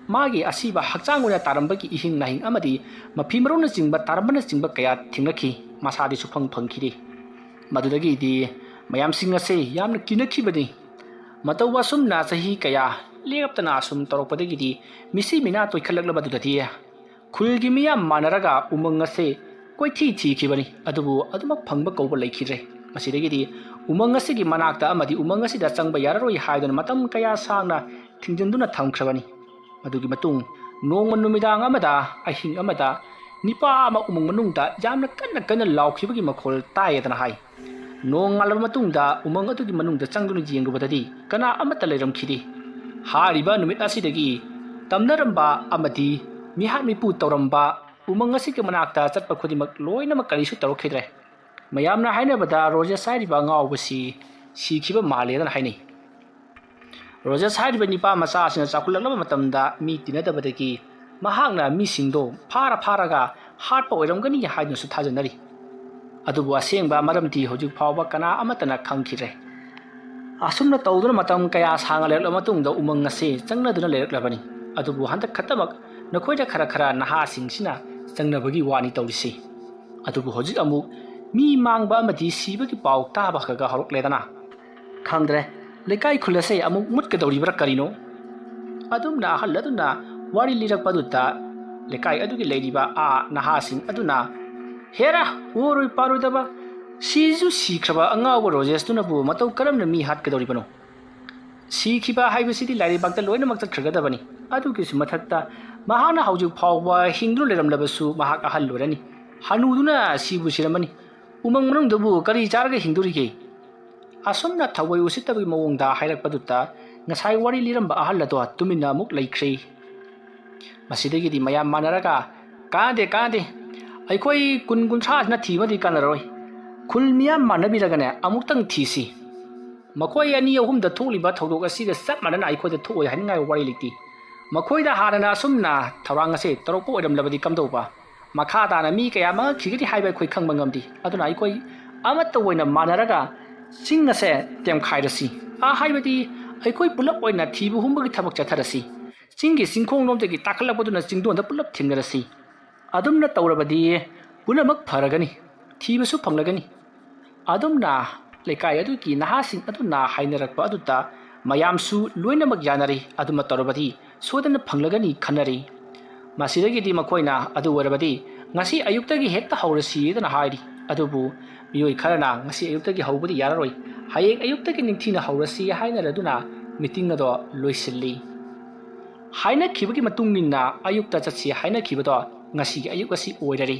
ꯃꯥꯒꯤ ꯑꯁꯤꯕ ꯍꯛꯆꯥꯡ ꯑꯣꯏꯅ ꯇꯥꯔꯝꯕꯒꯤ ꯏꯍꯤꯡ ꯅꯥꯍꯤꯡ ꯑꯃꯗꯤ ꯃꯐꯤ ꯃꯔꯣꯟꯅꯆꯤꯡꯕ ꯇꯥꯔꯝꯕꯅꯆꯤꯡꯕ ꯀꯌꯥ ꯊꯦꯡꯅꯈꯤ꯫ ꯃꯁꯥꯗꯤ ꯁꯨꯐꯪ ꯐꯪꯈꯤꯗꯦ꯫ ꯃꯗꯨꯗꯒꯤꯗꯤ ꯃꯌꯥꯝꯁꯤꯡ ꯑꯁꯦ ꯌꯥꯝꯅ ꯀꯤꯅꯈꯤꯕꯅꯤ꯫ ꯃꯇꯧ ꯑꯁꯨꯝꯅ ꯆꯍꯤ ꯀꯌꯥ ꯂꯦꯞꯇꯅ ꯑꯁꯨꯝ ꯇꯧꯔꯛꯄꯗꯒꯤꯗꯤ ꯃꯤꯁꯤ ꯃꯤꯅꯥ ꯇꯣꯏꯈꯠꯂꯛꯂꯕꯗꯨꯗꯗꯤ ꯈꯨꯜꯒꯤ ꯃꯤꯌꯥꯝ ꯃꯥꯟꯅꯔꯒ ꯎꯃꯪ ꯑꯁꯦ ꯀꯣꯏꯊꯤ ꯊꯤꯈꯤꯕꯅꯤ꯫ ꯑꯗꯨꯕꯨ ꯑꯗꯨꯃꯛ ꯐꯪꯕ ꯀꯧꯕ ꯂꯩꯈꯤꯗ꯭ꯔꯦ꯫ ꯃꯁꯤꯗꯒꯤꯗꯤ ꯎꯃꯪ ꯑꯁꯤꯒꯤ ꯃꯅꯥꯛꯇ ꯑꯃꯗꯤ ꯎꯃꯪ ꯑꯁꯤꯗ ꯆꯪꯕ ꯌꯥꯔꯔꯣꯏ ꯍꯥꯏꯗꯨꯅ ꯃꯇꯝ ꯀꯌꯥ ꯁꯥꯡꯅ ꯊꯤꯡꯖꯤꯟꯗꯨꯅ ꯊꯝꯈ꯭ꯔꯕꯅꯤ꯫ ꯃꯗꯨꯒꯤ ꯃꯇꯨꯡ ꯅꯣꯡꯃ ꯅꯨꯃꯤꯗꯥꯡ ꯑꯃꯗ, ꯑꯍꯤꯡ ꯑꯃꯗ, ꯅꯤꯄꯥ ꯑꯃ ꯎꯃꯪ ꯃꯅꯨꯡꯗ ꯌꯥꯝꯅ ꯀꯟꯅ ꯀꯟꯅ ꯂꯥꯎꯈꯤꯕꯒꯤ ꯃꯈꯣꯜ ꯇꯥꯏꯌꯦꯗꯅ ꯍꯥꯏ꯫ ꯅꯣꯡ ꯉꯥꯜꯂꯕ ꯃꯇꯨꯡꯗ ꯎꯃꯪ ꯑꯗꯨꯒꯤ ꯃꯅꯨꯡꯗ ꯆꯪꯗꯨꯅ ꯌꯦꯡꯂꯨꯕꯗꯗꯤ ꯀꯅꯥ ꯑꯃꯠꯇ ꯂꯩꯔꯝꯈꯤꯗꯦ꯫ ꯍꯥꯏꯔꯤꯕ ꯅꯨꯃꯤꯠ ꯑꯁꯤꯗꯒꯤ ꯇꯝꯅꯔꯝꯕ ꯑꯃꯗꯤ ꯃꯤꯍꯥꯠ ꯃꯤꯄꯨ ꯇꯧꯔꯝꯕ ꯎꯃꯪ ꯑꯁꯤꯒꯤ ꯃꯅꯥꯛꯇ ꯆꯠꯄ ꯈꯨꯗꯤꯡꯃꯛ ꯂꯣꯏꯅꯃꯛ ꯀꯔꯤꯁꯨ ꯇꯧꯔꯛꯈꯤꯗ꯭ꯔꯦ꯫ ꯃꯌꯥꯝꯅ ꯍꯥꯏꯅꯕꯗ ꯔꯣꯖꯦꯁ ꯍꯥꯏꯔꯤꯕ ꯑꯉꯥꯎꯕꯁꯤ ꯁꯤꯈꯤꯕ ꯃꯥꯜꯂꯦꯗꯅ ꯍꯥꯏꯅꯩ꯫ ꯔꯣꯖꯦꯁ ꯍꯥꯏꯔꯤꯕ ꯅꯤꯄꯥ ꯃꯆꯥ ꯑꯁꯤꯅ ꯆꯥꯎꯈꯠꯂꯛꯂꯕ ꯃꯇꯝꯗ ꯃꯤ ꯇꯤꯟꯅꯗꯕꯗꯒꯤ ꯃꯍꯥꯛꯅ ꯃꯤꯁꯤꯡꯗꯣ ꯐꯥꯔ ꯐꯥꯔꯒ ꯍꯥꯠꯄ ꯑꯣꯏꯔꯝꯒꯅꯤ ꯍꯥꯏꯗꯨꯅꯁꯨ ꯊꯥꯖꯅꯔꯤ꯫ ꯑꯗꯨꯕꯨ ꯑꯁꯦꯡꯕ ꯃꯔꯝꯗꯤ ꯍꯧꯖꯤꯛ ꯐꯥꯎꯕ ꯀꯅꯥ ꯑꯃꯠꯇꯅ ꯈꯪꯈꯤꯗ꯭ꯔꯦ꯫ ꯑꯁꯨꯝꯅ ꯇꯧꯗꯨꯅ ꯃꯇꯝ ꯀꯌꯥ ꯁꯥꯡꯅ ꯂꯩꯔꯛꯂꯕ ꯃꯇꯨꯡꯗ ꯎꯃꯪ ꯑꯁꯤ ꯆꯪꯅꯗꯨꯅ ꯂꯩꯔꯛꯂꯕꯅꯤ꯫ ꯑꯗꯨꯕꯨ ꯍꯟꯗꯛ ꯈꯛꯇꯃꯛ ꯅꯈꯣꯏꯗ ꯈꯔ ꯈꯔ ꯅꯍꯥꯁꯤꯡꯁꯤꯅ ꯆꯪꯅꯕꯒꯤ ꯋꯥꯅꯤ ꯇꯧꯔꯤꯁꯤ꯫ ꯑꯗꯨꯕꯨ ꯍꯧꯖꯤꯛ ꯑꯃꯨꯛ ꯃꯤ ꯃꯥꯡꯕ ꯑꯃꯗꯤ ꯁꯤꯕꯒꯤ ꯄꯥꯎ ꯇꯥꯕ ꯈꯔ ꯈꯔ ꯍꯧꯔꯛꯂꯦꯗꯅ꯫ ꯈꯪꯗ꯭ꯔꯦ, ꯂꯩꯀꯥꯏ ꯈꯨꯜ ꯑꯁꯦ ꯑꯃꯨꯛ ꯃꯨꯠꯀꯗꯧꯔꯤꯕ꯭ꯔꯥ ꯀꯔꯤꯅꯣ? ꯑꯗꯨꯝꯅ ꯑꯍꯜ ꯑꯗꯨꯅ ꯋꯥꯔꯤ ꯂꯤꯔꯛꯄꯗꯨꯗ ꯂꯩꯀꯥꯏ ꯑꯗꯨꯒꯤ ꯂꯩꯔꯤꯕ ꯑꯥ ꯅꯍꯥꯁꯤꯡ ꯑꯗꯨꯅ, "ꯍꯦꯔꯥ, ꯑꯣꯏꯔꯣꯏ ꯄꯥꯔꯣꯏꯗꯕ, ꯁꯤꯁꯨ ꯁꯤꯈ꯭ꯔꯕ ꯑꯉꯥꯎꯕ ꯔꯣꯖꯦꯁꯇꯨꯅꯕꯨ ꯃꯇꯧ ꯀꯔꯝꯅ ꯃꯤ ꯍꯥꯠꯀꯗꯧꯔꯤꯕꯅꯣ? ꯁꯤꯈꯤꯕ ꯍꯥꯏꯕꯁꯤꯗꯤ ꯂꯥꯏꯔꯩꯕꯥꯛꯇ ꯂꯣꯏꯅꯃꯛ ꯆꯠꯈ꯭ꯔꯒꯗꯕꯅꯤ꯫ ꯑꯗꯨꯒꯤꯁꯨ ꯃꯊꯛꯇ ꯃꯍꯥꯛꯅ ꯍꯧꯖꯤꯛ ꯐꯥꯎꯕ ꯍꯤꯡꯗꯨꯅ ꯂꯩꯔꯝꯂꯕꯁꯨ ꯃꯍꯥꯛ ꯑꯍꯜ ꯑꯣꯏꯔꯅꯤ꯫ ꯍꯅꯨꯗꯨꯅ ꯁꯤꯕꯨ ꯁꯤꯔꯝꯃꯅꯤ꯫ ꯎꯃꯪ ꯃꯅꯨꯡꯗꯕꯨ ꯀꯔꯤ ꯆꯥꯔꯒ ꯍꯤꯡꯗꯣꯔꯤꯒꯦ?" ꯑꯁꯨꯝꯅ ꯊꯑꯣꯏ ꯎꯁꯤꯠꯇꯕꯒꯤ ꯃꯑꯣꯡꯗ ꯍꯥꯏꯔꯛꯄꯗꯨꯗ ꯉꯁꯥꯏ ꯋꯥꯔꯤ ꯂꯤꯔꯝꯕ ꯑꯍꯜ ꯑꯗꯣ ꯇꯨꯃꯤꯟꯅ ꯑꯃꯨꯛ ꯂꯩꯈ꯭ꯔꯦ꯫ ꯃꯁꯤꯗꯒꯤꯗꯤ ꯃꯌꯥꯝ ꯃꯥꯟꯅꯔꯒ, "ꯀꯥꯟꯅꯗꯦ, ꯀꯥꯟꯅꯗꯦ꯫ ꯑꯩꯈꯣꯏ ꯀꯨꯟ ꯀꯨꯟꯊ꯭ꯔꯥꯁꯤꯅ ꯊꯤꯕꯗꯤ ꯀꯥꯟꯅꯔꯣꯏ꯫ ꯈꯨꯜ ꯃꯤꯌꯥꯝ ꯃꯥꯟꯅꯕꯤꯔꯒꯅꯦ ꯑꯃꯨꯛꯇꯪ ꯊꯤꯁꯤ꯫ ꯃꯈꯣꯏ ꯑꯅꯤ ꯑꯍꯨꯝꯗ ꯊꯣꯛꯂꯤꯕ ꯊꯧꯗꯣꯛ ꯑꯁꯤꯒ ꯆꯞ ꯃꯥꯟꯅꯅ ꯑꯩꯈꯣꯏꯗ ꯊꯣꯛꯑꯣꯏ ꯍꯥꯏꯅꯤꯡꯉꯥꯏ ꯋꯥꯔꯤ ꯂꯩꯇꯦ꯫ ꯃꯈꯣꯏꯗ ꯍꯥꯟꯅꯅ ꯑꯁꯨꯝꯅ ꯊꯧꯔꯥꯡ ꯑꯁꯦ ꯇꯧꯔꯛꯄ ꯑꯣꯏꯔꯝꯂꯕꯗꯤ ꯀꯝꯗꯧꯕ? ꯃꯈꯥ ꯇꯥꯅ ꯃꯤ ꯀꯌꯥ ꯃꯥꯡꯈꯤꯒꯅꯤ ꯍꯥꯏꯕ ꯑꯩꯈꯣꯏ ꯈꯪꯕ ꯉꯝꯗꯦ꯫ ꯑꯗꯨꯅ ꯑꯩꯈꯣꯏ ꯑꯃꯠꯇ ꯑꯣꯏꯅ ꯃꯥꯟꯅꯔꯒ ꯆꯤꯡ ꯑꯁꯦ ꯇꯦꯝꯈꯥꯏꯔꯁꯤ꯫ ꯑꯥ, ꯍꯥꯏꯕꯗꯤ ꯑꯩꯈꯣꯏ ꯄꯨꯂꯞ ꯑꯣꯏꯅ ꯊꯤꯕ ꯍꯨꯝꯕꯒꯤ ꯊꯕꯛ ꯆꯠꯊꯔꯁꯤ꯫ ꯆꯤꯡꯒꯤ ꯆꯤꯡꯈꯣꯡꯂꯣꯝꯗꯒꯤ ꯇꯥꯈꯠꯂꯛꯄꯗꯨꯅ ꯆꯤꯡꯗꯣꯟꯗ ꯄꯨꯂꯞ ꯊꯦꯡꯅꯔꯁꯤ꯫ ꯑꯗꯨꯝꯅ ꯇꯧꯔꯕꯗꯤ ꯄꯨꯝꯅꯃꯛ ꯐꯔꯒꯅꯤ, ꯊꯤꯕꯁꯨ ꯐꯪꯂꯒꯅꯤ꯫ ꯑꯗꯨꯝꯅ ꯂꯩꯀꯥꯏ ꯑꯗꯨꯒꯤ ꯅꯍꯥꯁꯤꯡ ꯑꯗꯨꯅ ꯍꯥꯏꯅꯔꯛꯄ ꯑꯗꯨꯗ ꯃꯌꯥꯝꯁꯨ ꯂꯣꯏꯅꯃꯛ ꯌꯥꯅꯔꯤ꯫ ꯑꯗꯨꯃ ꯇꯧꯔꯕꯗꯤ ꯁꯣꯏꯗꯅ ꯐꯪꯂꯒꯅꯤ ꯈꯟꯅꯔꯤ꯫ ꯃꯁꯤꯗꯒꯤꯗꯤ ꯃꯈꯣꯏꯅ ꯑꯗꯨ ꯑꯣꯏꯔꯕꯗꯤ ꯉꯁꯤ ꯑꯌꯨꯛꯇꯒꯤ ꯍꯦꯛꯇ ꯍꯧꯔꯁꯤꯗꯅ ꯍꯥꯏꯔꯤ꯫ ꯑꯗꯨꯕꯨ ꯃꯤꯑꯣꯏ ꯈꯔꯅ ꯉꯁꯤ ꯑꯌꯨꯛꯇꯒꯤ ꯍꯧꯕꯗꯤ ꯌꯥꯔꯔꯣꯏ, ꯍꯌꯦꯡ ꯑꯌꯨꯛꯇꯒꯤ ꯅꯤꯡꯊꯤꯅ ꯍꯧꯔꯁꯤ ꯍꯥꯏꯅꯔꯗꯨꯅ ꯃꯤꯇꯤꯡ ꯑꯗꯣ ꯂꯣꯏꯁꯤꯜꯂꯤ꯫ ꯍꯥꯏꯅꯈꯤꯕꯒꯤ ꯃꯇꯨꯡ ꯏꯟꯅ ꯑꯌꯨꯛꯇ ꯆꯠꯁꯤ ꯍꯥꯏꯅꯈꯤꯕꯗꯣ ꯉꯁꯤꯒꯤ ꯑꯌꯨꯛ ꯑꯁꯤ ꯑꯣꯏꯔꯔꯤ꯫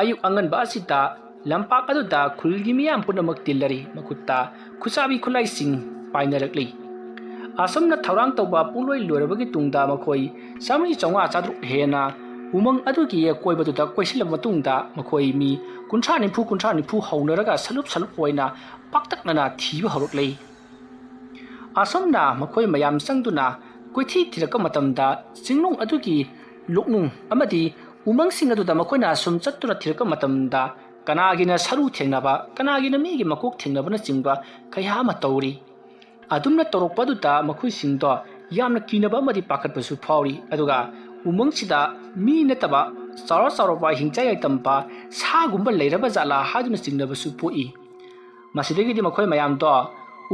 ꯑꯌꯨꯛ ꯑꯉꯟꯕ ꯑꯁꯤꯗ ꯂꯝꯄꯥꯛ ꯑꯗꯨꯗ ꯈꯨꯜꯒꯤ ꯃꯤꯌꯥꯝ ꯄꯨꯝꯅꯃꯛ ꯇꯤꯜꯂꯔꯤ, ꯃꯈꯨꯠꯇ ꯈꯨꯠꯁꯥꯕꯤ ꯈꯨꯠꯂꯥꯏꯁꯤꯡ ꯄꯥꯏꯅꯔꯛꯂꯤ꯫ ꯑꯁꯨꯝꯅ ꯊꯧꯔꯥꯡ ꯇꯧꯕ ꯄꯨꯡꯂꯣꯏ ꯂꯣꯏꯔꯕꯒꯤ ꯇꯨꯡꯗ ꯃꯈꯣꯏ ꯆꯥꯃꯔꯤ ꯆꯥꯝꯃꯉꯥ ꯆꯥꯇ꯭ꯔꯨꯛ ꯍꯦꯟꯅ ꯎꯃꯪ ꯑꯗꯨꯒꯤ ꯑꯀꯣꯏꯕꯗꯨꯗ ꯀꯣꯏꯁꯤꯜꯂꯕ ꯃꯇꯨꯡꯗ ꯃꯈꯣꯏ ꯃꯤ ꯀꯨꯟꯊ꯭ꯔꯥ ꯅꯤꯐꯨ, ꯀꯨꯟꯊ꯭ꯔꯥ ꯅꯤꯐꯨ ꯍꯧꯅꯔꯒ ꯁꯂꯨꯞ ꯁꯂꯨꯞ ꯑꯣꯏꯅ ꯄꯥꯛꯇꯛꯅꯅ ꯊꯤꯕ ꯍꯧꯔꯛꯂꯤ꯫ ꯑꯁꯨꯝꯅ ꯃꯈꯣꯏ ꯃꯌꯥꯝ ꯆꯪꯗꯨꯅ ꯀꯣꯏꯊꯤ ꯊꯤꯔꯛꯄ ꯃꯇꯝꯗ ꯆꯤꯡꯅꯨꯡ ꯑꯗꯨꯒꯤ ꯂꯣꯛꯅꯨꯡ ꯑꯃꯗꯤ ꯎꯃꯪꯁꯤꯡ ꯑꯗꯨꯗ ꯃꯈꯣꯏꯅ ꯁꯨꯝ ꯆꯠꯇꯨꯅ ꯊꯤꯔꯛꯄ ꯃꯇꯝꯗ ꯀꯅꯥꯒꯤꯅ ꯁꯔꯨ ꯊꯦꯡꯅꯕ, ꯀꯅꯥꯒꯤꯅ ꯃꯤꯒꯤ ꯃꯀꯣꯛ ꯊꯦꯡꯅꯕꯅꯆꯤꯡꯕ ꯀꯌꯥ ꯑꯃ ꯇꯧꯔꯤ꯫ ꯑꯗꯨꯝꯅ ꯇꯧꯔꯛꯄ ꯑꯗꯨꯗ ꯃꯈꯣꯏꯁꯤꯡꯗꯣ ꯌꯥꯝꯅ ꯀꯤꯅꯕ ꯑꯃꯗꯤ ꯄꯥꯈꯠꯄꯁꯨ ꯐꯥꯎꯔꯤ꯫ ꯑꯗꯨꯒ ꯎꯃꯪꯁꯤꯗ ꯃꯤ ꯅꯠꯇꯕ ꯆꯥꯎꯔ ꯆꯥꯎꯔꯕ ꯍꯤꯡꯆꯥ ꯌꯥꯏꯇꯝꯕ ꯁꯥꯒꯨꯝꯕ ꯂꯩꯔꯕ ꯖꯥꯠꯂꯥ ꯍꯥꯏꯗꯨꯅ ꯆꯤꯡꯅꯕꯁꯨ ꯄꯣꯛꯏ꯫ ꯃꯁꯤꯗꯒꯤꯗꯤ ꯃꯈꯣꯏ ꯃꯌꯥꯝꯗꯣ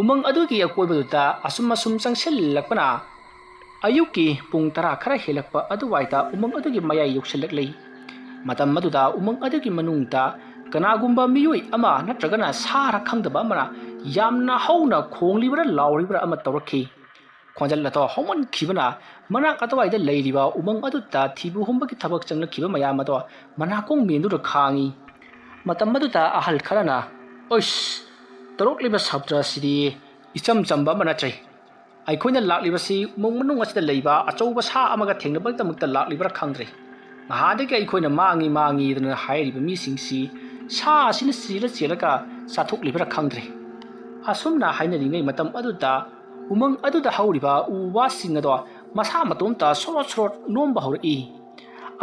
ꯎꯃꯪ ꯑꯗꯨꯒꯤ ꯑꯀꯣꯏꯕꯗꯨꯗ ꯑꯁꯨꯝ ꯑꯁꯨꯝ ꯆꯪꯁꯤꯜꯂꯛꯄꯅ ꯑꯌꯨꯛꯀꯤ ꯄꯨꯡ ꯇꯔꯥ ꯈꯔ ꯍꯦꯜꯂꯛꯄ ꯑꯗꯨꯋꯥꯏꯗ ꯎꯃꯪ ꯑꯗꯨꯒꯤ ꯃꯌꯥꯏ ꯌꯧꯁꯤꯜꯂꯛꯂꯤ꯫ ꯃꯇꯝ ꯑꯗꯨꯗ ꯎꯃꯪ ꯑꯗꯨꯒꯤ ꯃꯅꯨꯡꯗ ꯀꯅꯥꯒꯨꯝꯕ ꯃꯤꯑꯣꯏ ꯑꯃ ꯅꯠꯇ꯭ꯔꯒꯅ ꯁꯥꯔ ꯈꯪꯗꯕ ꯑꯃꯅ ꯌꯥꯝꯅ ꯍꯧꯅ ꯈꯣꯡꯂꯤꯕ꯭ꯔꯥ ꯂꯥꯎꯔꯤꯕ꯭ꯔꯥ ꯑꯃ ꯇꯧꯔꯛꯈꯤ꯫ ꯈꯣꯟꯖꯦꯜ ꯑꯗꯣ ꯍꯧꯃꯟꯈꯤꯕꯅ ꯃꯅꯥꯛ ꯑꯗꯨꯋꯥꯏꯗ ꯂꯩꯔꯤꯕ ꯎꯃꯪ ꯑꯗꯨꯗ ꯊꯤꯕ ꯍꯨꯝꯕꯒꯤ ꯊꯕꯛ ꯆꯪꯂꯛꯈꯤꯕ ꯃꯌꯥꯝ ꯑꯗꯣ ꯃꯅꯥꯀꯣꯡ ꯃꯦꯟꯗꯨꯅ ꯈꯥꯡꯉꯤ꯫ ꯃꯇꯝ ꯑꯗꯨꯗ ꯑꯍꯜ ꯈꯔꯅ, "ꯑꯩꯁ, ꯇꯧꯔꯛꯂꯤꯕ ꯁꯥꯇ꯭ꯔ ꯑꯁꯤꯗꯤ ꯏꯆꯝ ꯆꯝꯕ ꯑꯃ ꯅꯠꯇ꯭ꯔꯦ꯫ ꯑꯩꯈꯣꯏꯅ ꯂꯥꯛꯂꯤꯕꯁꯤ ꯎꯃꯪ ꯃꯅꯨꯡ ꯑꯁꯤꯗ ꯂꯩꯕ ꯑꯆꯧꯕ ꯁꯥ ꯑꯃꯒ ꯊꯦꯡꯅꯕꯒꯤꯗꯃꯛꯇ ꯂꯥꯛꯂꯤꯕ꯭ꯔꯥ ꯈꯪꯗ꯭ꯔꯦ꯫ ꯅꯍꯥꯟꯗꯒꯤ ꯑꯩꯈꯣꯏꯅ ꯃꯥꯡꯉꯤ ꯃꯥꯡꯉꯤꯗꯅ ꯍꯥꯏꯔꯤꯕ ꯃꯤꯁꯤꯡꯁꯤ ꯁꯥ ꯑꯁꯤꯅ ꯆꯦꯜꯂ ꯆꯦꯜꯂꯒ ꯆꯥꯊꯣꯛꯂꯤꯕ꯭ꯔꯥ ꯈꯪꯗ꯭ꯔꯦ"꯫ ꯑꯁꯨꯝꯅ ꯍꯥꯏꯅꯔꯤꯉꯩ ꯃꯇꯝ ꯑꯗꯨꯗ ꯎꯃꯪ ꯑꯗꯨꯗ ꯍꯧꯔꯤꯕ ꯎ ꯋꯥꯁꯤꯡ ꯑꯗꯣ ꯃꯁꯥ ꯃꯇꯣꯝꯇ ꯁꯣꯔꯣꯠ ꯁꯣꯔꯣꯠ ꯅꯣꯝꯕ ꯍꯧꯔꯛꯏ꯫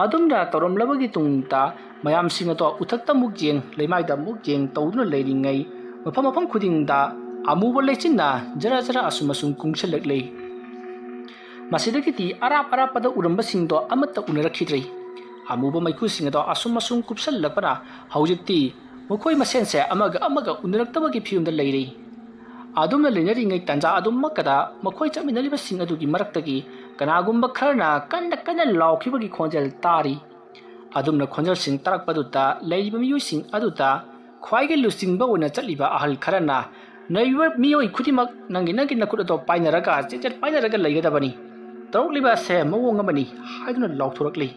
ꯑꯗꯨꯝꯅ ꯇꯧꯔꯝꯂꯕꯒꯤ ꯇꯨꯡꯗ ꯃꯌꯥꯝꯁꯤꯡ ꯑꯗꯣ ꯎꯊꯛꯇ ꯑꯃꯨꯛ ꯌꯦꯡ, ꯂꯩꯃꯥꯏꯗ ꯑꯃꯨꯛ ꯌꯦꯡ ꯇꯧꯗꯨꯅ ꯂꯩꯔꯤꯉꯩ, ꯃꯐꯝ ꯃꯐꯝ ꯈꯨꯗꯤꯡꯗ ꯑꯃꯨꯕ ꯂꯩꯆꯤꯟꯅ ꯖꯔ ꯖꯔ ꯑꯁꯨꯝ ꯑꯁꯨꯝ ꯀꯨꯡꯁꯤꯜꯂꯛꯂꯤ꯫ ꯃꯁꯤꯗꯒꯤꯗꯤ ꯑꯔꯥꯞ ꯑꯔꯥꯞꯄꯗ ꯎꯔꯝꯕꯁꯤꯡꯗꯣ ꯑꯃꯠꯇ ꯎꯅꯔꯛꯈꯤꯗ꯭ꯔꯦ꯫ ꯑꯃꯨꯕ ꯃꯩꯈꯨꯁꯤꯡ ꯑꯗꯣ ꯑꯁꯨꯝ ꯑꯁꯨꯝ ꯀꯨꯞꯁꯜꯂꯛꯄꯅ ꯍꯧꯖꯤꯛꯇꯤ ꯃꯈꯣꯏ ꯃꯁꯦꯟꯁꯦ ꯑꯃꯒ ꯑꯃꯒ ꯎꯅꯔꯛꯇꯕꯒꯤ ꯐꯤꯕꯝꯗ ꯂꯩꯔꯦ꯫ ꯑꯗꯨꯝꯅ ꯂꯩꯅꯔꯤꯉꯩ ꯇꯥꯟꯖꯥ ꯑꯗꯨꯃꯛꯀꯗ ꯃꯈꯣꯏ ꯆꯠꯃꯤꯟꯅꯔꯤꯕꯁꯤꯡ ꯑꯗꯨꯒꯤ ꯃꯔꯛꯇꯒꯤ ꯀꯅꯥꯒꯨꯝꯕ ꯈꯔꯅ ꯀꯟꯅ ꯀꯟꯅ ꯂꯥꯎꯈꯤꯕꯒꯤ ꯈꯣꯟꯖꯦꯜ ꯇꯥꯔꯤ꯫ ꯑꯗꯨꯝꯅ ꯈꯣꯟꯖꯦꯜꯁꯤꯡ ꯇꯥꯔꯛꯄꯗꯨꯗ ꯂꯩꯔꯤꯕ ꯃꯤꯑꯣꯏꯁꯤꯡ ꯑꯗꯨꯗ ꯈ꯭ꯋꯥꯏꯒꯤ ꯂꯨꯆꯤꯡꯕ ꯑꯣꯏꯅ ꯆꯠꯂꯤꯕ ꯑꯍꯜ ꯈꯔꯅ, "ꯂꯩꯔꯤꯕ ꯃꯤꯑꯣꯏ ꯈꯨꯗꯤꯡꯃꯛ ꯅꯪꯒꯤ, ꯅꯪꯒꯤ ꯅꯈꯨꯠ ꯑꯗꯣ ꯄꯥꯏꯅꯔꯒ, ꯆꯦꯠ ꯆꯦꯠ ꯄꯥꯏꯅꯔꯒ ꯂꯩꯒꯗꯕꯅꯤ꯫ ꯇꯧꯔꯛꯂꯤꯕ ꯑꯁꯦ ꯃꯑꯣꯡ ꯑꯃꯅꯤ" ꯍꯥꯏꯗꯨꯅ ꯂꯥꯎꯊꯣꯔꯛꯂꯤ꯫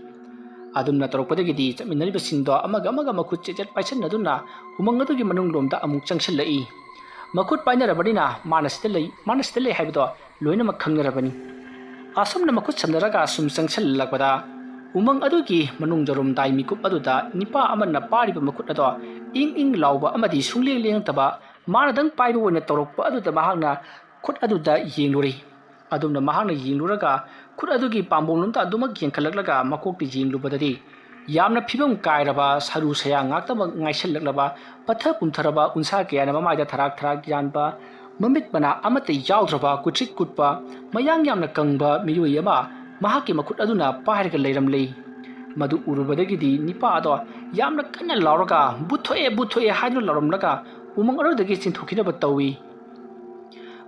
ꯑꯗꯨꯝꯅ ꯇꯧꯔꯛꯄꯗꯒꯤꯗꯤ ꯆꯠꯃꯤꯟꯅꯔꯤꯕꯁꯤꯡꯗꯣ ꯑꯃꯒ ꯑꯃꯒ ꯃꯈꯨꯠ ꯆꯦꯠ ꯆꯦꯠ ꯄꯥꯏꯁꯟꯅꯗꯨꯅ ꯎꯃꯪ ꯑꯗꯨꯒꯤ ꯃꯅꯨꯡꯂꯣꯝꯗ ꯑꯃꯨꯛ ꯆꯪꯁꯤꯜꯂꯛꯏ꯫ ꯃꯈꯨꯠ ꯄꯥꯏꯅꯔꯕꯅꯤꯅ ꯃꯥꯅ ꯁꯤꯗ ꯂꯩ, ꯃꯥꯅ ꯁꯤꯗ ꯂꯩ ꯍꯥꯏꯕꯗꯣ ꯂꯣꯏꯅꯃꯛ ꯈꯪꯅꯔꯕꯅꯤ꯫ ꯑꯁꯨꯝꯅ ꯃꯈꯨꯠ ꯁꯝꯅꯔꯒ ꯁꯨꯝ ꯆꯪꯁꯤꯜꯂꯛꯄꯗ ꯎꯃꯪ ꯑꯗꯨꯒꯤ ꯃꯅꯨꯡ ꯌꯧꯔꯝꯗꯥꯏ ꯃꯤꯀꯨꯞ ꯑꯗꯨꯗ ꯅꯤꯄꯥ ꯑꯃꯅ ꯄꯥꯏꯔꯤꯕ ꯃꯈꯨꯠ ꯑꯗꯣ ꯏꯪ ꯏꯪ ꯂꯥꯎꯕ ꯑꯃꯗꯤ ꯁꯨꯡꯂꯦꯡ ꯂꯦꯡꯉꯛꯇꯕ, ꯃꯥꯅꯗꯪ ꯄꯥꯏꯕ ꯑꯣꯏꯅ ꯇꯧꯔꯛꯄ ꯑꯗꯨꯗ ꯃꯍꯥꯛꯅ ꯈꯨꯠ ꯑꯗꯨꯗ ꯌꯦꯡꯂꯨꯔꯦ꯫ ꯑꯗꯨꯝꯅ ꯃꯍꯥꯛꯅ ꯌꯦꯡꯂꯨꯔꯒ ꯈꯨꯠ ꯑꯗꯨꯒꯤ ꯄꯥꯝꯕꯣꯝꯂꯣꯝꯗ ꯑꯗꯨꯃꯛ ꯌꯦꯡꯈꯠꯂꯛꯂꯒ ꯃꯀꯣꯛꯇ ꯌꯦꯡꯂꯨꯕꯗꯗꯤ ꯌꯥꯝꯅ ꯐꯤꯕꯝ ꯀꯥꯏꯔꯕ, ꯁꯔꯨ ꯁꯌꯥꯡ ꯉꯥꯛꯇꯃꯛ ꯉꯥꯏꯁꯤꯜꯂꯛꯂꯕ, ꯄꯠꯊ ꯄꯨꯝꯊꯔꯕ ꯎꯟꯁꯥ ꯀꯌꯥꯅ ꯃꯃꯥꯏꯗ ꯊꯔꯥꯛ ꯊꯔꯥꯛ ꯌꯥꯟꯕ, ꯃꯃꯤꯠ ꯃꯅꯥ ꯑꯃꯠꯇ ꯌꯥꯎꯗ꯭ꯔꯕ, ꯀꯨꯠꯁꯤꯛ ꯀꯨꯠꯄ, ꯃꯌꯥꯡ ꯌꯥꯝꯅ ꯀꯪꯕ ꯃꯤꯑꯣꯏ ꯑꯃ ꯃꯍꯥꯛꯀꯤ ꯃꯈꯨꯠ ꯑꯗꯨꯅ ꯄꯥꯏꯔꯒ ꯂꯩꯔꯝꯂꯦ꯫ ꯃꯗꯨ ꯎꯔꯨꯕꯗꯒꯤꯗꯤ ꯅꯤꯄꯥ ꯑꯗꯣ ꯌꯥꯝꯅ ꯀꯟꯅ ꯂꯥꯎꯔꯒ, "ꯚꯨꯠ ꯊꯣꯛꯑꯦ, ꯚꯨꯠ ꯊꯣꯛꯑꯦ" ꯍꯥꯏꯗꯨꯅ ꯂꯥꯎꯔꯝꯂꯒ ꯎꯃꯪ ꯑꯗꯨꯗꯒꯤ ꯆꯦꯟꯊꯣꯛꯈꯤꯅꯕ ꯇꯧꯏ꯫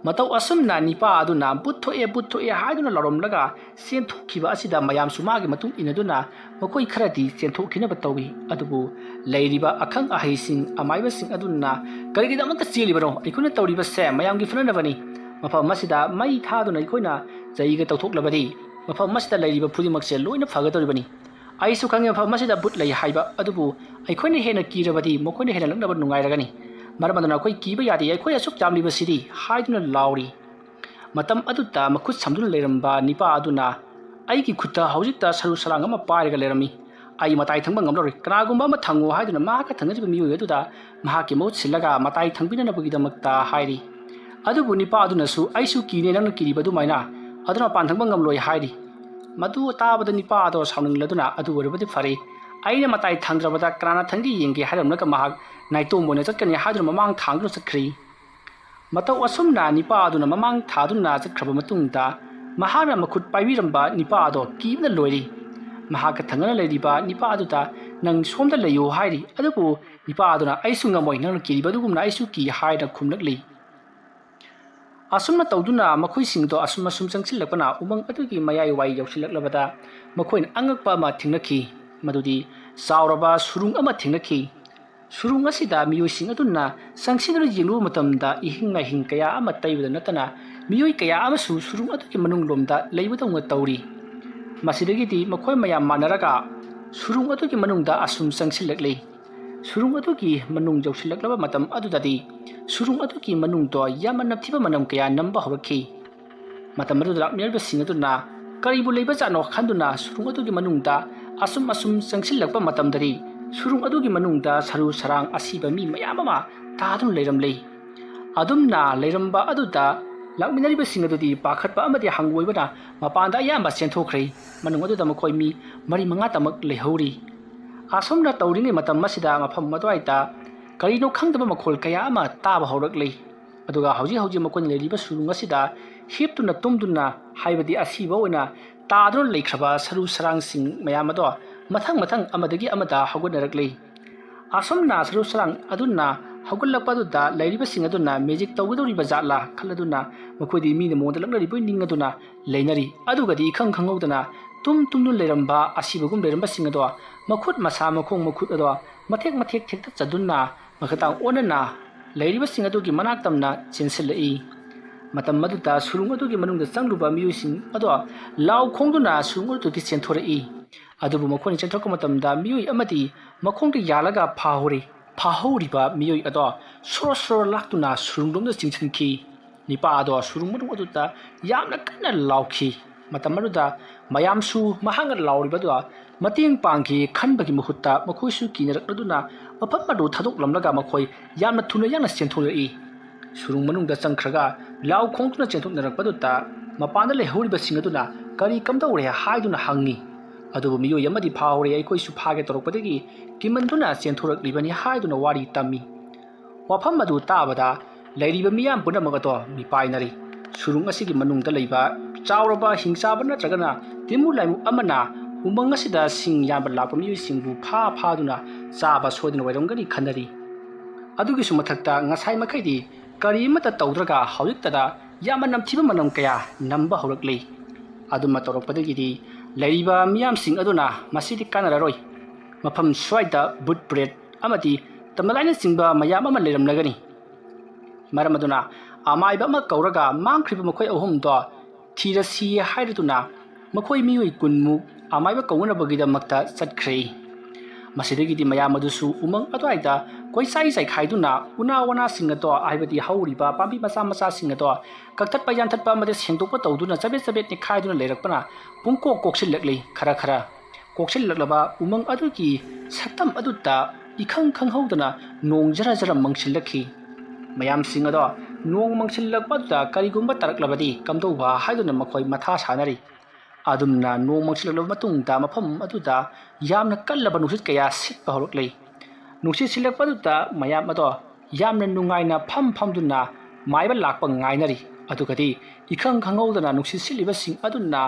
ꯃꯇꯧ ꯑꯁꯨꯝꯅ ꯅꯤꯄꯥ ꯑꯗꯨꯅ "ꯚꯨꯠ ꯊꯣꯛꯑꯦ, ꯚꯨꯠ ꯊꯣꯛꯑꯦ" ꯍꯥꯏꯗꯨꯅ ꯂꯥꯎꯔꯝꯂꯒ ꯆꯦꯟꯊꯣꯛꯈꯤꯕ ꯑꯁꯤꯗ ꯃꯌꯥꯝꯁꯨ ꯃꯥꯒꯤ ꯃꯇꯨꯡ ꯏꯟꯅꯗꯨꯅ ꯃꯈꯣꯏ ꯈꯔꯗꯤ ꯆꯦꯟꯊꯣꯛꯈꯤꯅꯕ ꯇꯧꯏ꯫ ꯑꯗꯨꯕꯨ ꯂꯩꯔꯤꯕ ꯑꯈꯪ ꯑꯍꯩꯁꯤꯡ ꯑꯃꯥꯏꯕꯁꯤꯡ ꯑꯗꯨꯅ "ꯀꯔꯤꯒꯤꯗꯃꯛꯇ ꯆꯦꯜꯂꯤꯕꯅꯣ? ꯑꯩꯈꯣꯏꯅ ꯇꯧꯔꯤꯕꯁꯦ ꯃꯌꯥꯝꯒꯤ ꯐꯅꯅꯕꯅꯤ꯫ ꯃꯐꯝ ꯑꯁꯤꯗ ꯃꯩ ꯊꯥꯗꯨꯅ ꯑꯩꯈꯣꯏꯅ ꯆꯩꯒ ꯇꯧꯊꯣꯛꯂꯕꯗꯤ ꯃꯐꯝ ꯑꯁꯤꯗ ꯂꯩꯔꯤꯕ ꯈꯨꯗꯤꯡꯃꯛꯁꯦ ꯂꯣꯏꯅ ꯐꯒꯗꯧꯔꯤꯕꯅꯤ꯫ ꯑꯩꯁꯨ ꯈꯪꯉꯤ ꯃꯐꯝ ꯑꯁꯤꯗ ꯚꯨꯠ ꯂꯩ ꯍꯥꯏꯕ, ꯑꯗꯨꯕꯨ ꯑꯩꯈꯣꯏꯅ ꯍꯦꯟꯅ ꯀꯤꯔꯕꯗꯤ ꯃꯈꯣꯏꯅ ꯍꯦꯟꯅ ꯂꯛꯅꯕ ꯅꯨꯡꯉꯥꯏꯔꯒꯅꯤ꯫ ꯃꯔꯝ ꯑꯗꯨꯅ ꯑꯩꯈꯣꯏ ꯀꯤꯕ ꯌꯥꯗꯦ, ꯑꯩꯈꯣꯏ ꯑꯁꯨꯛ ꯌꯥꯝꯂꯤꯕꯁꯤꯗꯤ" ꯍꯥꯏꯗꯨꯅ ꯂꯥꯎꯔꯤ꯫ ꯃꯇꯝ ꯑꯗꯨꯗ ꯃꯈꯨꯠ ꯁꯝꯗꯨꯅ ꯂꯩꯔꯝꯕ ꯅꯤꯄꯥ ꯑꯗꯨꯅ, "ꯑꯩꯒꯤ ꯈꯨꯠꯇ ꯍꯧꯖꯤꯛꯇ ꯁꯔꯨ ꯁꯔꯥꯡ ꯑꯃ ꯄꯥꯏꯔꯒ ꯂꯩꯔꯝꯃꯤ꯫ ꯑꯩ ꯃꯇꯥꯏ ꯊꯪꯕ ꯉꯝꯂꯔꯣꯏ꯫ ꯀꯅꯥꯒꯨꯝꯕ ꯑꯃ ꯊꯪꯉꯨ" ꯍꯥꯏꯗꯨꯅ ꯃꯍꯥꯛꯀ ꯊꯪꯅꯔꯤꯕ ꯃꯤꯑꯣꯏ ꯑꯗꯨꯗ ꯃꯍꯥꯛꯀꯤ ꯃꯍꯨꯠ ꯁꯤꯜꯂꯒ ꯃꯇꯥꯏ ꯊꯪꯕꯤꯅꯅꯕꯒꯤꯗꯃꯛꯇ ꯍꯥꯏꯔꯤ꯫ ꯑꯗꯨꯕꯨ ꯅꯤꯄꯥ ꯑꯗꯨꯅꯁꯨ, "ꯑꯩꯁꯨ ꯀꯤꯅꯦ ꯅꯪꯅ ꯀꯤꯔꯤꯕ ꯑꯗꯨꯃꯥꯏꯅ, ꯑꯗꯨꯅ ꯃꯄꯥꯟ ꯊꯪꯕ ꯉꯝꯂꯣꯏ" ꯍꯥꯏꯔꯤ꯫ ꯃꯗꯨ ꯇꯥꯕꯗ ꯅꯤꯄꯥ ꯑꯗꯣ ꯁꯥꯎꯅꯤꯡꯂꯗꯨꯅ, "ꯑꯗꯨ ꯑꯣꯏꯔꯕꯗꯤ ꯐꯔꯦ, ꯑꯩꯅ ꯃꯇꯥꯏ ꯊꯥꯡꯗ꯭ꯔꯕꯗ ꯀꯅꯥꯅ ꯊꯪꯗꯤ ꯌꯦꯡꯒꯦ ꯍꯥꯏꯔꯝꯂꯒ ꯃꯍꯥꯛ ꯅꯥꯏꯇꯣꯝ ꯑꯣꯏꯅ ꯆꯠꯀꯅꯤ ꯍꯥꯏꯗꯨꯅ ꯃꯃꯥꯡ ꯊꯥꯡꯗꯨꯅ ꯆꯠꯈ꯭ꯔꯤ꯫ ꯃꯇꯧ ꯑꯁꯨꯝꯅ ꯅꯤꯄꯥ ꯑꯗꯨꯅ ꯃꯃꯥꯡ ꯊꯥꯗꯨꯅ ꯆꯠꯈ꯭ꯔꯕ ꯃꯇꯨꯡꯗ ꯃꯍꯥꯛꯅ ꯃꯈꯨꯠ ꯄꯥꯏꯕꯤꯔꯝꯕ ꯅꯤꯄꯥ ꯑꯗꯣ ꯀꯤꯕꯅ ꯂꯣꯏꯔꯤ꯫ ꯃꯍꯥꯛꯀ ꯊꯪꯅꯅ ꯂꯩꯔꯤꯕ ꯅꯤꯄꯥ ꯑꯗꯨꯗ "ꯅꯪ ꯁꯣꯝꯗ ꯂꯩꯌꯨ" ꯍꯥꯏꯔꯤ꯫ ꯑꯗꯨꯕꯨ ꯅꯤꯄꯥ ꯑꯗꯨꯅ "ꯑꯩꯁꯨ ꯉꯝꯃꯣꯏ, ꯅꯪꯅ ꯀꯤꯔꯤꯕ ꯑꯗꯨꯒꯨꯝꯅ ꯑꯩꯁꯨ ꯀꯤ" ꯍꯥꯏꯅ ꯈꯨꯝꯂꯛꯂꯤ꯫ ꯑꯁꯨꯝꯅ ꯇꯧꯗꯨꯅ ꯃꯈꯣꯏꯁꯤꯡꯗꯣ ꯑꯁꯨꯝ ꯑꯁꯨꯝ ꯆꯪꯁꯤꯜꯂꯛꯄꯅ ꯎꯃꯪ ꯑꯗꯨꯒꯤ ꯃꯌꯥꯏ ꯋꯥꯏ ꯌꯧꯁꯤꯜꯂꯛꯂꯕꯗ ꯃꯈꯣꯏꯅ ꯑꯉꯛꯄ ꯑꯃ ꯊꯦꯡꯅꯈꯤ꯫ ꯃꯗꯨꯗꯤ ꯆꯥꯎꯔꯕ ꯁꯨꯔꯨꯡ ꯑꯃ ꯊꯦꯡꯅꯈꯤ꯫ ꯁꯨꯔꯨꯡ ꯑꯁꯤꯗ ꯃꯤꯑꯣꯏꯁꯤꯡ ꯑꯗꯨꯅ ꯆꯪꯁꯤꯟꯗꯨꯅ ꯌꯦꯡꯂꯨꯕ ꯃꯇꯝꯗ ꯏꯍꯤꯡ ꯅꯥꯍꯤꯡ ꯀꯌꯥ ꯑꯃ ꯇꯩꯕꯗ ꯅꯠꯇꯅ ꯃꯤꯑꯣꯏ ꯀꯌꯥ ꯑꯃꯁꯨ ꯁꯨꯔꯨꯡ ꯑꯗꯨꯒꯤ ꯃꯅꯨꯡꯂꯣꯝꯗ ꯂꯩꯕꯗꯧꯅ ꯇꯧꯔꯤ꯫ ꯃꯁꯤꯗꯒꯤꯗꯤ ꯃꯈꯣꯏ ꯃꯌꯥꯝ ꯃꯥꯟꯅꯔꯒ ꯁꯨꯔꯨꯡ ꯑꯗꯨꯒꯤ ꯃꯅꯨꯡꯗ ꯑꯁꯨꯝ ꯆꯪꯁꯤꯜꯂꯛꯂꯤ꯫ ꯁꯨꯔꯨꯡ ꯑꯗꯨꯒꯤ ꯃꯅꯨꯡ ꯌꯧꯁꯤꯜꯂꯛꯂꯕ ꯃꯇꯝ ꯑꯗꯨꯗꯗꯤ ꯁꯨꯔꯨꯡ ꯑꯗꯨꯒꯤ ꯃꯅꯨꯡꯗꯣ ꯌꯥꯝꯅ ꯅꯝꯊꯤꯕ ꯃꯅꯝ ꯀꯌꯥ ꯅꯝꯕ ꯍꯧꯔꯛꯈꯤ꯫ ꯃꯇꯝ ꯑꯗꯨꯗ ꯂꯥꯛꯃꯤꯟꯅꯔꯤꯕꯁꯤꯡ ꯑꯗꯨꯅ ꯀꯔꯤꯕꯨ ꯂꯩꯕꯖꯥꯠꯅꯣ ꯈꯟꯗꯨꯅ ꯁꯨꯔꯨꯡ ꯑꯗꯨꯒꯤ ꯃꯅꯨꯡꯗ ꯑꯁꯨꯝ ꯑꯁꯨꯝ ꯆꯪꯁꯤꯜꯂꯛꯄ ꯃꯇꯝꯗꯗꯤ ꯁꯨꯔꯨꯡ ꯑꯗꯨꯒꯤ ꯃꯅꯨꯡꯗ ꯁꯔꯨ ꯁꯔꯥꯡ ꯑꯁꯤꯕ ꯃꯤ ꯃꯌꯥꯝ ꯑꯃ ꯇꯥꯗꯨꯅ ꯂꯩꯔꯝꯂꯤ꯫ ꯑꯗꯨꯝꯅ ꯂꯩꯔꯝꯕ ꯑꯗꯨꯗ ꯂꯥꯛꯃꯤꯟꯅꯔꯤꯕꯁꯤꯡ ꯑꯗꯨꯗꯤ ꯄꯥꯈꯠꯄ ꯑꯃꯗꯤ ꯍꯪꯒꯣꯏꯕꯅ ꯃꯄꯥꯟꯗ ꯑꯌꯥꯝꯕ ꯆꯦꯟꯊꯣꯛꯈ꯭ꯔꯦ꯫ ꯃꯅꯨꯡ ꯑꯗꯨꯗ ꯃꯈꯣꯏ ꯃꯤ ꯃꯔꯤ ꯃꯉꯥꯇꯃꯛ ꯂꯩꯍꯧꯔꯤ꯫ ꯑꯁꯨꯝꯅ ꯇꯧꯔꯤꯉꯩ ꯃꯇꯝ ꯑꯁꯤꯗ ꯃꯐꯝ ꯑꯗꯨꯋꯥꯏꯗ ꯀꯔꯤꯅꯣ ꯈꯪꯗꯕ ꯃꯈꯣꯜ ꯀꯌꯥ ꯑꯃ ꯇꯥꯕ ꯍꯧꯔꯛꯂꯤ꯫ ꯑꯗꯨꯒ ꯍꯧꯖꯤꯛ ꯍꯧꯖꯤꯛ ꯃꯈꯣꯏꯅ ꯂꯩꯔꯤꯕ ꯁꯨꯔꯨꯡ ꯑꯁꯤꯗ ꯍꯤꯞꯇꯨꯅ ꯇꯨꯝꯗꯨꯅ, ꯍꯥꯏꯕꯗꯤ ꯑꯁꯤꯕ ꯑꯣꯏꯅ ꯇꯥꯗꯨꯅ ꯂꯩꯈ꯭ꯔꯕ ꯁꯔꯨ ꯁꯔꯥꯡꯁꯤꯡ ꯃꯌꯥꯝ ꯑꯗꯣ ꯃꯊꯪ ꯃꯊꯪ ꯑꯃꯗꯒꯤ ꯑꯃꯗ ꯍꯧꯒꯠꯅꯔꯛꯂꯤ꯫ ꯑꯁꯨꯝꯅ ꯁꯔꯨ ꯁꯔꯥꯡ ꯑꯗꯨꯅ ꯍꯧꯒꯠꯂꯛꯄ ꯑꯗꯨꯗ ꯂꯩꯔꯤꯕꯁꯤꯡ ꯑꯗꯨꯅ ꯃꯦꯖꯤꯛ ꯇꯧꯒꯗꯧꯔꯤꯕ ꯖꯥꯠꯂꯥ ꯈꯜꯂꯗꯨꯅ ꯃꯈꯣꯏꯗꯤ ꯃꯤꯅ ꯃꯉꯣꯟꯗ ꯂꯛꯅꯔꯤꯕꯣꯏ ꯅꯤꯡꯉꯗꯨꯅ ꯂꯩꯅꯔꯤ꯫ ꯑꯗꯨꯒꯗꯤ ꯏꯈꯪ ꯈꯪꯍꯧꯗꯅ ꯇꯨꯝ ꯇꯨꯝꯗꯨꯅ ꯂꯩꯔꯝꯕ ꯑꯁꯤꯕꯒꯨꯝ ꯂꯩꯔꯝꯕꯁꯤꯡ ꯑꯗꯣ ꯃꯈꯨꯠ ꯃꯁꯥ ꯃꯈꯣꯡ ꯃꯈꯨꯠ ꯑꯗꯣ ꯃꯊꯦꯛ ꯃꯊꯦꯛ ꯊꯦꯛꯇꯠꯆꯗꯨꯅ ꯃꯈꯇꯥꯡ ꯑꯣꯟꯅꯅ ꯂꯩꯔꯤꯕꯁꯤꯡ ꯑꯗꯨꯒꯤ ꯃꯅꯥꯛ ꯇꯝꯅ ꯆꯦꯟꯁꯤꯜꯂꯛꯏ꯫ ꯃꯇꯝ ꯑꯗꯨꯗ ꯁꯨꯔꯨꯡ ꯑꯗꯨꯒꯤ ꯃꯅꯨꯡꯗ ꯆꯪꯂꯨꯕ ꯃꯤꯑꯣꯏꯁꯤꯡ ꯑꯗꯣ ꯂꯥꯎ ꯈꯣꯡꯗꯨꯅ ꯁꯨꯔꯨꯡ ꯑꯗꯨꯗꯒꯤ ꯆꯦꯟꯊꯣꯔꯛꯏ꯫ ꯑꯗꯨꯕꯨ ꯃꯈꯣꯏꯅ ꯆꯦꯟꯊꯣꯔꯛꯄ ꯃꯇꯝꯗ ꯃꯤꯑꯣꯏ ꯑꯃꯗꯤ ꯃꯈꯣꯡꯗ ꯌꯥꯜꯂꯒ ꯐꯥꯍꯧꯔꯤ꯫ ꯐꯥꯍꯧꯔꯤꯕ ꯃꯤꯑꯣꯏ ꯑꯗꯣ ꯁꯣꯔꯣ ꯁꯣꯔꯣ ꯂꯥꯛꯇꯨꯅ ꯁꯨꯔꯨꯡꯂꯣꯝꯗ ꯆꯤꯡꯁꯤꯟꯈꯤ꯫ ꯅꯤꯄꯥ ꯑꯗꯣ ꯁꯨꯔꯨꯡ ꯃꯅꯨꯡ ꯑꯗꯨꯗ ꯌꯥꯝꯅ ꯀꯟꯅ ꯂꯥꯎꯈꯤ꯫ ꯃꯇꯝ ꯑꯗꯨꯗ ꯃꯌꯥꯝꯁꯨ ꯃꯍꯥꯛꯅ ꯂꯥꯎꯔꯤꯕꯗꯨ ꯃꯇꯦꯡ ꯄꯥꯡꯈꯤ ꯈꯟꯕꯒꯤ ꯃꯍꯨꯠꯇ ꯃꯈꯣꯏꯁꯨ ꯀꯤꯅꯔꯛꯂꯗꯨꯅ ꯃꯐꯝ ꯑꯗꯨ ꯊꯥꯗꯣꯛꯂꯝꯂꯒ ꯃꯈꯣꯏ ꯌꯥꯝꯅ ꯊꯨꯅ ꯌꯥꯡꯅ ꯆꯦꯟꯊꯣꯛꯂꯛꯏ꯫ ꯁꯨꯔꯨꯡ ꯃꯅꯨꯡꯗ ꯆꯪꯈ꯭ꯔꯒ ꯂꯥꯎ ꯈꯣꯡꯗꯨꯅ ꯆꯦꯟꯊꯣꯛꯅꯔꯛꯄꯗꯨꯗ ꯃꯄꯥꯟꯗ ꯂꯩꯍꯧꯔꯤꯕꯁꯤꯡ ꯑꯗꯨꯅ "ꯀꯔꯤ ꯀꯝꯗꯧꯔꯦ?" ꯍꯥꯏꯗꯨꯅ ꯍꯪꯉꯤ꯫ ꯑꯗꯨꯕꯨ ꯃꯤꯑꯣꯏ ꯑꯃꯗꯤ ꯐꯥꯍꯧꯔꯦ, ꯑꯩꯈꯣꯏꯁꯨ ꯐꯥꯒꯦ ꯇꯧꯔꯛꯄꯗꯒꯤ ꯀꯤꯃꯟꯗꯨꯅ ꯆꯦꯟꯊꯣꯔꯛꯂꯤꯕꯅꯤ ꯍꯥꯏꯗꯨꯅ ꯋꯥꯔꯤ ꯇꯝꯃꯤ꯫ ꯋꯥꯐꯝ ꯑꯗꯨ ꯇꯥꯕꯗ ꯂꯩꯔꯤꯕ ꯃꯤꯌꯥꯝ ꯄꯨꯝꯅꯃꯛ ꯑꯗꯣ ꯃꯤꯄꯥꯏꯅꯔꯤ꯫ ꯁꯨꯔꯨꯡ ꯑꯁꯤꯒꯤ ꯃꯅꯨꯡꯗ ꯂꯩꯕ ꯆꯥꯎꯔꯕ ꯍꯤꯡꯆꯥꯕ ꯅꯠꯇ꯭ꯔꯒꯅ ꯇꯤꯃꯨ ꯂꯥꯏꯃꯨ ꯑꯃꯅ ꯎꯃꯪ ꯑꯁꯤꯗ ꯁꯤꯡ ꯌꯥꯟꯕ ꯂꯥꯛꯄ ꯃꯤꯑꯣꯏꯁꯤꯡꯕꯨ ꯐꯥ ꯐꯥꯗꯨꯅ ꯆꯥꯕ ꯁꯣꯏꯗꯅ ꯑꯣꯏꯔꯝꯒꯅꯤ ꯈꯟꯅꯔꯤ꯫ ꯑꯗꯨꯒꯤꯁꯨ ꯃꯊꯛꯇ ꯉꯁꯥꯏ ꯃꯈꯩꯗꯤ ꯀꯔꯤ ꯑꯃꯠꯇ ꯇꯧꯗ꯭ꯔꯒ ꯍꯧꯖꯤꯛꯇꯗ ꯌꯥꯝꯅ ꯅꯝꯊꯤꯕ ꯃꯅꯝ ꯀꯌꯥ ꯅꯝꯕ ꯍꯧꯔꯛꯂꯤ꯫ ꯑꯗꯨꯝꯅ ꯇꯧꯔꯛꯄꯗꯒꯤꯗꯤ ꯂꯩꯔꯤꯕ ꯃꯤꯌꯥꯝꯁꯤꯡ ꯑꯗꯨꯅ ꯃꯁꯤꯗꯤ ꯀꯥꯟꯅꯔꯔꯣꯏ, ꯃꯐꯝ ꯁ꯭ꯋꯥꯏꯗ ꯕꯨꯠ ꯄ꯭ꯔꯦꯠ ꯑꯃꯗꯤ ꯇꯝꯅꯂꯥꯏꯅꯆꯤꯡꯕ ꯃꯌꯥꯝ ꯑꯃ ꯂꯩꯔꯝꯂꯒꯅꯤ꯫ ꯃꯔꯝ ꯑꯗꯨꯅ ꯑꯃꯥꯏꯕ ꯑꯃ ꯀꯧꯔꯒ ꯃꯥꯡꯈ꯭ꯔꯤꯕ ꯃꯈꯣꯏ ꯑꯍꯨꯝꯗꯣ ꯊꯤꯔꯁꯤ ꯍꯥꯏꯔꯗꯨꯅ ꯃꯈꯣꯏ ꯃꯤꯑꯣꯏ ꯀꯨꯟꯃꯨꯛ ꯑꯃꯥꯏꯕ ꯀꯧꯅꯅꯕꯒꯤꯗꯃꯛꯇ ꯆꯠꯈ꯭ꯔꯦ꯫ ꯃꯁꯤꯗꯒꯤꯗꯤ ꯃꯌꯥꯝ ꯑꯗꯨꯁꯨ ꯎꯃꯪ ꯑꯗꯨꯋꯥꯏꯗ ꯀꯣꯏꯆꯥꯏ ꯆꯥꯏꯈꯥꯏꯗꯨꯅ ꯎꯅꯥ ꯋꯥꯅꯥꯁꯤꯡ ꯑꯗꯣ, ꯍꯥꯏꯕꯗꯤ ꯍꯧꯔꯤꯕ ꯄꯥꯝꯕꯤ ꯃꯆꯥ ꯃꯆꯥꯁꯤꯡ ꯑꯗꯣ ꯀꯛꯊꯠꯄ ꯌꯥꯟꯊꯠꯄ ꯑꯃꯗꯤ ꯁꯦꯡꯗꯣꯛꯄ ꯇꯧꯗꯨꯅ ꯆꯕꯦꯠ ꯆꯕꯦꯠ ꯅꯤꯛꯈꯥꯏꯗꯨꯅ ꯂꯩꯔꯛꯄꯅ ꯄꯨꯡꯀꯣꯛ ꯀꯣꯛꯁꯤꯜꯂꯛꯂꯤ꯫ ꯈꯔ ꯈꯔ ꯀꯣꯛꯁꯤꯜꯂꯛꯂꯕ ꯎꯃꯪ ꯑꯗꯨꯒꯤ ꯁꯛꯇꯝ ꯑꯗꯨꯗ ꯏꯈꯪ ꯈꯪꯍꯧꯗꯅ ꯅꯣꯡ ꯖꯔ ꯖꯔ ꯃꯪꯁꯤꯜꯂꯛꯈꯤ꯫ ꯃꯌꯥꯝꯁꯤꯡ ꯑꯗꯣ ꯅꯣꯡ ꯃꯪꯁꯤꯜꯂꯛꯄ ꯑꯗꯨꯗ ꯀꯔꯤꯒꯨꯝꯕ ꯇꯥꯔꯛꯂꯕꯗꯤ ꯀꯝꯗꯧꯕ ꯍꯥꯏꯗꯨꯅ ꯃꯈꯣꯏ ꯃꯊꯥ ꯁꯥꯅꯔꯤ꯫ ꯑꯗꯨꯝꯅ ꯅꯣꯡ ꯃꯪꯁꯤꯜꯂꯛꯂꯕ ꯃꯇꯨꯡꯗ ꯃꯐꯝ ꯑꯗꯨꯗ ꯌꯥꯝꯅ ꯀꯜꯂꯕ ꯅꯨꯡꯁꯤꯠ ꯀꯌꯥ ꯁꯤꯠꯄ ꯍꯧꯔꯛꯂꯤ꯫ ꯅꯨꯡꯁꯤꯠ ꯁꯤꯠꯂꯛꯄ ꯑꯗꯨꯗ ꯃꯌꯥꯝ ꯑꯗꯣ ꯌꯥꯝꯅ ꯅꯨꯡꯉꯥꯏꯅ ꯐꯝ ꯐꯝꯗꯨꯅ ꯃꯥꯏꯕ ꯂꯥꯛꯄ ꯉꯥꯏꯅꯔꯤ꯫ ꯑꯗꯨꯒꯗꯤ ꯏꯈꯪ ꯈꯪꯍꯧꯗꯅ ꯅꯨꯡꯁꯤꯠ ꯁꯤꯠꯂꯤꯕꯁꯤꯡ ꯑꯗꯨꯅ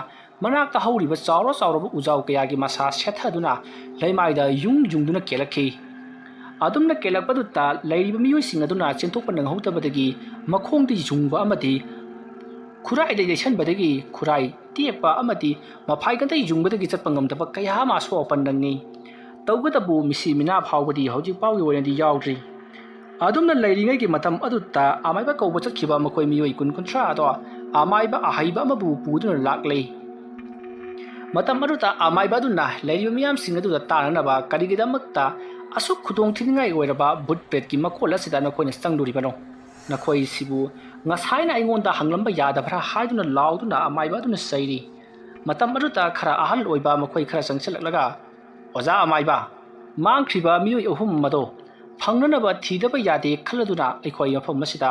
ꯃꯅꯥꯛꯇ ꯍꯧꯔꯤꯕ ꯆꯥꯎꯔ ꯆꯥꯎꯔꯕ ꯎꯖꯥꯎ ꯀꯌꯥꯒꯤ ꯃꯁꯥ ꯁꯦꯠꯊꯗꯨꯅ ꯂꯩꯃꯥꯏꯗ ꯌꯨꯡ ꯌꯨꯡꯗꯨꯅ ꯀꯦꯜꯂꯛꯈꯤ꯫ ꯑꯗꯨꯝꯅ ꯀꯦꯜꯂꯛꯄꯗꯨꯗ ꯂꯩꯔꯤꯕ ꯃꯤꯑꯣꯏꯁꯤꯡ ꯑꯗꯨꯅ ꯆꯦꯟꯊꯣꯛꯄ ꯅꯪꯍꯧꯗꯕꯗꯒꯤ ꯃꯈꯣꯡꯗ ꯌꯨꯡꯕ ꯑꯃꯗꯤ ꯈꯨꯔꯥꯏꯗ ꯌꯩꯁꯟꯕꯗꯒꯤ ꯈꯨꯔꯥꯏ ꯇꯦꯛꯄ ꯑꯃꯗꯤ ꯃꯐꯥꯏꯒꯟꯗ ꯌꯨꯡꯕꯗꯒꯤ ꯆꯠꯄ ꯉꯝꯗꯕ ꯀꯌꯥ ꯑꯃ ꯑꯁꯣꯛ ꯑꯄꯟ ꯅꯪꯉꯤ꯫ ꯇꯧꯒꯗꯕꯨ ꯃꯤꯁꯤ ꯃꯤꯅꯥ ꯐꯥꯎꯕꯗꯤ ꯍꯧꯖꯤꯛ ꯐꯥꯎꯒꯤ ꯑꯣꯏꯅꯗꯤ ꯌꯥꯎꯗ꯭ꯔꯤ꯫ ꯑꯗꯨꯝꯅ ꯂꯩꯔꯤꯉꯩꯒꯤ ꯃꯇꯝ ꯑꯗꯨꯗ ꯑꯃꯥꯏꯕ ꯀꯧꯕ ꯆꯠꯈꯤꯕ ꯃꯈꯣꯏ ꯃꯤꯑꯣꯏ ꯀꯨꯟ ꯀꯨꯟꯊ꯭ꯔꯥ ꯑꯗꯣ ꯑꯃꯥꯏꯕ ꯑꯍꯩꯕ ꯑꯃꯕꯨ ꯄꯨꯗꯨꯅ ꯂꯥꯛꯂꯦ꯫ ꯃꯇꯝ ꯑꯗꯨꯗ ꯑꯃꯥꯏꯕ ꯑꯗꯨꯅ ꯂꯩꯔꯤꯕ ꯃꯤꯌꯥꯝꯁꯤꯡ ꯑꯗꯨꯗ ꯇꯥꯅꯅꯕ ꯀꯔꯤꯒꯤꯗꯃꯛꯇ ꯑꯁꯨꯛ ꯈꯨꯗꯣꯡ ꯊꯤꯅꯤꯡꯉꯥꯏ ꯑꯣꯏꯔꯕ ꯕꯨꯠ ꯄ꯭ꯔꯦꯠꯀꯤ ꯃꯀꯣꯜ ꯑꯁꯤꯗ ꯅꯈꯣꯏꯅ ꯆꯪꯂꯨꯔꯤꯕꯅꯣ? ꯅꯈꯣꯏꯁꯤꯕꯨ ꯉꯁꯥꯏꯅ ꯑꯩꯉꯣꯟꯗ ꯍꯪꯂꯝꯕ ꯌꯥꯗꯕ꯭ꯔꯥ ꯍꯥꯏꯗꯨꯅ ꯂꯥꯎꯗꯨꯅ ꯑꯃꯥꯏꯕ ꯑꯗꯨꯅ ꯆꯩꯔꯤ꯫ ꯃꯇꯝ ꯑꯗꯨꯗ ꯈꯔ ꯑꯍꯜ ꯑꯣꯏꯕ ꯃꯈꯣꯏ ꯈꯔ ꯆꯪꯁꯤꯜꯂꯛꯂꯒ, "ꯑꯣꯖꯥ ꯑꯃꯥꯏꯕ, ꯃꯥꯡꯈ꯭ꯔꯤꯕ ꯃꯤꯑꯣꯏ ꯑꯍꯨꯝ ꯑꯗꯣ ꯐꯪꯅꯅꯕ ꯊꯤꯗꯕ ꯌꯥꯗꯦ ꯈꯜꯂꯗꯨꯅ ꯑꯩꯈꯣꯏ ꯃꯐꯝ ꯑꯁꯤꯗ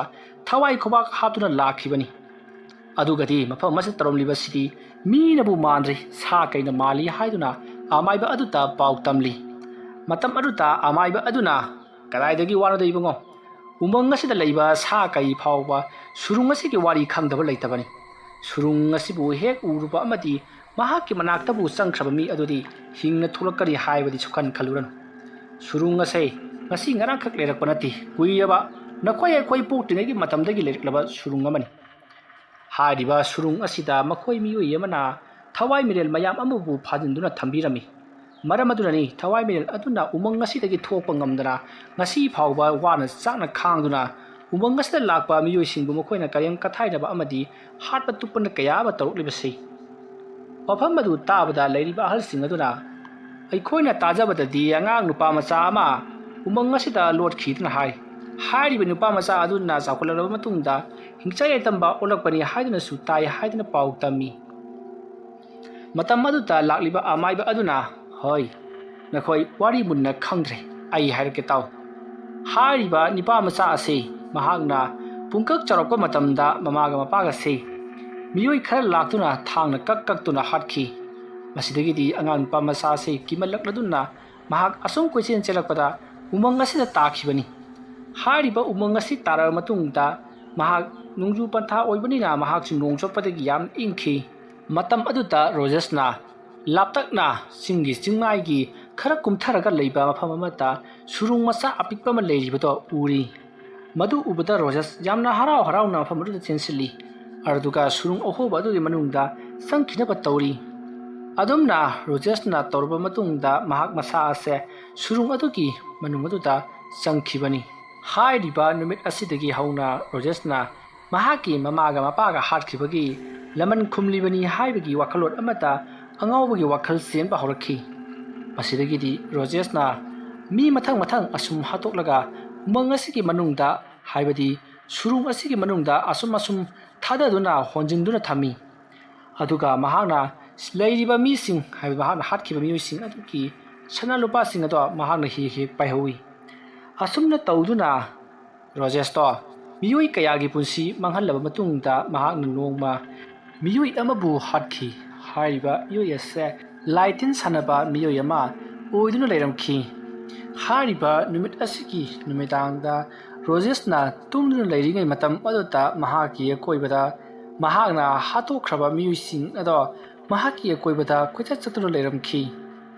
ꯊꯋꯥꯏ ꯈꯨꯕꯥꯛ ꯍꯥꯞꯇꯨꯅ ꯂꯥꯛꯈꯤꯕꯅꯤ꯫ ꯑꯗꯨꯒꯗꯤ ꯃꯐꯝ ꯑꯃꯁꯤꯗ ꯇꯧꯔꯝꯂꯤꯕꯁꯤꯗꯤ ꯃꯤꯅꯕꯨ ꯃꯥꯟꯗ꯭ꯔꯦ, ꯁꯥ ꯀꯩꯅ ꯃꯥꯜꯂꯤ ꯍꯥꯏꯗꯨꯅ ꯑꯃꯥꯏꯕ ꯑꯗꯨꯗ ꯄꯥꯎ ꯇꯝꯂꯤ꯫ ꯃꯇꯝ ꯑꯗꯨꯗ ꯑꯃꯥꯏꯕ ꯑꯗꯨꯅ, "ꯀꯗꯥꯏꯗꯒꯤ ꯋꯥꯅꯣꯗ ꯏꯕꯨꯡꯉꯣ? ꯎꯃꯪ ꯑꯁꯤꯗ ꯂꯩꯕ ꯁꯥ ꯀꯩ ꯐꯥꯎꯕ ꯁꯨꯔꯨꯡ ꯑꯁꯤꯒꯤ ꯋꯥꯔꯤ ꯈꯪꯗꯕ ꯂꯩꯇꯕꯅꯤ꯫ ꯁꯨꯔꯨꯡ ꯑꯁꯤꯕꯨ ꯍꯦꯛ ꯎꯔꯨꯕ ꯑꯃꯗꯤ ꯃꯍꯥꯛꯀꯤ ꯃꯅꯥꯛꯇꯕꯨ ꯆꯪꯈ꯭ꯔꯕ ꯃꯤ ꯑꯗꯨꯗꯤ ꯍꯤꯡꯅ ꯊꯣꯛꯂꯛꯀꯅꯤ ꯍꯥꯏꯕꯗꯤ ꯁꯨꯛꯈꯟ ꯈꯜꯂꯨꯔꯅꯨ꯫ ꯁꯨꯔꯨꯡ ꯑꯁꯦ ꯉꯁꯤ ꯉꯔꯥꯡꯈꯛ ꯂꯩꯔꯛꯄ ꯅꯠꯇꯦ, ꯀꯨꯏꯔꯕ ꯅꯈꯣꯏ ꯑꯩꯈꯣꯏ ꯄꯣꯛꯇ꯭ꯔꯤꯉꯩꯒꯤ ꯃꯇꯝꯗꯒꯤ ꯂꯩꯔꯛꯂꯕ ꯁꯨꯔꯨꯡ ꯑꯃꯅꯤ꯫ ꯍꯥꯏꯔꯤꯕ ꯁꯨꯔꯨꯡ ꯑꯁꯤꯗ ꯃꯈꯣꯏ ꯃꯤꯑꯣꯏ ꯑꯃꯅ ꯊꯋꯥꯏ ꯃꯤꯔꯦꯜ ꯃꯌꯥꯝ ꯑꯃꯕꯨ ꯐꯥꯖꯤꯟꯗꯨꯅ ꯊꯝꯕꯤꯔꯝꯃꯤ꯫ ꯃꯔꯝ ꯑꯗꯨꯅꯅꯤ ꯊꯋꯥꯏ ꯃꯤꯔꯦꯜ ꯑꯗꯨꯅ ꯎꯃꯪ ꯑꯁꯤꯗꯒꯤ ꯊꯣꯛꯄ ꯉꯝꯗꯅ ꯉꯁꯤ ꯐꯥꯎꯕ ꯋꯥꯅ ꯆꯥꯛꯅ ꯈꯥꯡꯗꯨꯅ ꯎꯃꯪ ꯑꯁꯤꯗ ꯂꯥꯛꯄ ꯃꯤꯑꯣꯏꯁꯤꯡꯕꯨ ꯃꯈꯣꯏꯅ ꯀꯔꯦꯝ ꯀꯊꯥꯏꯅꯕ ꯑꯃꯗꯤ ꯍꯥꯠꯄ ꯇꯨꯞꯄꯅ ꯀꯌꯥ ꯑꯃ ꯇꯧꯔꯛꯂꯤꯕꯁꯤ꯫ ꯋꯥꯐꯝ ꯑꯗꯨ ꯇꯥꯕꯗ ꯂꯩꯔꯤꯕ ꯑꯍꯜꯁꯤꯡ ꯑꯗꯨꯅ, "ꯑꯩꯈꯣꯏꯅ ꯇꯥꯖꯕꯗꯗꯤ ꯑꯉꯥꯡ ꯅꯨꯄꯥ ꯃꯆꯥ ꯑꯃ ꯎꯃꯪ ꯑꯁꯤꯗ ꯂꯣꯠꯈꯤꯗꯨꯅ ꯍꯥꯏ꯫ ꯍꯥꯏꯔꯤꯕ ꯅꯨꯄꯥ ꯃꯆꯥ ꯑꯗꯨꯅ ꯆꯥꯎꯈꯠꯂꯛꯂꯕ ꯃꯇꯨꯡꯗ ꯍꯤꯡꯆꯥꯏ ꯂꯩꯇꯝꯕ ꯑꯣꯜꯂꯛꯄꯅꯤ ꯍꯥꯏꯗꯨꯅꯁꯨ ꯇꯥꯏ" ꯍꯥꯏꯗꯨꯅ ꯄꯥꯎ ꯇꯝꯃꯤ꯫ ꯃꯇꯝ ꯑꯗꯨꯗ ꯂꯥꯛꯂꯤꯕ ꯑꯃꯥꯏꯕ ꯑꯗꯨꯅ, "ꯍꯣꯏ, ꯅꯈꯣꯏ ꯋꯥꯔꯤ ꯃꯨꯟꯅ ꯈꯪꯗ꯭ꯔꯦ꯫ ꯑꯩ ꯍꯥꯏꯔꯛꯀꯦ ꯇꯥꯎ꯫ ꯍꯥꯏꯔꯤꯕ ꯅꯤꯄꯥ ꯃꯆꯥ ꯑꯁꯤ ꯃꯍꯥꯛꯅ ꯄꯨꯡꯀꯛ ꯆꯥꯎꯔꯛꯄ ꯃꯇꯝꯗ ꯃꯃꯥꯒ ꯃꯄꯥꯒꯁꯤ ꯃꯤꯑꯣꯏ ꯈꯔ ꯂꯥꯛꯇꯨꯅ ꯊꯥꯡꯅ ꯀꯛ ꯀꯛꯇꯨꯅ ꯍꯥꯠꯈꯤ꯫ ꯃꯁꯤꯗꯒꯤꯗꯤ ꯑꯉꯥꯡ ꯅꯨꯄꯥ ꯃꯆꯥ ꯑꯁꯤ ꯀꯤꯃꯜꯂꯛꯂꯗꯨꯅ ꯃꯍꯥꯛ ꯑꯁꯨꯝ ꯀꯣꯏꯆꯦꯟ ꯆꯦꯜꯂꯛꯄꯗ ꯎꯃꯪ ꯑꯁꯤꯗ ꯇꯥꯈꯤꯕꯅꯤ꯫ ꯍꯥꯏꯔꯤꯕ ꯎꯃꯪ ꯑꯁꯤ ꯇꯥꯔꯕ ꯃꯇꯨꯡꯗ ꯃꯍꯥꯛ ꯅꯣꯡꯖꯨ ꯄꯟꯊꯥ ꯑꯣꯏꯕꯅꯤꯅ ꯃꯍꯥꯛꯁꯨ ꯅꯣꯡ ꯆꯣꯠꯄꯗꯒꯤ ꯌꯥꯝꯅ ꯏꯪꯈꯤ꯫ ꯃꯇꯝ ꯑꯗꯨꯗ ꯔꯣꯖꯦꯁꯅ ꯂꯥꯞꯇꯛꯅ ꯆꯤꯡꯒꯤ ꯆꯤꯡꯃꯥꯏꯒꯤ ꯈꯔ ꯀꯨꯝꯊꯔꯒ ꯂꯩꯕ ꯃꯐꯝ ꯑꯃꯗ ꯁꯨꯔꯨꯡ ꯃꯆꯥ ꯑꯄꯤꯛꯄ ꯑꯃ ꯂꯩꯔꯤꯕꯗꯣ ꯎꯔꯤ꯫ ꯃꯗꯨ ꯎꯕꯗ ꯔꯣꯖꯦꯁ ꯌꯥꯝꯅ ꯍꯔꯥꯎ ꯍꯔꯥꯎꯅ ꯃꯐꯝ ꯑꯗꯨꯗ ꯆꯦꯟꯁꯤꯜꯂꯤ, ꯑꯗꯨꯒ ꯁꯨꯔꯨꯡ ꯑꯍꯣꯕ ꯑꯗꯨꯒꯤ ꯃꯅꯨꯡꯗ ꯆꯪꯈꯤꯅꯕ ꯇꯧꯔꯤ꯫ ꯑꯗꯨꯝꯅ ꯔꯣꯖꯦꯁꯅ ꯇꯧꯔꯕ ꯃꯇꯨꯡꯗ ꯃꯍꯥꯛ ꯃꯁꯥ ꯑꯁꯦ ꯁꯨꯔꯨꯡ ꯑꯗꯨꯒꯤ ꯃꯅꯨꯡ ꯑꯗꯨꯗ ꯆꯪꯈꯤꯕꯅꯤ꯫ ꯍꯥꯏꯔꯤꯕ ꯅꯨꯃꯤꯠ ꯑꯁꯤꯗꯒꯤ ꯍꯧꯅ ꯔꯣꯖꯦꯁꯅ ꯃꯍꯥꯛꯀꯤ ꯃꯃꯥꯒ ꯃꯄꯥꯒ ꯍꯥꯠꯈꯤꯕꯒꯤ ꯂꯃꯟ ꯈꯨꯝꯂꯤꯕꯅꯤ ꯍꯥꯏꯕꯒꯤ ꯋꯥꯈꯜꯂꯣꯟ ꯑꯃꯗ ꯑꯉꯥꯎꯕꯒꯤ ꯋꯥꯈꯜ ꯆꯦꯟꯕ ꯍꯧꯔꯛꯈꯤ꯫ ꯃꯁꯤꯗꯒꯤꯗꯤ ꯔꯣꯖꯦꯁꯅ ꯃꯤ ꯃꯊꯪ ꯃꯊꯪ ꯑꯁꯨꯝ ꯍꯥꯠꯇꯣꯛꯂꯒ ꯎꯃꯪ ꯑꯁꯤꯒꯤ ꯃꯅꯨꯡꯗ, ꯍꯥꯏꯕꯗꯤ ꯁꯨꯔꯨꯡ ꯑꯁꯤꯒꯤ ꯃꯅꯨꯡꯗ ꯑꯁꯨꯝ ꯑꯁꯨꯝ ꯊꯥꯗꯗꯨꯅ ꯍꯣꯟꯖꯤꯟꯗꯨꯅ ꯊꯝꯃꯤ꯫ ꯑꯗꯨꯒ ꯃꯍꯥꯛꯅ ꯂꯩꯔꯤꯕ ꯃꯤꯁꯤꯡ, ꯍꯥꯏꯕꯗꯤ ꯃꯍꯥꯛꯅ ꯍꯥꯠꯈꯤꯕ ꯃꯤꯑꯣꯏꯁꯤꯡ ꯑꯗꯨꯒꯤ ꯁꯅꯥ ꯂꯨꯄꯥꯁꯤꯡ ꯑꯗꯣ ꯃꯍꯥꯛꯅ ꯍꯦꯛ ꯍꯦꯛ ꯄꯥꯏꯍꯧꯏ꯫ ꯑꯁꯨꯝꯅ ꯇꯧꯗꯨꯅ ꯔꯣꯖꯦꯁꯇꯣ ꯃꯤꯑꯣꯏ ꯀꯌꯥꯒꯤ ꯄꯨꯟꯁꯤ ꯃꯥꯡꯍꯜꯂꯕ ꯃꯇꯨꯡꯗ ꯃꯍꯥꯛꯅ ꯅꯣꯡꯃ ꯃꯤꯑꯣꯏ ꯑꯃꯕꯨ ꯍꯥꯠꯈꯤ꯫ ꯍꯥꯏꯔꯤꯕ ꯃꯤꯑꯣꯏ ꯑꯁꯦ ꯂꯥꯏ ꯇꯤꯟ ꯁꯥꯟꯅꯕ ꯃꯤꯑꯣꯏ ꯑꯃ ꯑꯣꯏꯗꯨꯅ ꯂꯩꯔꯝꯈꯤ꯫ ꯍꯥꯏꯔꯤꯕ ꯅꯨꯃꯤꯠ ꯑꯁꯤꯒꯤ ꯅꯨꯃꯤꯗꯥꯡꯗ ꯔꯣꯖꯦꯁꯅ ꯇꯨꯝꯗꯨꯅ ꯂꯩꯔꯤꯉꯩ ꯃꯇꯝ ꯑꯗꯨꯗ ꯃꯍꯥꯛꯀꯤ ꯑꯀꯣꯏꯕꯗ ꯃꯍꯥꯛꯅ ꯍꯥꯠꯇꯣꯛꯈ꯭ꯔꯕ ꯃꯤꯑꯣꯏꯁꯤꯡ ꯑꯗꯣ ꯃꯍꯥꯛꯀꯤ ꯑꯀꯣꯏꯕꯗ ꯀꯣꯏꯆꯠ ꯆꯠꯇꯨꯅ ꯂꯩꯔꯝꯈꯤ꯫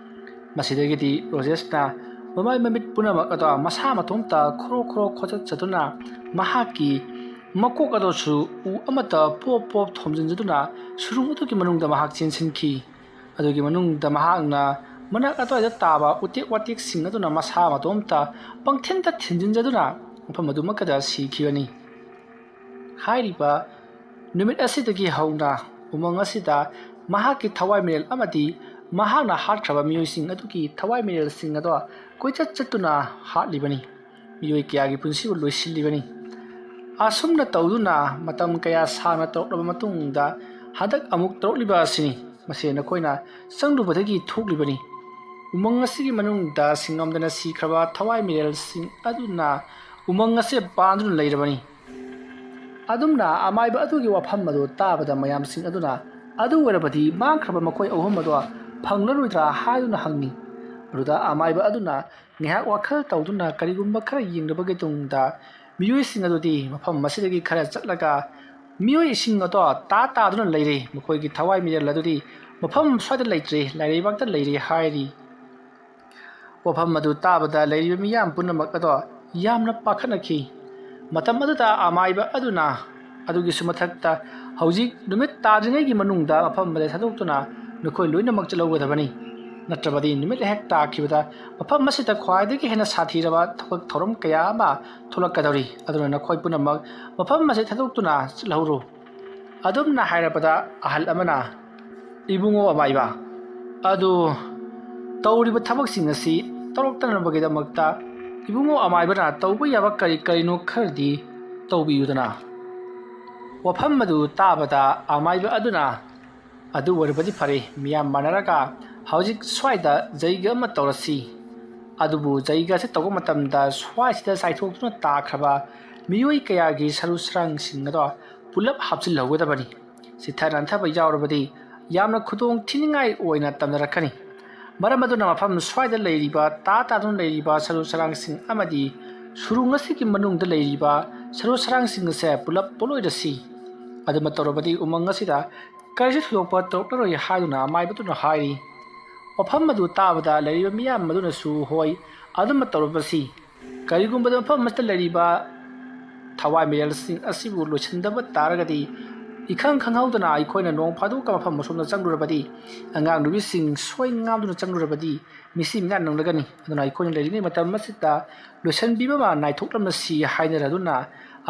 ꯃꯁꯤꯗꯒꯤꯗꯤ ꯔꯣꯖꯦꯁꯅ ꯃꯃꯥꯏ ꯃꯃꯤꯠ ꯄꯨꯝꯅꯃꯛ ꯑꯗꯣ ꯃꯁꯥ ꯃꯇꯣꯝꯇ ꯈꯣꯔꯣ ꯈꯣꯔꯣ ꯈꯣꯆꯠ ꯆꯠꯇꯨꯅ ꯃꯍꯥꯛꯀꯤ ꯃꯀꯣꯛ ꯑꯗꯨꯁꯨ ꯎ ꯑꯃꯠꯇ ꯄꯣꯞ ꯄꯣꯞ ꯊꯣꯝꯖꯤꯟꯖꯗꯨꯅ ꯁꯨꯔꯨꯡ ꯑꯗꯨꯒꯤ ꯃꯅꯨꯡꯗ ꯃꯍꯥꯛ ꯆꯦꯟꯁꯤꯟꯈꯤ꯫ ꯑꯗꯨꯒꯤ ꯃꯅꯨꯡꯗ ꯃꯍꯥꯛꯅ ꯃꯅꯥꯛ ꯑꯗꯨꯋꯥꯏꯗ ꯇꯥꯕ ꯎꯇꯦꯛ ꯋꯥꯇꯦꯛꯁꯤꯡ ꯑꯗꯨꯅ ꯃꯁꯥ ꯃꯇꯣꯝꯇ ꯄꯪꯊꯤꯟꯗ ꯊꯤꯟꯖꯤꯟꯖꯗꯨꯅ ꯃꯐꯝ ꯑꯗꯨꯃꯛꯀꯗ ꯁꯤꯈꯤꯕꯅꯤ꯫ ꯍꯥꯏꯔꯤꯕ ꯅꯨꯃꯤꯠ ꯑꯁꯤꯗꯒꯤ ꯍꯧꯅ ꯎꯃꯪ ꯑꯁꯤꯗ ꯃꯍꯥꯛꯀꯤ ꯊꯋꯥꯏ ꯃꯤꯔꯦꯜ ꯑꯃꯗꯤ ꯃꯍꯥꯛꯅ ꯍꯥꯠꯈ꯭ꯔꯕ ꯃꯤꯑꯣꯏꯁꯤꯡ ꯑꯗꯨꯒꯤ ꯊꯋꯥꯏ ꯃꯤꯔꯦꯜꯁꯤꯡ ꯑꯗꯣ ꯀꯣꯏꯆꯠ ꯆꯠꯇꯨꯅ ꯍꯥꯠꯂꯤꯕꯅꯤ꯫ ꯃꯤꯑꯣꯏ ꯀꯌꯥꯒꯤ ꯄꯨꯟꯁꯤꯕꯨ ꯂꯣꯏꯁꯤꯜꯂꯤꯕꯅꯤ꯫ ꯑꯁꯨꯝꯅ ꯇꯧꯗꯨꯅ ꯃꯇꯝ ꯀꯌꯥ ꯁꯥꯡꯅ ꯇꯧꯔꯛꯂꯕ ꯃꯇꯨꯡꯗ ꯍꯟꯗꯛ ꯑꯃꯨꯛ ꯇꯧꯔꯛꯂꯤꯕ ꯑꯁꯤꯅꯤ꯫ ꯃꯁꯤ ꯅꯈꯣꯏꯅ ꯆꯪꯂꯨꯕꯗꯒꯤ ꯊꯣꯛꯂꯤꯕꯅꯤ꯫ ꯎꯃꯪ ꯑꯁꯤꯒꯤ ꯃꯅꯨꯡꯗ ꯁꯤꯡꯉꯝꯗꯅ ꯁꯤꯈ꯭ꯔꯕ ꯊꯋꯥꯏ ꯃꯤꯔꯦꯜꯁꯤꯡ ꯑꯗꯨꯅ ꯎꯃꯪ ꯑꯁꯤ ꯄꯥꯟꯗꯨꯅ ꯂꯩꯔꯕꯅꯤ꯫ ꯑꯗꯨꯝꯅ ꯑꯃꯥꯏꯕ ꯑꯗꯨꯒꯤ ꯋꯥꯐꯝ ꯑꯗꯨ ꯇꯥꯕꯗ ꯃꯌꯥꯝꯁꯤꯡ ꯑꯗꯨꯅ "ꯑꯗꯨ ꯑꯣꯏꯔꯕꯗꯤ ꯃꯥꯡꯈ꯭ꯔꯕ ꯃꯈꯣꯏ ꯑꯍꯨꯝ ꯑꯗꯣ ꯐꯪꯂꯔꯣꯏꯗ꯭ꯔꯥ?" ꯍꯥꯏꯗꯨꯅ ꯍꯪꯉꯤ꯫ ꯑꯗꯨꯗ ꯑꯃꯥꯏꯕ ꯑꯗꯨꯅ ꯉꯥꯏꯍꯥꯛ ꯋꯥꯈꯜ ꯇꯧꯗꯨꯅ ꯀꯔꯤꯒꯨꯝꯕ ꯈꯔ ꯌꯦꯡꯂꯕꯒꯤ ꯇꯨꯡꯗ ꯃꯤꯑꯣꯏꯁꯤꯡ ꯑꯗꯨꯗꯤ ꯃꯐꯝ ꯑꯁꯤꯗꯒꯤ ꯈꯔ ꯆꯠꯂꯒ ꯃꯤꯑꯣꯏꯁꯤꯡ ꯑꯗꯣ ꯇꯥ ꯇꯥꯗꯨꯅ ꯂꯩꯔꯦ, ꯃꯈꯣꯏꯒꯤ ꯊꯋꯥꯏ ꯃꯤꯔꯦꯜ ꯑꯗꯨꯗꯤ ꯃꯐꯝ ꯁ꯭ꯋꯥꯏꯗ ꯂꯩꯇ꯭ꯔꯦ, ꯂꯥꯏꯔꯩꯕꯥꯛꯇ ꯂꯩꯔꯦ ꯍꯥꯏꯔꯤ꯫ ꯋꯥꯐꯝ ꯑꯗꯨ ꯇꯥꯕꯗ ꯂꯩꯔꯤꯕ ꯃꯤꯌꯥꯝ ꯄꯨꯝꯅꯃꯛ ꯑꯗꯣ ꯌꯥꯝꯅ ꯄꯥꯈꯠꯅꯈꯤ꯫ ꯃꯇꯝ ꯑꯗꯨꯗ ꯑꯃꯥꯏꯕ ꯑꯗꯨꯅ ꯑꯗꯨꯒꯤꯁꯨ ꯃꯊꯛꯇ ꯍꯧꯖꯤꯛ ꯅꯨꯃꯤꯠ ꯇꯥꯗ꯭ꯔꯤꯉꯩꯒꯤ ꯃꯅꯨꯡꯗ ꯃꯐꯝ ꯑꯁꯤꯗ ꯊꯥꯗꯣꯛꯇꯨꯅ ꯅꯈꯣꯏ ꯂꯣꯏꯅꯃꯛ ꯆꯠꯍꯧꯒꯗꯕꯅꯤ꯫ ꯅꯠꯇ꯭ꯔꯕꯗꯤ ꯅꯨꯃꯤꯠ ꯍꯦꯛ ꯇꯥꯈꯤꯕꯗ ꯃꯐꯝ ꯑꯁꯤꯗ ꯈ꯭ꯋꯥꯏꯗꯒꯤ ꯍꯦꯟꯅ ꯁꯥꯊꯤꯔꯕ ꯊꯕꯛ ꯊꯧꯔꯝ ꯀꯌꯥ ꯑꯃ ꯊꯣꯛꯂꯛꯀꯗꯧꯔꯤ꯫ ꯑꯗꯨꯅ ꯅꯈꯣꯏ ꯄꯨꯝꯅꯃꯛ ꯃꯐꯝ ꯑꯁꯤ ꯊꯥꯗꯣꯛꯇꯨꯅ ꯆꯠꯍꯧꯔꯨ꯫ ꯑꯗꯨꯝꯅ ꯍꯥꯏꯔꯕꯗ ꯑꯍꯜ ꯑꯃꯅ, "ꯏꯕꯨꯡꯉꯣ ꯑꯃꯥꯏꯕ, ꯑꯗꯨ ꯇꯧꯔꯤꯕ ꯊꯕꯛꯁꯤꯡ ꯑꯁꯤ ꯇꯧꯔꯛꯇꯅꯕꯒꯤꯗꯃꯛꯇ ꯏꯕꯨꯡꯉꯣ ꯑꯃꯥꯏꯕꯅ ꯇꯧꯕ ꯌꯥꯕ ꯀꯔꯤ ꯀꯔꯤꯅꯣ ꯈꯔꯗꯤ ꯇꯧꯕꯤꯌꯨꯗꯅ?" ꯋꯥꯐꯝ ꯑꯗꯨ ꯇꯥꯕꯗ ꯑꯃꯥꯏꯕ ꯑꯗꯨꯅ, "ꯑꯗꯨ ꯑꯣꯏꯔꯕꯗꯤ ꯐꯔꯦ, ꯃꯤꯌꯥꯝ ꯃꯥꯟꯅꯔꯒ ꯍꯧꯖꯤꯛ ꯁ꯭ꯋꯥꯏꯗ ꯖꯩꯒ ꯑꯃ ꯇꯧꯔꯁꯤ꯫ ꯑꯗꯨꯕꯨ ꯖꯩꯒ ꯑꯁꯤ ꯇꯧꯕ ꯃꯇꯝꯗ ꯁ꯭ꯋꯥꯏꯁꯤꯗ ꯆꯥꯏꯊꯣꯛꯇꯨꯅ ꯇꯥꯈ꯭ꯔꯕ ꯃꯤꯑꯣꯏ ꯀꯌꯥꯒꯤ ꯁꯔꯨ ꯁꯔꯥꯡꯁꯤꯡ ꯑꯗꯣ ꯄꯨꯂꯞ ꯍꯥꯞꯆꯤꯜꯍꯧꯒꯗꯕꯅꯤ꯫ ꯆꯤꯠꯊ ꯅꯥꯟꯊꯕ ꯌꯥꯎꯔꯕꯗꯤ ꯌꯥꯝꯅ ꯈꯨꯗꯣꯡ ꯊꯤꯅꯤꯡꯉꯥꯏ ꯑꯣꯏꯅ ꯇꯝꯅꯔꯛꯀꯅꯤ꯫ ꯃꯔꯝ ꯑꯗꯨꯅ ꯃꯐꯝ ꯁ꯭ꯋꯥꯏꯗ ꯂꯩꯔꯤꯕ ꯇꯥ ꯇꯥꯗꯨꯅ ꯂꯩꯔꯤꯕ ꯁꯔꯨ ꯁꯔꯥꯡꯁꯤꯡ ꯑꯃꯗꯤ ꯁꯨꯔꯨꯡ ꯑꯁꯤꯒꯤ ꯃꯅꯨꯡꯗ ꯂꯩꯔꯤꯕ ꯁꯔꯨ ꯁꯔꯥꯡꯁꯤꯡ ꯑꯁꯦ ꯄꯨꯂꯞ ꯄꯣꯠꯂꯣꯏꯔꯁꯤ꯫ ꯑꯗꯨꯃ ꯇꯧꯔꯕꯗꯤ ꯎꯃꯪ ꯑꯁꯤꯗ ꯀꯔꯤꯁꯨ ꯊꯣꯏꯗꯣꯛꯄ ꯇꯧꯔꯛꯂꯔꯣꯏ ꯍꯥꯏꯗꯨꯅ ꯑꯃꯥꯏꯕꯗꯨꯅ ꯍꯥꯏꯔꯤ꯫ ꯋꯥꯐꯝ ꯑꯗꯨ ꯇꯥꯕꯗ ꯂꯩꯔꯤꯕ ꯃꯤꯌꯥꯝ ꯑꯗꯨꯅꯁꯨ ꯍꯣꯏ, ꯑꯗꯨꯃ ꯇꯧꯔꯕꯁꯤ꯫ ꯀꯔꯤꯒꯨꯝꯕꯗ ꯃꯐꯝ ꯑꯁꯤꯗ ꯂꯩꯔꯤꯕ ꯊꯋꯥꯏ ꯃꯤꯔꯦꯜꯁꯤꯡ ꯑꯁꯤꯕꯨ ꯂꯣꯏꯁꯤꯟꯗꯕ ꯇꯥꯔꯒꯗꯤ, ꯏꯈꯪ ꯈꯪꯍꯧꯗꯅ ꯑꯩꯈꯣꯏꯅ ꯅꯣꯡ ꯐꯥꯗꯣꯛꯀ ꯃꯐꯝ ꯑꯁꯣꯝꯗ ꯆꯪꯂꯨꯔꯕꯗꯤ, ꯑꯉꯥꯡ ꯅꯨꯕꯤꯁꯤꯡ ꯁꯣꯏ ꯉꯥꯝꯗꯨꯅ ꯆꯪꯂꯨꯔꯕꯗꯤ, ꯃꯤꯁꯤ ꯃꯤꯅꯥ ꯅꯪꯂꯒꯅꯤ꯫ ꯑꯗꯨꯅ ꯑꯩꯈꯣꯏꯅ ꯂꯩꯔꯤꯉꯩ ꯃꯇꯝ ꯑꯁꯤꯗ ꯂꯣꯏꯁꯤꯟꯕꯤꯕ ꯑꯃ ꯅꯥꯏꯊꯣꯛꯂꯝꯂꯁꯤ ꯍꯥꯏꯅꯔꯗꯨꯅ,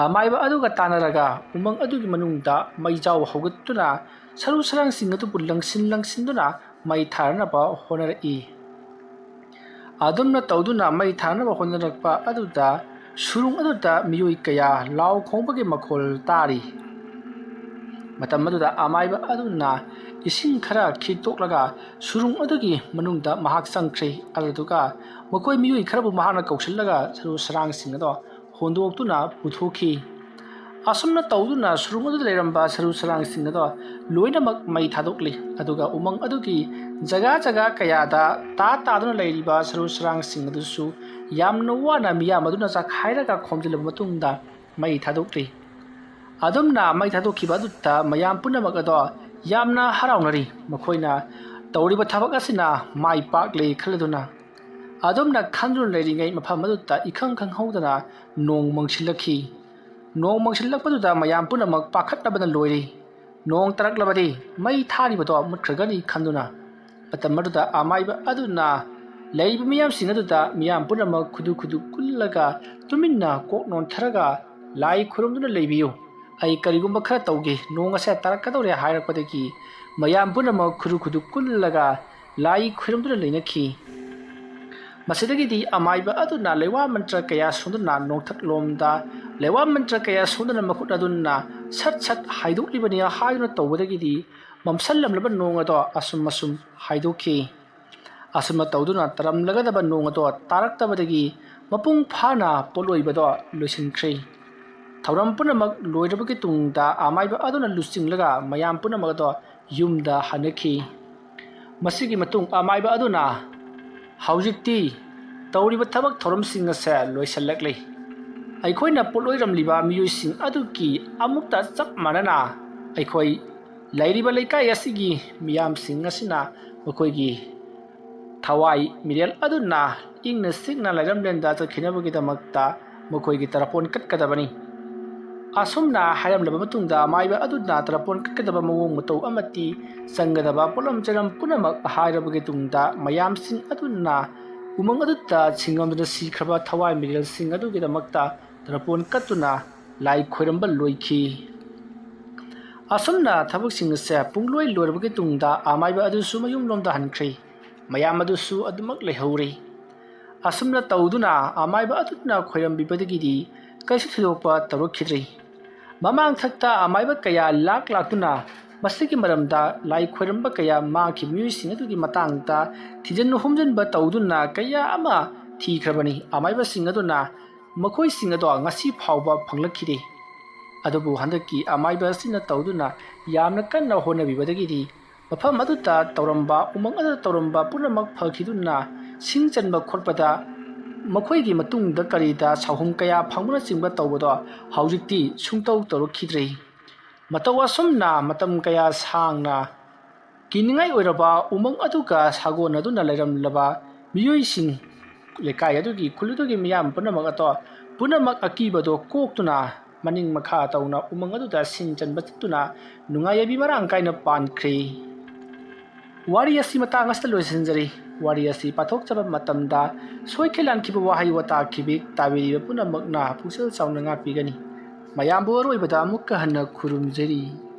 ꯑꯃꯥꯏꯕ ꯑꯗꯨꯒ ꯇꯥꯟꯅꯔꯒ ꯎꯃꯪ ꯑꯗꯨꯒꯤ ꯃꯅꯨꯡꯗ ꯃꯩꯖꯥꯎ ꯍꯧꯒꯠꯇꯨꯅ ꯁꯔꯨ ꯁꯔꯥꯡꯁꯤꯡ ꯑꯗꯨꯕꯨ ꯂꯪꯁꯤꯟ ꯂꯪꯁꯤꯟꯗꯨꯅ ꯃꯩ ꯊꯥꯅꯕ ꯍꯣꯠꯅꯔꯛꯏ꯫ ꯑꯗꯨꯝꯅ ꯇꯧꯗꯨꯅ ꯃꯩ ꯊꯥꯅꯕ ꯍꯣꯠꯅꯔꯛꯄ ꯑꯗꯨꯗ ꯁꯨꯔꯨꯡ ꯑꯗꯨꯗ ꯃꯤꯑꯣꯏ ꯀꯌꯥ ꯂꯥꯎ ꯈꯣꯡꯕꯒꯤ ꯃꯈꯣꯜ ꯇꯥꯔꯤ꯫ ꯃꯇꯝ ꯑꯗꯨꯗ ꯑꯃꯥꯏꯕ ꯑꯗꯨꯅ ꯏꯁꯤꯡ ꯈꯔ ꯈꯤꯛꯇꯣꯛꯂꯒ ꯁꯨꯔꯨꯡ ꯑꯗꯨꯒꯤ ꯃꯅꯨꯡꯗ ꯃꯍꯥꯛ ꯆꯪꯈ꯭ꯔꯦ꯫ ꯑꯗꯨꯗꯨꯒ ꯃꯈꯣꯏ ꯃꯤꯑꯣꯏ ꯈꯔꯕꯨ ꯃꯍꯥꯛꯅ ꯀꯧꯁꯤꯜꯂꯒ ꯁꯔꯨ ꯁꯔꯥꯡꯁꯤꯡ ꯑꯗꯣ ꯍꯣꯟꯗꯣꯛꯇꯨꯅ ꯄꯨꯊꯣꯛꯈꯤ꯫ ꯑꯁꯨꯝꯅ ꯇꯧꯗꯨꯅ ꯁꯨꯔꯨꯡ ꯑꯗꯨꯗ ꯂꯩꯔꯝꯕ ꯁꯔꯨ ꯁꯔꯥꯡꯁꯤꯡ ꯑꯗꯣ ꯂꯣꯏꯅꯃꯛ ꯃꯩ ꯊꯥꯗꯣꯛꯂꯤ꯫ ꯑꯗꯨꯒ ꯎꯃꯪ ꯑꯗꯨꯒꯤ ꯖꯒꯥ ꯖꯒꯥ ꯀꯌꯥꯗ ꯇꯥ ꯇꯥꯗꯨꯅ ꯂꯩꯔꯤꯕ ꯁꯔꯨ ꯁꯔꯥꯡꯁꯤꯡ ꯑꯗꯨꯁꯨ ꯌꯥꯝꯅ ꯋꯥꯅ ꯃꯤꯌꯥꯝ ꯑꯗꯨꯅ ꯆꯥꯛꯈꯥꯏꯔꯒ ꯈꯣꯝꯖꯤꯜꯂꯕ ꯃꯇꯨꯡꯗ ꯃꯩ ꯊꯥꯗꯣꯛꯂꯤ꯫ ꯑꯗꯨꯝꯅ ꯃꯩ ꯊꯥꯗꯣꯛꯈꯤꯕ ꯑꯗꯨꯗ ꯃꯌꯥꯝ ꯄꯨꯝꯅꯃꯛ ꯑꯗꯣ ꯌꯥꯝꯅ ꯍꯔꯥꯎꯅꯔꯤ꯫ ꯃꯈꯣꯏꯅ ꯇꯧꯔꯤꯕ ꯊꯕꯛ ꯑꯁꯤꯅ ꯃꯥꯏ ꯄꯥꯛꯂꯦ ꯈꯜꯂꯗꯨꯅ, ꯑꯗꯨꯝꯅ ꯈꯟꯗꯨꯅ ꯂꯩꯔꯤꯉꯩ ꯃꯐꯝ ꯑꯗꯨꯗ ꯏꯈꯪ ꯈꯪꯍꯧꯗꯅ ꯅꯣꯡ ꯃꯪꯁꯤꯜꯂꯛꯈꯤ꯫ ꯅꯣꯡ ꯃꯪꯁꯤꯜꯂꯛꯄꯗꯨꯗ ꯃꯌꯥꯝ ꯄꯨꯝꯅꯃꯛ ꯄꯥꯈꯠꯅꯕꯅ ꯂꯣꯏꯔꯤ꯫ ꯅꯣꯡ ꯇꯥꯔꯛꯂꯕꯗꯤ ꯃꯩ ꯊꯥꯔꯤꯕꯗꯣ ꯃꯨꯠꯈ꯭ꯔꯒꯅꯤ ꯈꯟꯗꯨꯅ, ꯃꯇꯝ ꯑꯗꯨꯗ ꯑꯃꯥꯏꯕ ꯑꯗꯨꯅ ꯂꯩꯔꯤꯕ ꯃꯤꯌꯥꯝꯁꯤꯡ ꯑꯗꯨꯗ ꯃꯤꯌꯥꯝ ꯄꯨꯝꯅꯃꯛ ꯈꯨꯗꯨ ꯈꯨꯗꯨ ꯀꯨꯜꯂꯒ ꯇꯨꯃꯤꯟꯅ ꯀꯣꯛ ꯅꯣꯟꯊꯔꯒ ꯂꯥꯏ ꯈꯨꯔꯨꯝꯗꯨꯅ ꯂꯩꯕꯤꯌꯨ꯫ ꯑꯩ ꯀꯔꯤꯒꯨꯝꯕ ꯈꯔ ꯇꯧꯒꯦ, ꯅꯣꯡ ꯑꯁꯦ ꯇꯥꯔꯛꯀꯗꯧꯔꯦ ꯍꯥꯏꯔꯛꯄꯗꯒꯤ ꯃꯌꯥꯝ ꯄꯨꯝꯅꯃꯛ ꯈꯨꯔꯨ ꯈꯨꯗꯨ ꯀꯨꯜꯂꯒ ꯂꯥꯏ ꯈꯨꯔꯨꯝꯗꯨꯅ ꯂꯩꯅꯈꯤ꯫ ꯃꯁꯤꯗꯒꯤꯗꯤ ꯑꯃꯥꯏꯕ ꯑꯗꯨꯅ ꯂꯩꯋꯥ ꯃꯟꯇ꯭ꯔ ꯀꯌꯥ ꯁꯣꯟꯗꯨꯅ ꯅꯣꯡꯊꯛꯂꯣꯝꯗ ꯂꯩꯋꯥ ꯃꯟꯇ꯭ꯔ ꯀꯌꯥ ꯁꯣꯟꯗꯨꯅ ꯃꯈꯨꯠ ꯑꯗꯨꯅ ꯁꯠ ꯁꯠ ꯍꯥꯏꯗꯣꯛꯂꯤꯕꯅꯤ ꯍꯥꯏꯗꯨꯅ ꯇꯧꯕꯗꯒꯤꯗꯤ ꯃꯝꯁꯜꯂꯝꯂꯕ ꯅꯣꯡ ꯑꯗꯣ ꯑꯁꯨꯝ ꯑꯁꯨꯝ ꯍꯥꯏꯗꯣꯛꯈꯤ꯫ ꯑꯁꯨꯝꯅ ꯇꯧꯗꯨꯅ ꯇꯥꯔꯝꯂꯒꯗꯕ ꯅꯣꯡ ꯑꯗꯣ ꯇꯥꯔꯛꯇꯕꯗꯒꯤ ꯃꯄꯨꯡ ꯐꯥꯅ ꯄꯣꯠꯂꯣꯏꯕꯗꯣ ꯂꯣꯏꯁꯤꯟꯈ꯭ꯔꯦ꯫ ꯊꯧꯔꯝ ꯄꯨꯝꯅꯃꯛ ꯂꯣꯏꯔꯕꯒꯤ ꯇꯨꯡꯗ ꯑꯃꯥꯏꯕ ꯑꯗꯨꯅ ꯂꯨꯆꯤꯡꯂꯒ ꯃꯌꯥꯝ ꯄꯨꯝꯅꯃꯛ ꯑꯗꯣ ꯌꯨꯝꯗ ꯍꯟꯅꯈꯤ꯫ ꯃꯁꯤꯒꯤ ꯃꯇꯨꯡ ꯑꯃꯥꯏꯕ ꯑꯗꯨꯅ, "ꯍꯧꯖꯤꯛꯇꯤ ꯇꯧꯔꯤꯕ ꯊꯕꯛ ꯊꯧꯔꯝꯁꯤꯡ ꯑꯁꯦ ꯂꯣꯏꯁꯤꯜꯂꯛꯂꯤ꯫ ꯑꯩꯈꯣꯏꯅ ꯄꯣꯠꯂꯣꯏꯔꯝꯂꯤꯕ ꯃꯤꯑꯣꯏꯁꯤꯡ ꯑꯗꯨꯒꯤ ꯑꯃꯨꯛꯇ ꯆꯞ ꯃꯥꯟꯅꯅ ꯑꯩꯈꯣꯏ ꯂꯩꯔꯤꯕ ꯂꯩꯀꯥꯏ ꯑꯁꯤꯒꯤ ꯃꯤꯌꯥꯝꯁꯤꯡ ꯑꯁꯤꯅ ꯃꯈꯣꯏꯒꯤ ꯊꯋꯥꯏ ꯃꯤꯔꯦꯜ ꯑꯗꯨꯅ ꯏꯪꯅ ꯆꯤꯛꯅ ꯂꯩꯔꯝꯂꯦꯟꯗ ꯆꯠꯈꯤꯅꯕꯒꯤꯗꯃꯛꯇ ꯃꯈꯣꯏꯒꯤ ꯇꯔꯄꯣꯟ ꯀꯠꯀꯗꯕꯅꯤ꯫ ꯑꯁꯨꯝꯅ ꯍꯥꯏꯔꯝꯂꯕ ꯃꯇꯨꯡꯗ, ꯑꯃꯥꯏꯕ ꯑꯗꯨꯅ ꯇꯔꯄꯣꯟ ꯀꯠꯀꯗꯕ ꯃꯑꯣꯡ ꯃꯇꯧ ꯑꯃꯗꯤ ꯆꯪꯒꯗꯕ ꯄꯣꯠꯂꯝ ꯆꯩꯔꯝ ꯄꯨꯝꯅꯃꯛ ꯍꯥꯏꯔꯕꯒꯤ ꯇꯨꯡꯗ, ꯃꯌꯥꯝꯁꯤꯡ ꯑꯗꯨꯅ ꯎꯃꯪ ꯑꯗꯨꯗ ꯁꯤꯡꯉꯝꯗꯅ ꯁꯤꯈ꯭ꯔꯕ ꯊꯋꯥꯏ ꯃꯤꯔꯦꯜꯁꯤꯡ ꯑꯗꯨꯒꯤꯗꯃꯛꯇ ꯇꯔꯄꯣꯟ ꯀꯠꯇꯨꯅ ꯂꯥꯏ ꯈꯣꯏꯔꯝꯕ ꯂꯣꯏꯈꯤ꯫ ꯑꯁꯨꯝꯅ ꯊꯕꯛꯁꯤꯡ ꯑꯁꯦ ꯄꯨꯡꯂꯣꯏ ꯂꯣꯏꯔꯕꯒꯤ ꯇꯨꯡꯗ ꯑꯃꯥꯏꯕ ꯑꯗꯨꯁꯨ ꯃꯌꯨꯝꯂꯣꯝꯗ ꯍꯟꯈ꯭ꯔꯦ꯫ ꯃꯌꯥꯝ ꯑꯗꯨꯁꯨ ꯑꯗꯨꯃꯛ ꯂꯩꯍꯧꯔꯦ꯫ ꯑꯁꯨꯝꯅ ꯇꯧꯗꯨꯅ ꯑꯃꯥꯏꯕ ꯑꯗꯨꯅ ꯈꯣꯏꯔꯝꯕꯤꯕꯗꯒꯤꯗꯤ ꯀꯩꯁꯨ ꯊꯣꯏꯗꯣꯛꯄ ꯇꯧꯔꯛꯈꯤꯗ꯭ꯔꯦ꯫ ꯃꯃꯥꯡꯊꯛꯇ ꯑꯃꯥꯏꯕ ꯀꯌꯥ ꯂꯥꯛ ꯂꯥꯛꯇꯨꯅ ꯃꯁꯤꯒꯤ ꯃꯔꯝꯗ ꯂꯥꯏ ꯈꯣꯏꯔꯝꯕ ꯀꯌꯥ ꯃꯥꯡꯈꯤꯕ ꯃꯤꯑꯣꯏꯁꯤꯡ ꯑꯗꯨꯒꯤ ꯃꯇꯥꯡꯗ ꯊꯤꯖꯤꯟ ꯍꯨꯝꯖꯤꯟꯕ ꯇꯧꯗꯨꯅ ꯀꯌꯥ ꯑꯃ ꯊꯤꯈ꯭ꯔꯕꯅꯤ꯫ ꯑꯃꯥꯏꯕꯁꯤꯡ ꯑꯗꯨꯅ ꯃꯈꯣꯏꯁꯤꯡ ꯑꯗꯣ ꯉꯁꯤ ꯐꯥꯎꯕ ꯐꯪꯂꯛꯈꯤꯗꯦ꯫ ꯑꯗꯨꯕꯨ ꯍꯟꯗꯛꯀꯤ ꯑꯃꯥꯏꯕ ꯑꯁꯤꯅ ꯇꯧꯗꯨꯅ ꯌꯥꯝꯅ ꯀꯟꯅ ꯍꯣꯠꯅꯕꯤꯕꯗꯒꯤꯗꯤ ꯃꯐꯝ ꯑꯗꯨꯗ ꯇꯧꯔꯝꯕ, ꯎꯃꯪ ꯑꯗꯨꯗ ꯇꯧꯔꯝꯕ ꯄꯨꯝꯅꯃꯛ ꯐꯈꯤꯗꯨꯅ ꯁꯤꯡ ꯆꯟꯕ ꯈꯣꯠꯄꯗ ꯃꯈꯣꯏꯒꯤ ꯃꯇꯨꯡꯗ ꯀꯔꯤꯗ ꯁꯥꯎꯍꯨꯝ ꯀꯌꯥ ꯐꯪꯕꯅꯆꯤꯡꯕ ꯇꯧꯕꯗꯣ ꯍꯧꯖꯤꯛꯇꯤ ꯁꯨꯡꯇꯧ ꯇꯧꯔꯛꯈꯤꯗ꯭ꯔꯦ꯫ ꯃꯇꯧ ꯑꯁꯨꯝꯅ ꯃꯇꯝ ꯀꯌꯥ ꯁꯥꯡꯅ ꯀꯤꯅꯤꯡꯉꯥꯏ ꯑꯣꯏꯔꯕ ꯎꯃꯪ ꯑꯗꯨꯒ ꯁꯥꯒꯣꯟꯅꯗꯨꯅ ꯂꯩꯔꯝꯂꯕ ꯃꯤꯑꯣꯏꯁꯤꯡ, ꯂꯩꯀꯥꯏ ꯑꯗꯨꯒꯤ, ꯈꯨꯜ ꯑꯗꯨꯒꯤ ꯃꯤꯌꯥꯝ ꯄꯨꯝꯅꯃꯛ ꯑꯗꯣ, ꯄꯨꯝꯅꯃꯛ ꯑꯀꯤꯕꯗꯣ ꯀꯣꯛꯇꯨꯅ ꯃꯅꯤꯡ ꯃꯈꯥ ꯇꯧꯅ ꯎꯃꯪ ꯑꯗꯨꯗ ꯁꯤꯡ ꯆꯟꯕ ꯆꯠꯇꯨꯅ ꯅꯨꯡꯉꯥꯏ ꯌꯥꯏꯕꯤ ꯃꯔꯥꯡ ꯀꯥꯏꯅ ꯄꯥꯟꯈ꯭ꯔꯦ꯫ ꯋꯥꯔꯤ ꯑꯁꯤ ꯃꯇꯥꯡ ꯑꯁꯤꯗ ꯂꯣꯏꯁꯤꯟꯖꯔꯤ꯫ ꯋꯥꯔꯤ ꯑꯁꯤ ꯄꯥꯊꯣꯛꯆꯕ ꯃꯇꯝꯗ ꯁꯣꯏꯈꯤ ꯂꯥꯟꯈꯤꯕ ꯋꯥꯍꯩ ꯋꯥꯇꯥ ꯈꯤꯕꯤꯛ ꯇꯥꯕꯤꯔꯤꯕ ꯄꯨꯝꯅꯃꯛꯅ ꯄꯨꯛꯆꯦꯜ ꯆꯥꯎꯅ ꯉꯥꯛꯄꯤꯒꯅꯤ꯫ ꯃꯌꯥꯝꯕꯨ ꯑꯔꯣꯏꯕꯗ ꯑꯃꯨꯛꯀ ꯍꯟꯅ ꯈꯨꯔꯨꯝꯖꯔꯤ꯫